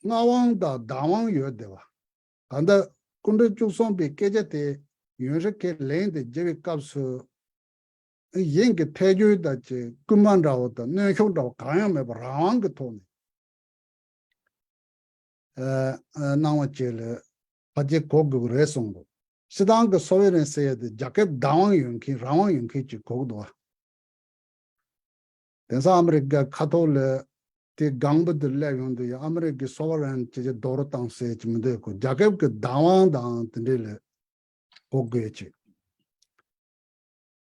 མངའ་དབང་དང་བདག་དབང་ཡོད་བསྡད་པ། གང་ལྟར་སྐུ་ཕྲེང་བཅུ་གསུམ་པའི་སྐད་ཆ་དེ་ཡོན་ཧྲི་ཁེ་ལན་དེ་བརྒྱབ་པའི་སྐབས་སུ། དབྱིན་གྱི་ཐལ་འགྱུར་དང་བཅས་སྐུལ་མ་འདྲ་བོ་དང་གནོན་ཤུགས་འདྲ་བོ་གང་ཡང་མེད་པར་རང་དབང་གི་ཐོག་ནས་ཨ་ཨ་གནང་བ་བཅས་ལ་ཕལ་ཆེར་གོ་དགོས་ཀྱི་རེད་གསུངས་འདུག་སྤྱིར་བཏང་གི་སོ་ཝེ་རན་ཟེར་ཡ་དེ་རྒྱལ་ཁབ་བདག་དབང་ཡོད་མཁན་རང་དབང་ཡོད་མཁན་ཅིག་གོ་གི་འདུག་བ། དེང་སང་ཨ་མི་རི་ཀའི་ཁ་ཐོག་ལ་དེ་སྒང་པོ་དེ་སླེབས་ཡོང་དུས་ཡང་ཨ་མི་རི་ཀའི་སོ་ཝེ་རན་ཅེས་ཀྱི་རྡོག་རོལ་བཏང་ཟེར་གྱི་མི་འདུག་གོ་རྒྱལ་ཁབ་ཀྱི་བདག་དབང་དང་དེ་འདྲས་ལ་གོ་དགོས་ཅིག་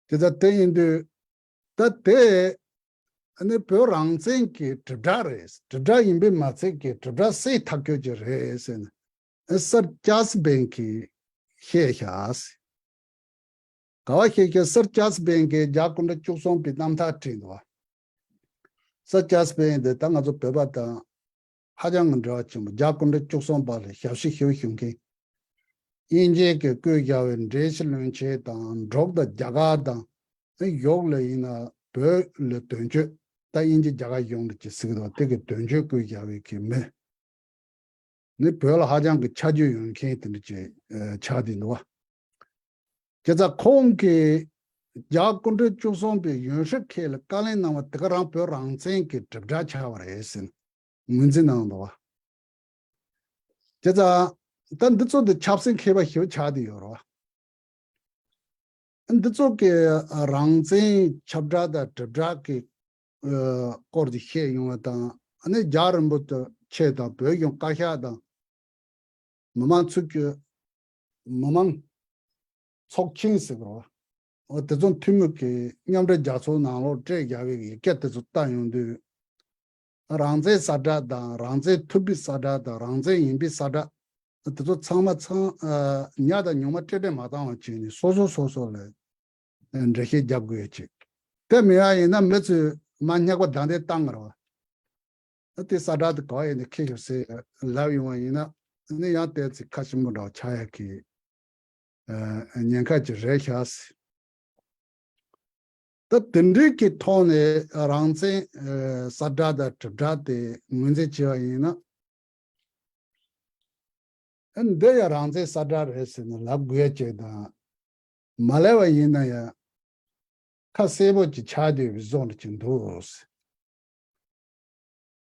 དེ་ལྟར་དེ་ཡིན་དུས་ད་དེ་ཨ་ནི་བོད་རང་བཙན་གྱི་དྲིལ་བསྒྲགས་རེད། དྲིལ་བསྒྲགས་ཡིན་པས་མ་ཚད་ཀྱི་དྲིལ་བསྒྲགས་སྲིད་ཐག་གཅོད་ཀྱི་རེད་ཟེར་ནས་ཨ་སར་ཅཱལ་སི་བེག་གིས་བཤད་ཤག་ག་བ་བཤད་ཤག་སར་ཅཱལ་སི་བེག་གིས་རྒྱ་སྐུ་ཕྲེང་བཅུ་གསུམ་པའི་རྣམ་ཐར་བྲིས་འདུག་བ། སར་ཅཱལ་སི་བེག་དེ་ད་ང་ཚོ་བོད་པ་དང་ཧ་ཅང་གི་འབྲེལ་བ་ཆེན་པོ། རྒྱ་སྐུ་ཕྲེང་བཅུ་གསུམ་པ་ལ་ཞབས་ཕྱི་ཞུ་ཞུ་མཁན། དབྱིན་ཇི་གིས་བསྐུལ་བཞག་པའི་འགྲེལ་བཤད་བློན་ཆེན་དང་འབྲུག་དང་རྒྱ་གར་དང་ཨེ་ཡོག་ལ་ཡིན་ན་བོད་ལ་དོན་གཅོད། ད་དབྱིན་ཇི་རྒྱ་གར་གཞུང་ལ་ཅིག་ཟེར་གི་འདུག་དེ་གི་དོན་གཅོད་བསྐུལ་བཞག་པའི་གི་མི། ནི་བོད་ལ་ཧ་ཅང་གི་ཆ་རྒྱུས་ཡོད་མཁན་དེ་འདྲ་ཅིག་ཨ་ཆགས་བསྡད་འདུག་བ། བྱས་ཙང་ཁོང་གིས་རྒྱ་སྐུ་ཕྲེང་བཅུ་གསུམ་པའི་ཡོན་ཧྲི་ཁེ་ལ་བཀའ་ལན་གནང་བ་དེ་ག་རང་བོད་རང་བཙན་གྱི་དྲིལ་བསྒྲགས་ཆགས་པ་རེད་ཟེར་ངོས་འཛིན་གནང་འདུག་བ། བྱས་ཙང་ད་འདི་ཚོ་འདི་ཆབ་སྲིད་མཁས་པ་ཞིག་ཆགས་བསྡད་ཡོད་རེད་བ། འདི་ཚོ་གི་རང་བཙན་ཁྱབ་བསྒྲགས་དང་དྲིལ་བསྒྲགས་ཀྱི་ཨ་སྐོར་དེ་བཤད་ཡོང་བ་དང་ཨ་ནི་རྒྱལ་བ་རིན་པོ་ཆེ་དང་བོད་གཞུང་བཀའ་ཤག་དང་མི་མང་ཚོགས་ཀྱི་མི་མང་ཚོགས་ཆེན་ཟེར་བ་འོ་དེ་ཚོ་འཐུས་མི་གི་མཉམ་འབྲེལ་རྒྱལ་ཚོགས་ནང་ལོགས་སྤྲད་བཞག་པའི་ཡི་གེ་དེ་ཚོ་བལྟ་ཡོང་དུས། རང་བཙན་གསལ་བསྒྲགས་དང་རང་བཙན་ཐུབ་པའི་གསལ་བསྒྲགས་དང་རང་བཙན་ཡིན་པའི་གསལ་བསྒྲགས་དེ་ཚོ་ཚང་མ་ཚང་ཨ་ཉག་དང་ཉུང་མ་སྤྲད་སྤྲད་མ་བཏང་བ་བྱས་ནས་སོ་སོ་སོ་སོ་ལ་འགྲེལ་བཤད་རྒྱབ་དགོས་ཡ་ཅིག་དེ་མེད་པ་ཡིན་ན་མི་ཚོས་མ་ཉག་པ་བདའ་འདེད་བཏང་གི་རེད་བ། དེ་གསལ་བསྒྲགས་དེ་ག་པར་ཡིན་ནའི་ཁྱེར་ཤོག་ཟེར་ལབ་ཡོང་བ་ཡིན་ན་ནི་ཡང་དེ་ཚིག་ཁ་ཞིམ་པོ་འདྲ་བ་ཆགས་ཡ་གི་ཨ་ཉེན་ཁ་ཅིག་རེད་ཤག་ད་དེ་འདྲའི་གི་ཐོག་ནས་རང་བཙན་ཨ་གསལ་བསྒྲགས་དང་དྲིལ་བསྒྲགས་དེ་ངོས་འཛིན་བྱས་པ་ཡིན་ན། ཨ་འདི་ཡང་རང་བཙན་གསལ་བསྒྲགས་རེད་ཟེར་ནས་ལབ་དགོས་ཡ་ཅིག་དང་། མ་ལབ་པ་ཡིན་ན་ཡང་ཁ་གསལ་པོ་ཅིག་ཆགས་བསྡད་པའི་བཟོ་འདྲ་ཅིག་འདུག་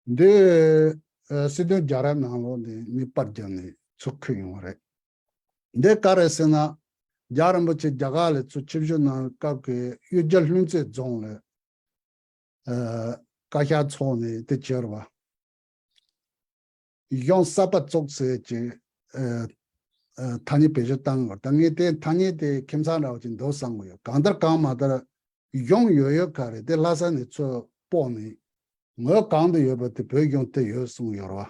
འདི་ཨ་སྲིད་དོན་རྒྱལ་རབས་ནང་ལོགས་ནས་ནི་པར་བརྒྱབ་ནས་ཚུར་འཁོད་ཡོང་བ་རེད། འདི་ག་རེད་ཟེར་ན། རྒྱལ་བ་རིན་པོ་ཆེ་རྒྱ་གར་ལ་ཚུར་ཆིབས་བསྒྱུར་གནང་བའི་སྐབས་ཀྱི་གཡུལ་རྒྱལ་ལྷུན་རྩེ་རྫོང་ལ་ཨ་བཀའ་ཤག་ཚོགས་ནས་དེ་བྱས་རེད་བ། གཞུང་གསར་པ་བཙུགས་ཟེར་གྱི་ཨ་ཨ་ཐ་སྙད་བེད་སྤྱོད་བཏང་དགོས། ད་ངས་དེ་ཐ་སྙད་དེ་ཁྱིམ་ཚང་འདྲ་བོ་ཅིག་འདུག་བསམ་གྱི་ཡོད། གང་ལྟར་གང་མ་ལྟར་གཞུང་ཡོད་ཡོད་ག་རེད་དེ་ལྷ་ས་ནས་ཚུར་སྤོས་ནས་ངོས་གང་དུ་ཡོད་པ་དེ་བོད་གཞུང་དེ་ཡོད་གསུངས་ཡོད་རེད་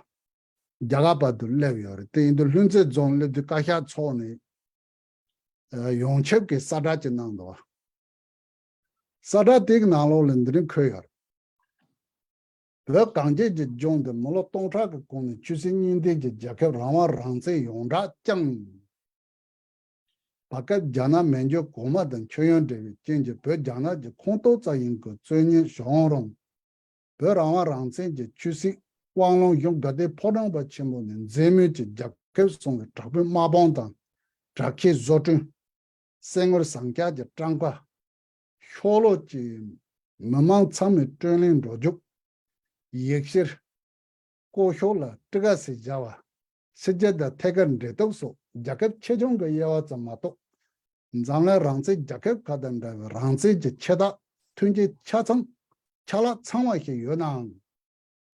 བ། རྒྱ་གར་བར་དུ་སླེབས་ཡོད་རེད། དེ་ཡིན་དུས་ལྷུན་རྩེ་རྫོང་སླེབས་དུས་བཀའ་ཤག་ཚོགས་ནས་ཨ་ཡོངས་ཁྱབ་ཀྱི་གསལ་བསྒྲགས་ཅིག་གནང་འདུག་བ། གསལ་བསྒྲགས་དེའི་ནང་ལོགས་ལ་འདི་རིང་འཁོད་ཡོད་རེད། བོད་གངས་ཅན་གྱི་ལྗོངས་འདི་མི་ལོ་སྟོང་ཕྲག་གི་གོང་ནས་ཆོས་སྲིད་གཉིས་ལྡན་གྱི་རྒྱལ་ཁབ་རང་དབང་རང་བཙན་ཡོངས་གྲགས་བསྐྱངས། བར་སྐབས་རྒྱ་ནག་མན་ཇུ་གོང་མ་དང་མཆོད་ཡོན་འབྲེལ་བའི་རྐྱེན་གྱིས་བོད་རྒྱ་ནག་གི་ཁོངས་གཏོགས་ཙམ་ཡིན་དགོས་རྩོད་ཉེས་བྱུང་རུང་། བོད་རང་དབང་རང་བཙན་གྱི་ཆོས་སྲིད་དབང་ལུང་གཞུང་དགའ་ལྡན་ཕོ་བྲང་པ་ཆེན་པོ་ནས་མཛེས་མོད་ཀྱི་རྒྱལ་ཁབ་སྲུང་བའི་དྲག་པོའི་དམག་དཔུང་དང་དྲག་ཆས་བཟོ་སྐྲུན། གསེར་དངུལ་ཟངས་ལྕགས་ཀྱི་བཀྲམ་ཁ། ཕྱོགས་ལྷུང་གི་མི་མང་ཚང་མས་སྤྲོད་ལེན་འགྲོ་རྒྱུ། ཡིག་ཕྱིར། ལྐོག་ཤོག་ལ་སྤྲི་ཁ་ཟེར་བཞག་པ། ཕྱི་རྒྱལ་དང་ཐད་ཀར་འབྲེལ་ཐོགས་སོགས་རྒྱལ་ཁབ་ཆེ་ཆུང་གི་དབྱེ་བ་ཙམ་མ་གཏོགས། འཛམ་གླིང་རང་བཙན་རྒྱལ་ཁབ་ཁག་དང་འདྲ་བའི་རང་བཙན་གྱི་ཆེ་ཐག་མཐུན་རྐྱེན་ཆ་ཚང་ཆ་ལག་ཚང་བ་ཞིག་ཡོད་ནའང་།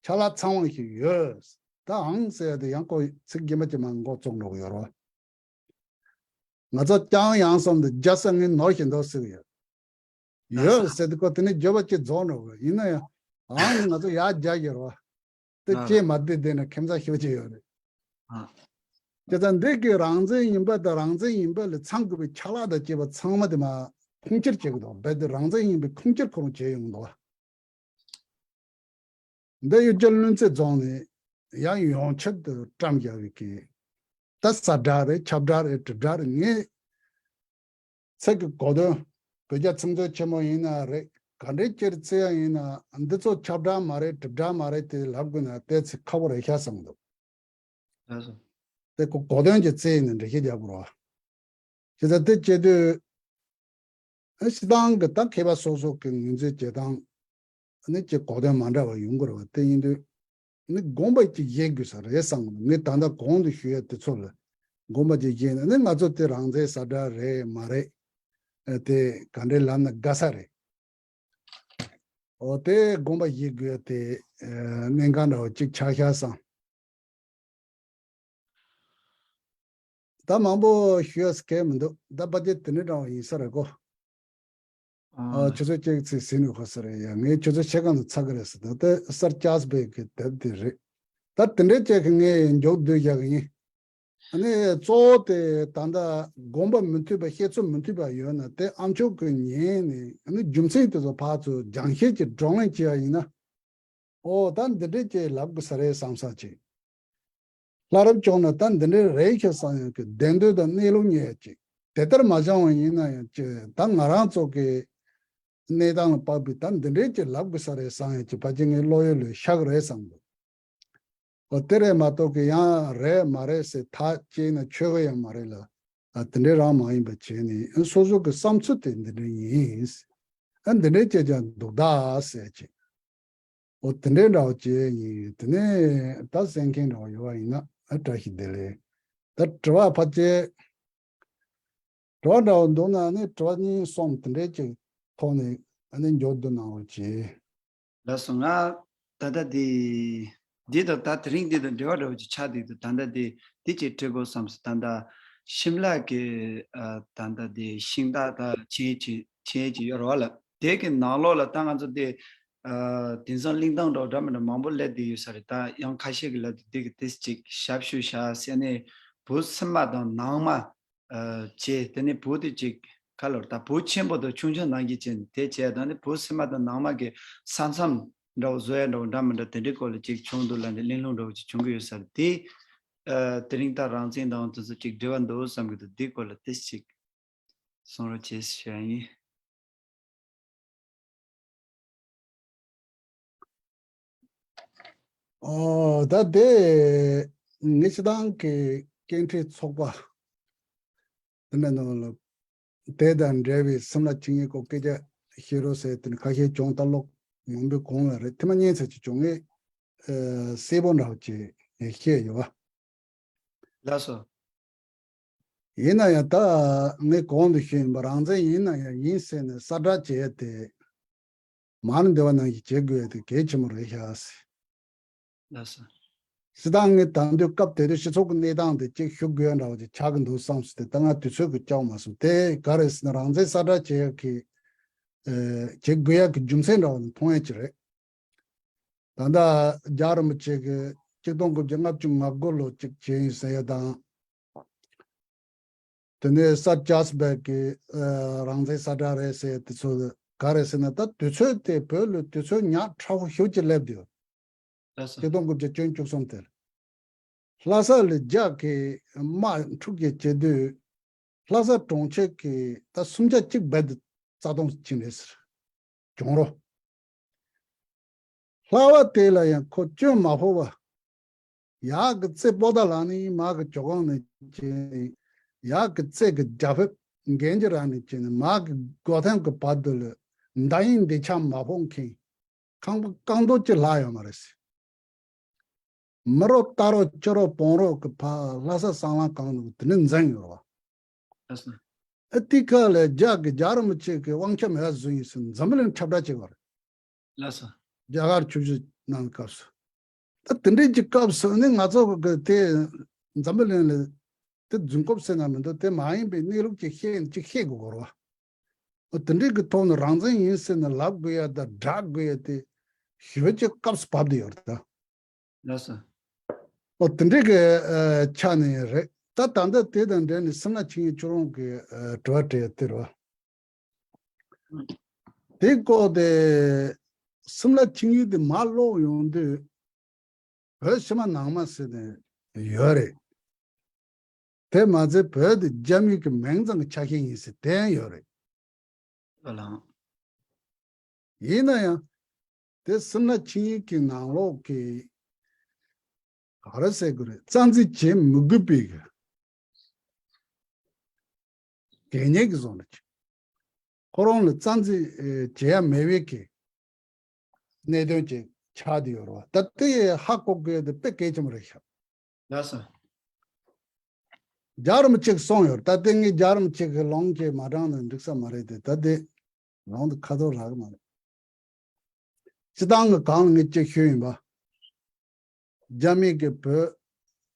ཆ་ལག་ཚང་བ་ཞིག་ཡོད། ད་ཨང་ཟེར་ཡ་དེ་ཡང་ཁོ་ཚིག་རྒྱུན་མ་ཅིག་མ་མགོ་བཙུགས་འགྲོ་གི་ཡོད་རེད་བ། ང་ཚོ་རྐྱང་ཡང་བསམ་དུ་རྒྱ་ས་ངས་ནོར་བཞིན་འདུག་ཟེར་གི་ཡོད། ཡོད་ཟེར་དུས་ཁོ་དེ་ནས་བརྗོད་པ་ཅིག་རྫོགས་འགྲོ་གི་ཡིན་ན་ཡང་ཨང་ནི་ང་ཚོ་ཡར་རྒྱག་གི་རེད་བ། དེ་ཨ་སྐྱེས་མ་བསྡད་བསྡད་ན་ཁྱིམ་ཚང་ཤོད་ཀྱི་ཡོད་རེད། ཨ་དེ་ལྟར་འདི་གི་རང་བཙན་ཡིན་པ་དང་རང་བཙན་ཡིན་པ་ལ་ཚང་དགོས་པའི་ཆ་ལག་དང་བཅས་པ་ཚང་མ་དེ་མ་ཁུངས་སྐྱེལ་བྱེད་ཀྱི་འདུག་རྦད་དེ་རང་བཙན་ཡིན་པའི་ཁུངས་སྐྱེལ་ཁོ་རང་བྱས་ཡོང་གི་འདུག་འདི་གཡུ་བྱ་བློན་རྩེ་རྫོང་ནས་ཡང་ཡོངས་ཁྱབ་ཏུ་བཀྲམ་བཞག་པའི་གི་ད་གསལ་བསྒྲགས་རེད། ཁྱབ་བསྒྲགས་རེད། དྲིལ་བསྒྲགས་རེད། ངས་ཚིག་གི་གོ་དོན། བོད་རྒྱ་ཚིག་མཛོད་ཆེན་མོ་ཡིན་ན་རེད། ག་འདྲའི་ཅིག་བརྩི་ཡ་ཡིན་ན་འདི་ཚོ་ཁྱབ་བསྒྲགས་མ་རེད། དྲིལ་བསྒྲགས་མ་རེད་དེ་ལབ་དགོས་ན་ཏོག་ཙམ་ཁག་པོ་རེད་ཤག་བསམ་འདུག་ལགས་སོ། དེ་གོ་གོ་དོན་གྱི་རྩིས་ནས་འགྲེལ་བཤད་རྒྱག་དགོས་རེད་བ། བྱས་ཙང་དེ་བྱེད་དུས། ཨ་སྤྱིར་བཏང་གི་ད་མཁས་པ་སོ་སོ་གི་ངོས་འཛིན་བྱེད་སྟངས་ནི་ཅིག་གོ་དོན་མ་འདྲ་བ་ཡོང་གི་རེད་བ། དེ་ཡིན་དུས་ནི་དགོངས་པ་ཅིག་བཞེས་དགོས་ས་རེད་བསམ་གི་འདུག་ངས་ད་ལྟ་གོང་དུ་ཞུས་ཡ་དེ་ཚོ་ལ་དགོངས་པ་ཅིག་བཞེས་ན་ནི་ང་ཚོ་དེ་རང་བཙན་གསལ་བསྒྲགས་རེད་མ་རེད། ཨ་དེ་ག་འདྲའི་ལབ་ན་དགའ་ས་རེད། འོ་དེ་དགོངས་པ་བཞེས་དགོས་ཡ་དེ་ཨ་གནད་འགག་འདྲ་བ་ཅིག་ཆགས་ཤག་བསམ། ད་མང་པོ་ཞུ་ཡས་གལ་མི་འདུག་ད་པ་ཏི་དེ་འདྲ་འདྲ་བ་ཡིན་ས་རེད་གོ། ཨ་ཨ་ཆུ་ཚོད་གཅིག་ཚེ་ཟིན་ནས་ཧོ་ས་རེད་ཡ། ངས་ཆུ་ཚོད་ཕྱེད་ཀ་ནས་ཚར་གི་རེད་ཟེར། ད་ལྟ་གསར་བཅགས་པའི་གི་དེབ་དེ་རེད། ད་དེ་འདྲའི་ཅིག་གི་ངས་མཇུག་བསྡུ་བཞག་གི་ཡིན། ཨ་ནི་གཙོ་བོ་དེ་ད་ལྟ་དགོངས་པ་མི་མཐུན་པ་བཤད་ཚུལ་མི་མཐུན་པ་ཡོད་ན་དེ་ཨ་མཆོག་གིས་ཉན་ནས་ཨ་ནི་རྒྱུ་མཚན་དེ་ཚོ་ཕར་ཚུར་སྦྱང་བཤད་ཀྱི་བགྲོ་གླེང་བྱེད་ཡ་ཡིན་ན། ཨོ་ད་འདི་འདྲས་ཅིག་ལབ་དགོས་ས་རེད་བསམ་ས་ཅིག་ལྷ་རབ་བྱུང་ན་ད་འདི་འདྲས་རེད་ཤག་བསམ་ཡང་གི་བདེན་དོན་དང་གནས་ལུགས་ཉེ་ཡ་ཅིག་དེ་ལྟར་མ་བྱུང་བ་ཡིན་ན་ཡང་ཅིག་ད་ང་རང་ཚོ་གི་གནས་སྟངས་ལ་དཔག་པའི་ད་འདི་འདྲས་ཅིག་ལབ་དགོས་ས་རེད་བསམ་ཡང་ཅིག་ཕལ་ཆེར་ངའི་བློ་ཡུལ་ལས་ཤག་རེད་བསམ་འདུག་ཨོ་དེ་རེད་མ་གཏོགས་གི་ཡང་རེད་མ་རེད་ཟེར་ཐག་བཅད་ན་ཆོག་གི་ཡང་མ་རེད་ལ། ཨ་དེ་འདྲས་རང་མ་ཡིན་པ་བྱས་ནས་སོ་སོ་གི་བསམ་ཚུལ་དེ་འདི་འདྲས་ཡིན། ཨ་འདི་འདྲས་བྱས་ཀྱང་འདུག་ད་ཟེར་ཅིག་ཨོ་དེ་འདྲའི་འདྲ་བོ་བྱས་ཡིན། དེ་ནས་ད་གསན་མཁན་འདྲ་བོ་ཡོད་པ་ཡིན་ན་ཨ་བཀྲ་ཤིས་བདེ་ལེགས། ད་དྲི་བ་ཕལ་ཆེར་དྲི་བ་འདྲ་བོ་འདུག་ན་ནི་དྲི་བ་གཉིས་གསུམ་དེ་འདྲའི་ཅིག་ཐོག་ནས་ཨ་ནི་མཇུག་བསྡུ་གནང་རོགས་གྱིས། ལགས་སོ། ང་ད་ལྟ་འདི་འདི་དང་ད་དེ་རིང་འདི་དང་འབྲེལ་བ་འདྲ་བོ་ཅིག་ཆགས་འདུག་ད་ལྟ་འདི་འདི་ཅིག་དྲི་དགོས་བསམ་སོང་། ད་ལྟ་ཤིམ་ལ་གི་ཨ་ད་ལྟ་འདི་ཤིང་སྟག་ད་ཆེན་ཅིག་ཆེན་ཅིག་ཡོད་རེད་བ་ལ། དེ་གི་ནང་ལོགས་ལ་ད་ང་ཚོ་དེ་ཨ་དེང་སང་གླེང་སྟངས་འདྲ་བོ་འདྲ་མི་འདྲ་མང་པོ་སླེབས་བསྡད་ཡོད་ས་རེད། ད་ཡང་ཁ་ཤས་ཀྱིས་ལབ་དུས་དེ་གི་ཏིས་ཅིག་ཞབས་ཞུ་བྱ་ཟེར་ནས་བུ་སྲིན་མ་དང་ནང་མ་ཨ་བྱས། དེ་ནས་བུ་དེ་ཅིག་ཁ་ལོར་ད་བུ་ཆེན་པོ་དང་ཆུང་ཆུང་ནང་བཞིན་བྱས་ནས་དེ་བྱས། ད་ནི་བུ་སྲིན་མ་དང་ནང་མ་གི་ས་མཚམས་འདྲ་བོ་བཟོ་ཡ་འདྲ་བོ་འདྲ་མི་འདྲ་དེ་འདྲའི་སྐོར་ལ་ཅིག་བྱུང་འདུག་ལབ་ནས་གླེང་སློང་འདྲ་བོ་ཅིག་བྱུང་གི་ཡོད་ས་རེད། དེ་ཨ་དེ་རིང་ད་རང་བཙན་དང་དེ་ཚོ་ཅིག་འབྲེལ་བ་འདུག་བསམ་གི་འདུག་དེའི་སྐོར་ལ་ཏིས་ཅིག་གསུང་རོགས་བྱེད་ཞུ་ཡ་ཡིན། ཨོ་ད་དེ་ངེད་སྤྱི་བཏང་གི་སྐད་འཕྲིན་ཚོགས་པ་དེ་འདྲ་ནང་ལ་དེ་དང་འབྲེལ་བའི་སེམས་ལ་ཅིག་ངེད་ཀོ་སྐད་ཆ་བཤད་རོགས་ཟེར་དེ་ནི་ཁ་ཤས་བྱུང་། ད་ལོ་མང་པོའི་གོང་ལ་རེད། ཐེངས་མ་གཉིས་ཙམ་ཅིག་བྱུང་། ངས་ཨ་གསལ་པོ་འདྲ་བོ་ཅིག་བཤད་ཡོད་པ། ལགས་སོ། ཡིན་ན་ཡང་ད་ངས་གོང་དུ་ཞུས་ཡིན་པ་རང་བཙན་ཡིན་ན་ཡང་ཡིན་ཟེར་ནས་གསལ་བསྒྲགས་བྱེད་ཡ་དེ་མར་འདི་བ་ནང་བཞིན་བྱེད་དགོས་ཡ་དེ་གལ་ཆེན་པོ་རེད་ཤག་ཟེར། ལགས་སོ། སྤྱིར་བཏང་ངས་ད་དུང་སྐབས་དེ་དུས་སྤྱི་ཚོགས་ཀྱི་གནས་སྟངས་དེ་གཅིག་ཞུ་དགོས་ཡ་འདྲ་བ་ཅིག་ཆགས་ཀྱི་འདུག་བསམ་སོང་། དེ་ད་ང་དུས་ཚོད་ཀྱིས་སྐྱོང་མ་སོང་། དེ་ག་རེ་ཟེར་ན་རང་བཙན་གསལ་བསྒྲགས་བྱེད་ཡ་གི་ཨ་བྱེད་དགོས་ཡ་གི་རྒྱུ་མཚན་འདྲ་བ་ནི་མཐོང་ཡ་ཅིག་རེད། ད་ལྟ་རྒྱལ་བ་རིན་པོ་ཆེ་གིས་ཆིག་སྟོང་དགུ་བརྒྱ་ལྔ་བཅུ་ང་དགུ་ལོ་གཅིག་བྱས་ཡིན་ཟེར་ཡ་དང་། དེ་ནས་གསར་བཅད་པའི་གི་ཨ་རང་བཙན་གསལ་བསྒྲགས་རེད་ཟེར་ཡ་དེ་ཚོ་ག་རེ་ཟེར་ན་ད་དུས་ཚོད་དེ་བོད་ལ་དུས་ཚོད་ཉག་ཕྲ་བོ་ཞེ་པོ་ཅིག་སླེབས་འདུག་ལགས་སོ། ཆིག་སྟོང་དགུ་བརྒྱ་བཅུ་བཅུ་གསུམ་དེར། ལྷ་ས་ལ་རྒྱ་གི་དམག་འཁྲུག་རྒྱག་བྱེད་དུས། ལྷ་ས་གྲོང་ཁྱེར་གྱི་ད་སུམ་ཆ་གཅིག་རྦད་དེ་རྩ་སྟོངས་ཕྱིན་རེད་ཟེར། གྱོང་རོ། ལྷ་བ་དེ་ལ་ཡང་ཁོ་སྐྱོན་མ་ཕོག་པ། ཡག་གི་རྩེ་པོ་ཏཱ་ལ་ནས་མར་གི་ཇོ་ཁང་ནས་བྱས་ནས། ཡག་གི་རྩེ་གི་རྒྱ་ཕིབས་གན་ཇི་ར་ནས་བྱས་ནས་མར་གི་སྒོ་ཐེམ་གི་བར་དུ་ལ་ མདའ་ཡི་མདེལ་ཆ་མ་ཕོག་མཁན། ཁང་པ་རྐང་རྡོ་གཅིག་ལྷག་ཡོད་མ་རེད་ཟེར། མི་རོ་རྟ་རོ་ཅི་རོ་བོང་རོ་གི་ཕ་ལྷ་ས་སྲང་ལམ་གང་འདུག་དེ་ནི་འཛིན་ཡོད་རེད་བ། ལགས་སོ། ཨ་དེ་ཁ་ལ་རྒྱ་གི་རྒྱ་རིན་པོ་ཆེ་གི་དབང་ཆ་མེད་པ་བཟོས་ཡིན་ཟེར་འཛམ་བུ་གླིང་ཁྱབ་བསྒྲགས་བྱེད་པ་རེད། ལགས་སོ། རྒྱ་གར་ཆུ་བཞི་གནང་སྐབས་སུ། ད་དེ་འདྲའི་གི་སྐབས་སུ་ནི་ང་ཚོ་གི་དེ་འཛམ་བུ་གླིང་ལ་དེ་རྫུན་རྐུབ་ཟེར་ན་མི་འདུག་དེ་མ་ཡིན་པའི་གནས་ལུགས་ཅིག་ཤེས་ཅིག་ཤེས་དགོས་རེད་བ། ཨོ་དེ་འདྲའི་གི་ཐོག་ནས་རང་བཙན་ཡིན་ཟེར་ནས་ལབ་དགོས་ཡ་དང་བསྒྲགས་དགོས་ཡ་དེ་ཞེ་པོ་ཅིག་སྐབས་སུ་བབས་བསྡད་ཡོད་རེད་ད། ལགས་སོ། ཨོ་དེ་འདྲའི་གི་ཨ་ཆ་ནས་རེད། ད་ད་ལྟ་དེ་དང་འབྲེལ་ནས་སིམ་ལ་ཆིངས་ཡིག་ཁྱོད་རང་གི་ཨ་དྲི་བ་དྲིས་ཡ་དེ་རེད་བ། དེ་བཀོད་དེ་སིམ་ལ་ཆིངས་ཡིག་དེ་མར་ལོག་ཡོང་དུས་བོད་ཕྱི་མ་ནང་མ་ཟེར་ནས་ཡོད་རེད། དེ་མ་ཚད་བོད་དེ་རྒྱ་མི་གི་མིང་ཙམ་གྱི་ཆ་ཤས་ཡིན་ཟེར་དེ་ཡང་ཡོད་རེད། ཨ་ལགས། ཡིན་ན་ཡང་དེ་སིམ་ལ་ཆིངས་ཡིག་གི་ནང་ལོགས་ཀྱི་ག་རེ་ཟེར་དགོས་རེད། རྩ་འཛིན་བྱེད་མི་དགོས་པའི་གི་གལ་གནད་ཀྱི་བཟོ་འདྲ་ཅིག་ཁོ་རང་ལ་རྩ་འཛིན་ཨེ་བྱེད་ཡ་མེད་པའི་གི་གནད་དོན་ཅིག་ཆགས་བསྡད་ཡོད་རེད་བ། ད་དེ་ཧ་གོ་དགོས་དེ་དཔེ་གལ་ཆེན་པོ་རེད་ཤག་ལགས་སོ། རྒྱ་རིན་པོ་ཆེས་གསུངས་ཡོད། ད་དེ་ངས་རྒྱ་རིན་པོ་ཆེ་གི་ལུང་ཅིག་མ་དྲངས་ན་འགྲིག་ས་མ་རེད་དེ། ད་དེ་ལུང་དེ་ཁ་ཐོར་རག་གི་མ་རེད། སྤྱི་བཏང་གི་གང་ལ་ངས་ཅིག་ཞུས་ཡིན་པ། རྒྱ་མི་གི་བོད་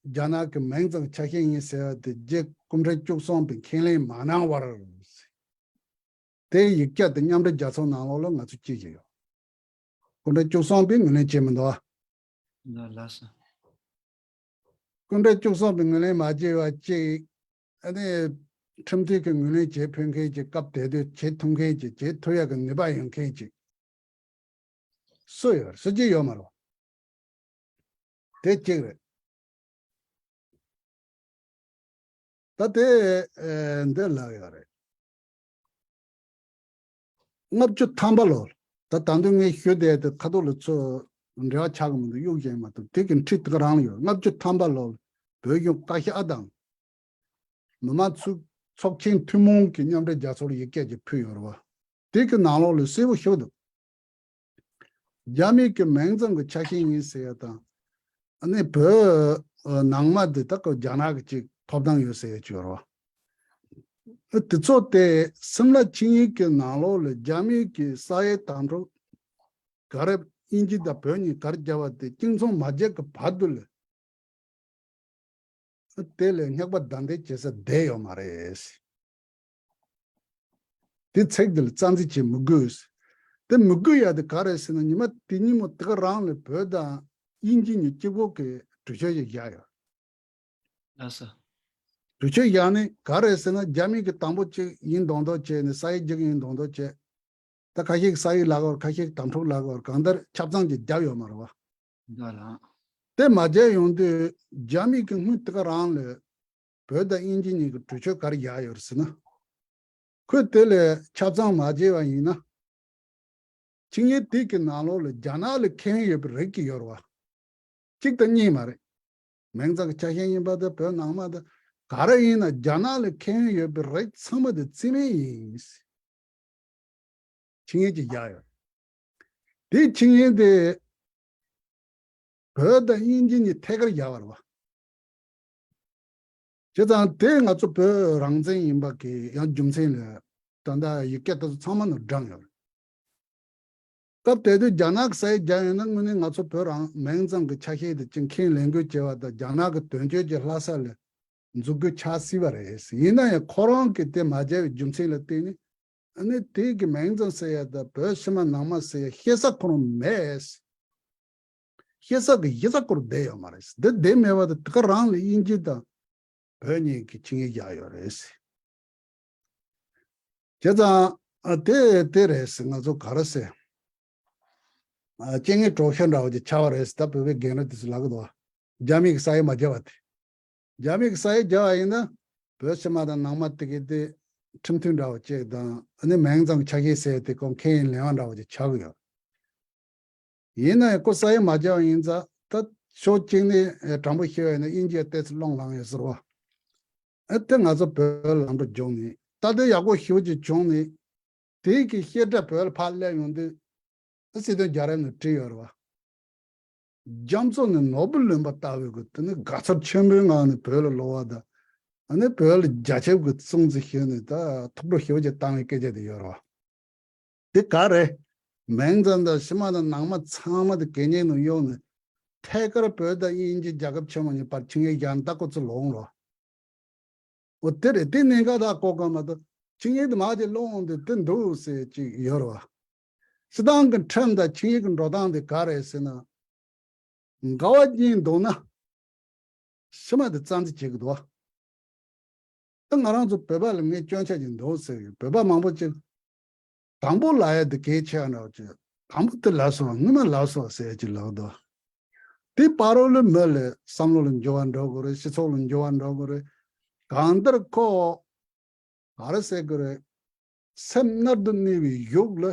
རྒྱ་ནག་གི་མིང་ཙམ་ཆ་ཤས་ཡིན་ཟེར་བ་དེ་རྗེ་སྐུ་ཕྲེང་བཅུ་གསུམ་པས་ཁས་ལེན་མ་གནང་བར། དེ་ཡིག་ཆ་དེ་མཉམ་འབྲེལ་རྒྱལ་ཚོགས་ནང་ལོགས་ལ་ང་ཚོ་སྐྱེལ་གྱི་ཡོད། སྐུ་ཕྲེང་བཅུ་གསུམ་པས་ངོས་ལེན་བྱས་མི་འདུག་ཨ། ལགས་སོ། སྐུ་ཕྲེང་བཅུ་གསུམ་པས་ངོས་ལེན་མ་བྱས་པ་གཅིག་ཨ་ནི་ཁྲིམས་མཐུན་གྱི་ངོས་ལེན་བྱེད་ཕོད་མཁན་གྱི་སྐབས་དེ་དུས་བྱེད་ཐུབ་མཁན་གྱི་བྱེད་ཐུབ་ཡག་གི་ནུས་པ་ཡོད་མཁན་གྱི་སུ་ཡོད་སུ་གཅིག་ཡོད་མ་རེད། དེ་གཅིག་རེད། ད་དེ་ཨེ་འདི་ལབ་ཡོད་རེད། ལྔ་བཅུ་ཐམ་པ་ལོ། ད་ད་དུང་ངས་ཞུ་བསྡད་དེ་ཁ་ཐོག་ལ་ཚོ་འབྲེལ་བ་ཆགས་ཀྱི་མི་འདུག་གཡུག་བཞིན་མ་ཐུབ་དེ་གི་འཁྲིད་དེ་ག་རང་ལ་ཡོད། ལྔ་བཅུ་ཐམ་པ་ལོ་བོད་གཞུང་བཀའ་ཤག་དང་། མི་མང་ཚོགས་ཚོགས་ཆེན་ཐུན་མོང་གི་མཉམ་འབྲེལ་རྒྱལ་ཚོགས་ལ་ཡིག་སྐད་ཅིག་ཕུལ་ཡོད་རེད་བ། དེ་གི་ནང་ལོགས་ལ་གསལ་པོ་ཞུ་འདུག་རྒྱ་མི་གི་མིང་ཙམ་གྱི་ཆ་ཤས་ཡིན་ཟེར་ཡ་དང་། ཨ་ནི་བོད་ནང་མ་འདི་དག་གི་རྒྱ་ནག་གི་ཅིག་ཐོབ་ཐང་ཡོད་ཟེར་ཡ་ཅིག་ཡོད་རེད་བ། དེ་ཚོ་དེ་སིམ་ལ་ཆིངས་ཡིག་གི་ནང་ལོགས་ལ་རྒྱ་མི་གི་ས་ཡའི་དམ་ཕྲུག་ག་རེ་དབྱིན་ཇི་དང་བོད་གཉིས་ག་རེ་བརྒྱབ་པ་དེ་གཅིག་མཚུངས་མ་བརྒྱབ་ཀྱི་བར་དུ་ལ། དེ་ལས་སྙེག་པ་བདའ་འདེད་བྱེད་ས་བསྡད་ཡོད་མ་རེད། དེ་ཚིག་འདི་ལ་རྩ་འཛིན་བྱེད་མི་དགོས། དེ་མི་དགོས་ཡ་དེ་ག་རེད་ཟེར་ན་ཉི་མ་དེ་ཉིན་མོ་དེ་ག་རང་ལ་བོད་དང་དབྱིན་ཇི་གཉིས་གཅིག་པོ་གི་གྲོས་ཆོད་ཅིག་བཞག་ཡོད། ལགས་སོ། གྲོས་ཆོད་བཞག་ནས་ག་རེད་ཟེར་ན་རྒྱ་མི་གི་དང་པོ་གཅིག་ཡིན་མདོག་མདོག་བྱས་ནས་ས་ཡ་གཅིག་ཡིན་མདོག་མདོག་བྱས། ད་ཁ་ཤས་ཀྱིས་ས་ཡིག་ལབ་ཀྱི་ཡོད་རེད། ཁ་ཤས་ཀྱིས་དམ་ཕྲུག་ལབ་ཀྱི་ཡོད་རེད། གང་ལྟར་ཆ་ཚང་ཅིག་བརྒྱབ་ཡོད་མ་རེད་བ། འདྲ་ལ། དེ་མ་བརྒྱབ་ཡོང་དུས་རྒྱ་མི་གི་སྔོན་དེ་ག་རང་ལ་བོད་དང་དབྱིན་ཇི་གཉིས་ཀྱི་གྲོས་ཆོད་ག་རེ་བཞག་ཡོད་རེད་ཟེར་ན། ཁོས་དེ་ལས་ཆ་ཚང་མ་བརྒྱབ་པ་ཡིན་ན། ཆིངས་ཡིག་དེ་གི་ནང་ལོགས་ལ་རྒྱ་ནག་ལ་ཁེ་ཕན་ཡོད་པའི་རིགས་ཀྱི་ཡོད་རེད་བ། གཅིག་དང་གཉིས་མ་རེད། མིང་ཙམ་གྱི་ཆ་ཤས་ཡིན་པ་དང་བོད་ནང་མ་དང་ག་རེ་ཡིན་ན་རྒྱ་ནག་ལ་ཁེ་ཕན་ཡོད་པའི་རིགས་ཚང་མ་དེ་རྩིས་མེད་ཡིན། ཆིངས་ཡིག་ཅིག་བཞག་ཡོད། དེ་ཆིངས་ཡིག་དེ་བོད་དང་དབྱིན་ཇི་གཉིས་ཐད་ཀར་བཞག་པ་རེད་བ། བྱས་ཙང་དེ་ང་ཚོ་བོད་རང་བཙན་ཡིན་པ་གི་ཡང་རྒྱུ་མཚན་ལ་ད་ལྟ་ཡིག་སྐད་དེ་ཚོ་ཚང་མ་ནང་བགྲངས་ཡོད་རེད། སྐབས་དེ་དུས་རྒྱ་ནག་གི་ས་ཡིག་བརྒྱབ་ཡོད་ན་དངོས་གནས་ང་ཚོ་བོད་རང་མིང་ཙམ་གྱི་ཆ་ཤས་དེ་ཅིག་ཁས་ལེན་དགོས་བྱས་པ་དང་རྒྱ་ནག་གི་དོན་གཅོད་ཀྱི་ལྷ་ས་ལ་འཛུགས་དགོས་ཆགས་སྲིད་པ་རེད། ཡིན་ན་ཡང་ཁོ་རང་གིས་དེ་མ་བརྒྱབ་པའི་རྒྱུ་མཚན་ལ་བརྟེན་ནས་ཨ་ནི་དེ་གི་མིང་ཙམ་ཟེར་ཡ་དང་བོད་ཕྱི་མ་ནང་མ་ཟེར་ཡ་བཤད་ས་ཁོ་རང་མེད། བཤད་ས་གི་གཞི་རྩ་ཁོ་རང་བསྡད་ཡོད་མ་རེད། འདི་བསྡད་མེད་པ་དེ་དེ་ག་རང་ལ་དབྱིན་ཇི་དང་བོད་གཉིས་ཀྱི་ཆིངས་ཡིག་བཞག་ཡོད་རེད། བྱས་ཙང་ཨ་དེ་དེ་རེད་ཟེར་ང་ཚོ་ག་རེ་ཟེར། ཨ་རྐྱེན་ངན་གྲོགས་ཤོར་འདྲ་བོ་ཅིག་ཆགས་པ་རེད་ཟེར། ད་བོད་པའི་རྒན་རབས་དེ་ཚོ་ལབ་གི་འདུག་རྒྱ་མི་གི་ས་ཡིག་མ་བརྒྱབ་པ་དེ། རྒྱ་མི་གི་ས་ཡིག་བརྒྱབ་པ་ཡིན་ན་བོད་ཕྱི་མ་དང་ནང་མ་དེ་གི་དེ་ཁྲིམས་མཐུན་འདྲ་བོ་ཅིག་དང་ཨ་ནི་མིང་ཙམ་ཆ་ཤས་ཟེར་དེ་ཁོང་ཁས་ལེན་པ་འདྲ་བོ་ཅིག་ཆགས་ཀྱི་ཡོད། ཡིན་ན་ཡང་ཁོ་ས་ཡིག་མ་བརྒྱབ་པ་ཡིན་ཙང་ད་ཕྱོགས་གཅིག་ནས་དྲང་པོ་བཤད་པ་ཡིན་ན་དབྱིན་ཇིའི་ཏོག་ཙམ་སློང་ལངས་ཡོད་ཟེར་བ། ཨ་དེ་ང་ཚོ་བོད་ལམ་འགྲོ་བྱུང་ནས་ད་ལྟ་ཡག་པོ་ཞེ་པོ་ཅིག་བྱུང་ནས། དེའི་གི་བཤད་སྒྲ་བོད་ལ་ཕར་སླེབས་ཡོང་དུས། ཨ་སྲིད་དོན་རྒྱལ་རབས་ནས་བྲིས་ཡོད་རེད་བ། རྒྱ་མཚོ་ནས་ནོར་བུ་ལོན་པ་ལྟ་བུའི་གི་དེ་ནི་དགའ་ཚོར་ཆེན་པོའི་ངང་ནས་བོད་ལ་ལོག་པ་དང་། ཨ་ནི་བོད་ལ་རྒྱ་ཁྱབ་ཀྱི་སྲུང་བརྩི་ཞུས་ནས་ད་ཐུགས་སྤྲོ་ཞེ་པོ་ཅིག་བཏང་བའི་སྐད་ཆ་དེ་ཡོད་རེད་བ། དེ་ག་རེད། མིང་ཙམ་དང་ཕྱི་མ་དང་ནང་མ་ཚང་མ་དེ་གད་སྙིགས་ནང་གཡུགས་ནས། ཐད་ཀར་བོད་དང་དབྱིན་ཇི་རྒྱལ་ཁབ་ཆེན་མོ་གཉིས་བར་ཆིངས་ཡིག་བཞག་ནས་ད་ཁོ་ཚོ་ལོག་འགྲོ། འོ་དེ་རེད། དེ་གནད་འགག་ད་གོ་ག་མ་གཏོགས་ཆིངས་ཡིག་དེ་མར་ཅིག་སློང་འོང་དུས་དེ་འདུག་ཟེར་ཅིག་ཡོད་རེད་བ། སྤྱིར་བཏང་གི་ཁྲིམས་དང་ཆིངས་ཡིག་གི་འགྲོ་སྟངས་དེ་ག་རེད་ཟེར་ན། འགལ་བ་གཉིས་འདུག་ན། ཕྱི་མ་དེ་རྩ་འཛིན་བྱེད་ཀྱི་འདུག་བ། ད་ང་རང་ཚོ་བོད་པ་ལ་ངས་སྐྱོན་ཆ་ཅིག་འདུག་ཟེར་གི། བོད་པ་མང་པོ་ཅིག་དང་པོ་ལབ་ཡ་དེ་གལ་ཆེ་བ་འདྲ་བོ་ཅིག་དང་པོ་དེ་ལབ་སོང་། སྔོན་མ་ལབ་སོང་ཟེར་ཡ་ཅིག་ལབ་འདུག་དེ་བར་རོ་ལ་མི་ལ་བསམ་བློ་ལ་འགྱུར་བ་འགྲོ་དགོས་རེད། སྤྱི་ཚོགས་ལ་འགྱུར་བ་འགྲོ་དགོས་རེད། གང་ལྟར་ཁོ་ག་རེ་ཟེར་དགོས་རེད། སེམས་གནད་དུ་གནས་པའི་གཞུག་ལ་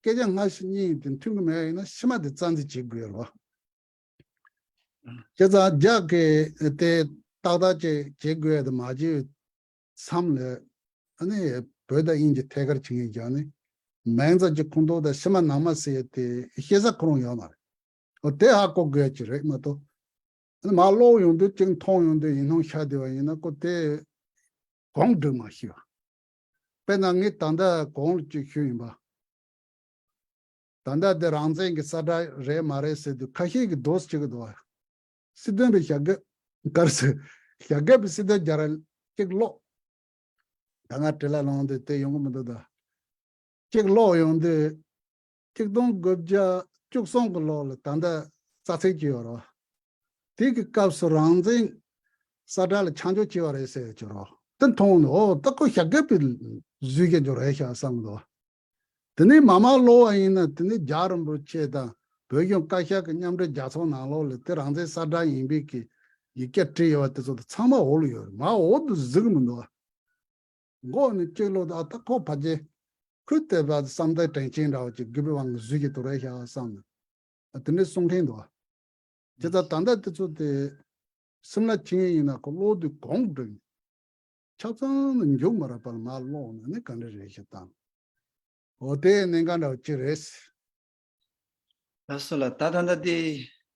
སྐད་ཆ་སྔ་ཕྱི་གཉིས་དེ་མཐུན་གྱི་མེད་ཡིན་ན་ཕྱི་མ་དེ་རྩ་འཛིན་བྱེད་དགོས་རེད་བ། བྱས་ཙང་རྒྱ་གིས་དེ་ཏག་ཏག་ཅིག་བྱེད་དགོས་ཡ་དེ་མ་བྱས་མཚམས་ལ། ཨ་ནི་བོད་དང་དབྱིན་ཇི་ཐད་ཀར་བྱེད་མཁན་རྒྱག་ནས། མིང་ཙམ་གྱི་ཁོངས་གཏོགས་དང་ཕྱི་མ་ནང་མ་ཟེར་ཡ་དེ་བཤད་ས་ཁོ་རང་ཡོད་མ་རེད། འོ་དེ་ཧ་གོ་དགོས་ཡ་ཅིག་རེད་མ་གཏོགས། ཨ་ནི་མར་ཀློག་ཡོང་དུས་གཅིག་མཐོང་ཡོང་དུས་ཡིན་སྣང་ཤར་བསྡད་པ་ཡིན་ན་ཁོ་དེ་གོང་འགྲིག་མ་ཤེས་པ། དཔེར་ན་ངས་ད་ལྟ་གོང་ལ་གཅིག་ཞུས་ཡིན་པ། ད་ལྟ་འདི་རང་བཙན་གྱི་ས་བཀྲ་རེད་མ་རེད་ཟེར་དུས་ཁ་ཤས་ཀྱིས་འདུག་སེ་བྱེད་ཀྱི་འདུག་བ། སྲིད་དོན་པའི་བྱ་དགའ་གར་ཟེར། བྱ་དགའ་པའི་སྲིད་དོན་རྒྱལ་རབས་གཅིག་ཀློག་ད་ང་བྲེལ་བ་ལངས་དུས་དེ་ཡོང་གི་མི་འདུག་ད། གཅིག་ཀློག་ཡོང་དུས། གཅིག་སྟོང་དགུ་བརྒྱ་བཅུ་གསུམ་གྱི་ལོ་ལ་ད་ལྟ་རྩ་ཚིག་ཅིག་ཡོད་རེད། དེ་གི་སྐབས་སུ་རང་བཙན་ས་བཀྲ་ལ་ཆ་འཇོག་བྱས་པ་རེད་ཟེར་གྱི་རོ། དེ་མཐོང་ནས་ཨོ་ད་ཁོ་བྱ་དགའ་པའི་བཟོས་ཀྱི་འཇོག་རེད་ཤག་བསམ་གི་འདུག་དེ་ནས་མར་མར་ཀློག་པ་ཡིན་ན་དེ་ནས་རྒྱལ་བ་རིན་པོ་ཆེ་དང་བོད་གཞུང་བཀའ་ཤག་གི་མཉམ་འབྲེལ་རྒྱལ་ཚོགས་ནང་ལོགས་ལ་དེ་རང་བཙན་ས་བཀྲ་ཡིན་པའི་གི་ཡིག་སྐད་བྲིས་ཡོད་པ་དེ་ཚོ་དེ་ཚང་མ་འོག་ལ་ཡོད་རེད། མར་འོག་ཏུ་གཟིགས་མི་འདུག་འགོ་ནས་གཅིག་ལོ་ད་ད་ཁོ་ཕལ་ཆེར་ཁུལ་དེ་བ་བསམ་གཏན་དྲན་ཅན་འདྲ་བ་ཅིག་དགོས་པའི་དབང་གིས་བཟོས་ཀྱི་འདུག་རེད་ཤག་བསམ་ནས་དེ་འདྲའི་གསུང་མཁན་འདུག་དེ་ད་ད་ལྟ་དེ་ཚོ་དེ་སིམ་ལ་ཁྱི་ངན་ཡིན་ན་ཁོ་ཀློག་དུས་གོང་འགྲིག་ཆ་ཚང་ནས་མཇུག་མ་རག་པར་མར་ཀློག་ནས་ནི་ག་འདྲ་རེད་ཤག་དང་། འོ་དེ་གནད་འགག་འདྲ་བ་ཅིག་རེད། ལགས་སོ་ལགས། ད་ད་ལྟ་དེ་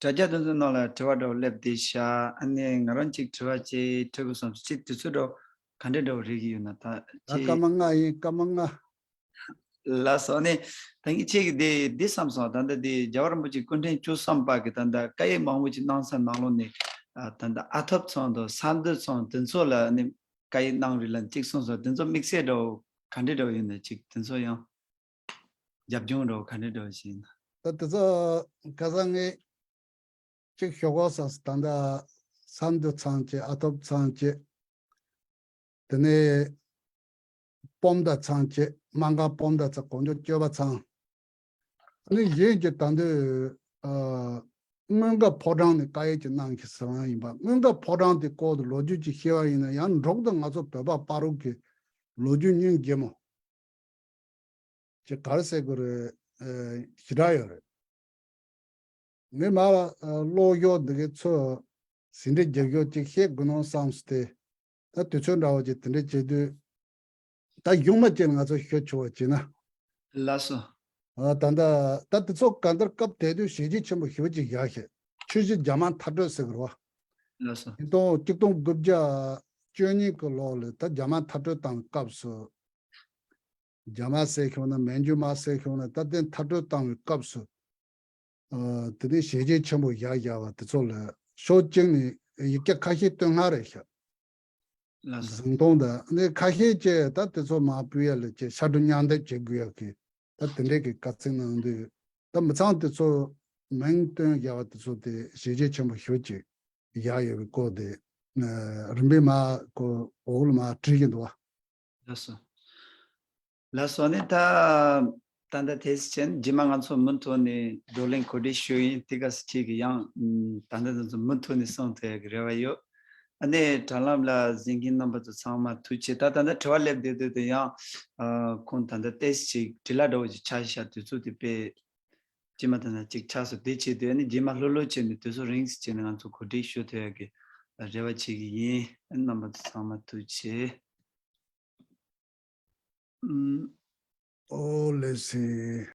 དྲ་རྒྱ་དེ་ཚོའི་ནང་ལ་དྲི་བ་འདྲ་བོ་སླེབས་བསྡད་ཤག་ཨ་ནི་ང་རང་གཅིག་དྲི་བ་ཅིག་དྲི་དགོས་བསམ་སོང་། ཅིག་དུས་ཚོད་འདྲ་བོ་ག་འདྲ་འདྲ་བོ་རེག་གི་ཡོད་ན་ད་ད་ཅིག་སྐར་མ་ལྔ་ཡིན། སྐར་མ་ལྔ། ལགས་སོ། ཨ་ནི་ད་ངས་ཁྱེད་ཀྱི་དེ་འདི་བསམ་སོང་། ད་ལྟ་དེ་རྒྱལ་བ་རིན་པོ་ཆེ་སྐུ་ཕྲེང་བཅུ་གསུམ་པ་གི་ད་ལྟ་བཀའ་ཡིག་མང་པོ་ཅིག་གནང་ས་ནང་ལོགས་ནས་ཨ་ད་ལྟ་ཨ་ཐོབ་ཚང་དང་ས་འདུལ་ཚང་དེ་ཚོ་ལ་ཨ་ནི་བཀའ་ཡིག་གནང་རིགས་ལ་ཅིག་གསུངས་སོང་། དེ་ཚོ་དམིགས་བསལ་འདྲ་བོ་ག་འདྲ་འདྲ་བོ་ཡོད་ན་ཅིག་དེ་ཚོ་ཡང་། རྒྱབ་ལྗོངས་འདྲ་བོ་ག་འདྲ་འདྲ་བོ་ཞིག་ཡིན་ན། ད་དེ་ཚོ་ཁ་སང་ངས་གཅིག་ཞུ་དགོས་བསམ་སོང་། ད་ལྟ་ས་འདུལ་ཚང་བཅས། ཨ་ཐོབ་ཚང་བཅས། དེ་ནས་སྤོམ་མདའ་ཚང་བཅས། སྨར་ཁམས་སྤོམ་མདའ་ཚང་། གོ་འཇོ་སྐྱོབ་པ་ཚང་། ཨ་ནི་གཞན་གྱི་ད་འདོད་ཨ་སྔོན་འགོག་ཕོ་བྲང་ནས་བཀའ་ཡིག་ཅིག་གནང་གི་ཟེར་བ་ཡིན་པ། སྔོན་འགོག་ཕོ་བྲང་དེ་སྐོར་དུ་ལོ་རྒྱུས་ཅིག་ཤེས་པ་ཡིན་ན་ཡང་འབྲོག་དང་ང་ཚོ་བོད་པ་བར་དུ་གི་ལོ་རྒྱུས་སྙིང་རྗེ་མོ། ཅིག་ག་རེ་ཟེར་དགོས་རེད། ཨ་ཞེ་དྲག་ཡོད་རེད། ངས་མར་ཨ་ཀློག་ཞོར་འདི་གའི་ཚོ་ཟིན་བྲིས་རྒྱབ་ཞོར་ཅིག་བཤད་དགོས་ནོ་བསམ་སྟེ། ད་དུས་ཚོད་འདྲ་བོ་ཅིག་དེ་འདྲ་བྱེད་དུས། ད་གཞུག་མ་ཅིག་ང་ཚོ་ཞུ་ཆོག་པ་བྱས་ན། ལགས་སོ། ཨ་ད་ད་ད་དེ་ཚོ་གང་ལྟར་སྐབས་དེ་དུས་བྱས་རྗེས་ཆེན་པོ་ཞེ་པོ་ཅིག་བཞག་ཤག་ཆུ་བཞི་རྒྱ་དམར་མཐར་སྐྲོད་ཟེར་གི་རེད་བ། ལགས་སོ། ཉིས་སྟོང་གཅིག་སྟོང་དགུ་བརྒྱ་བཅུ་གཉིས་ཀྱི་ལོ་ལ་ད་རྒྱ་དམར་མཐར་སྐྲོད་བཏང་བའི་སྐབས་སུ། རྒྱ་དམར་ཟེར་ཤོག་ན་མན་ཇུ་དམར་ཟེར་ཤོག་ན་ད་དེ་མཐར་སྐྲོད་བཏང་བའི་སྐབས་སུ། ཨ་དེ་ནས་བྱས་རྗེས་ཆེན་པོ་བཞག་བཞག་པ་དེ་ཚོ་ལ་ཕྱོགས་གཅིག་ནས་ཡིག་ཆ་ཁ་ཤས་བཏོན་སྔ་རེད་ཤག་ལགས་སོ། གཟིགས་མཐོང་དང་ནས་ཁ་ཤས་ཀྱིས་ད་དེ་ཚོ་མར་ཕུད་ཡ་ལ་ཅིག་ཕྱར་གྲུ་མཉམ་འདེགས་བྱེད་དགོས་ཡ་གི་ད་དེ་འདྲས་ཀྱི་དཀའ་ཚེགས་གནང་དུས། ད་མི་ཚང་དེ་ཚོ་མིང་བཏོན་བཞག་པ་དེ་ཚོ་དེ་བྱས་རྗེས་ཆེན་པོ་ཞེ་པོ་ཅིག་བཞག་ཡོད་པའི་སྐོར་དེ་ཨ་རིམ་པས་མར་ཁོ་འོག་ལ་མར་བྲིས་ཀྱི་འདུག་བ། ལགས་སོ། ལགས་སོ། ཨ་ནི་ད་ད་ལྟ་དེ་ཕྱིན་རྗེས་མ་ང་ཚོ་མུ་མཐུད་ནས་བགྲོ་གླེང་གོ་སྒྲིག་ཞུ་ཡིན། དེ་ག་ས་ཁྱེད་ཀྱིས་ཡང་ད་ལྟ་ང་ཚོ་མུ་མཐུད་ནས་གསུང་ཐུབ་ཡ་གི་རེ་བ་ཡོད། ཨ་ནི་དྲ་ལམ་ལ་གཟིགས་མཁན་རྣམ་པ་ཚོ་ཚང་མ་ཐུགས་རྗེ་ཆེ། ད་ད་ལྟ་དྲི་བ་སླེབས་བསྡད་དུས་དེ་ཡང་ཨ་ཁོང་ད་ལྟ་ཏོག་ཙམ་ཅིག་འབྲི་ལྷག་འདྲ་བོ་ཅིག་ཆགས་ཤག་དུས་ཚོད་དེ་དཔེ་རྗེས་མ་ད་ལྟ་ཅིག་ཆགས་སོང་། དེ་བྱེད་དུས་ཨ་ནི་རྗེས་མ་ལྷོད་ལྷོད་བྱས་ནས་དུས་ཚོད་རིང་ཙམ་བྱས་ནས་ང་ཚོ་གོ་སྒྲིག་ཞུ་ཐུབ་ཡ་གི་རེ་བ་བྱེད་ཀྱི་ཡིན། ཨ་ནི་རྣམ་པ་ཚོ་ཚང་མ་ཐུགས་རྗེ་ཆེ། ཨུམ། Oh, let's see.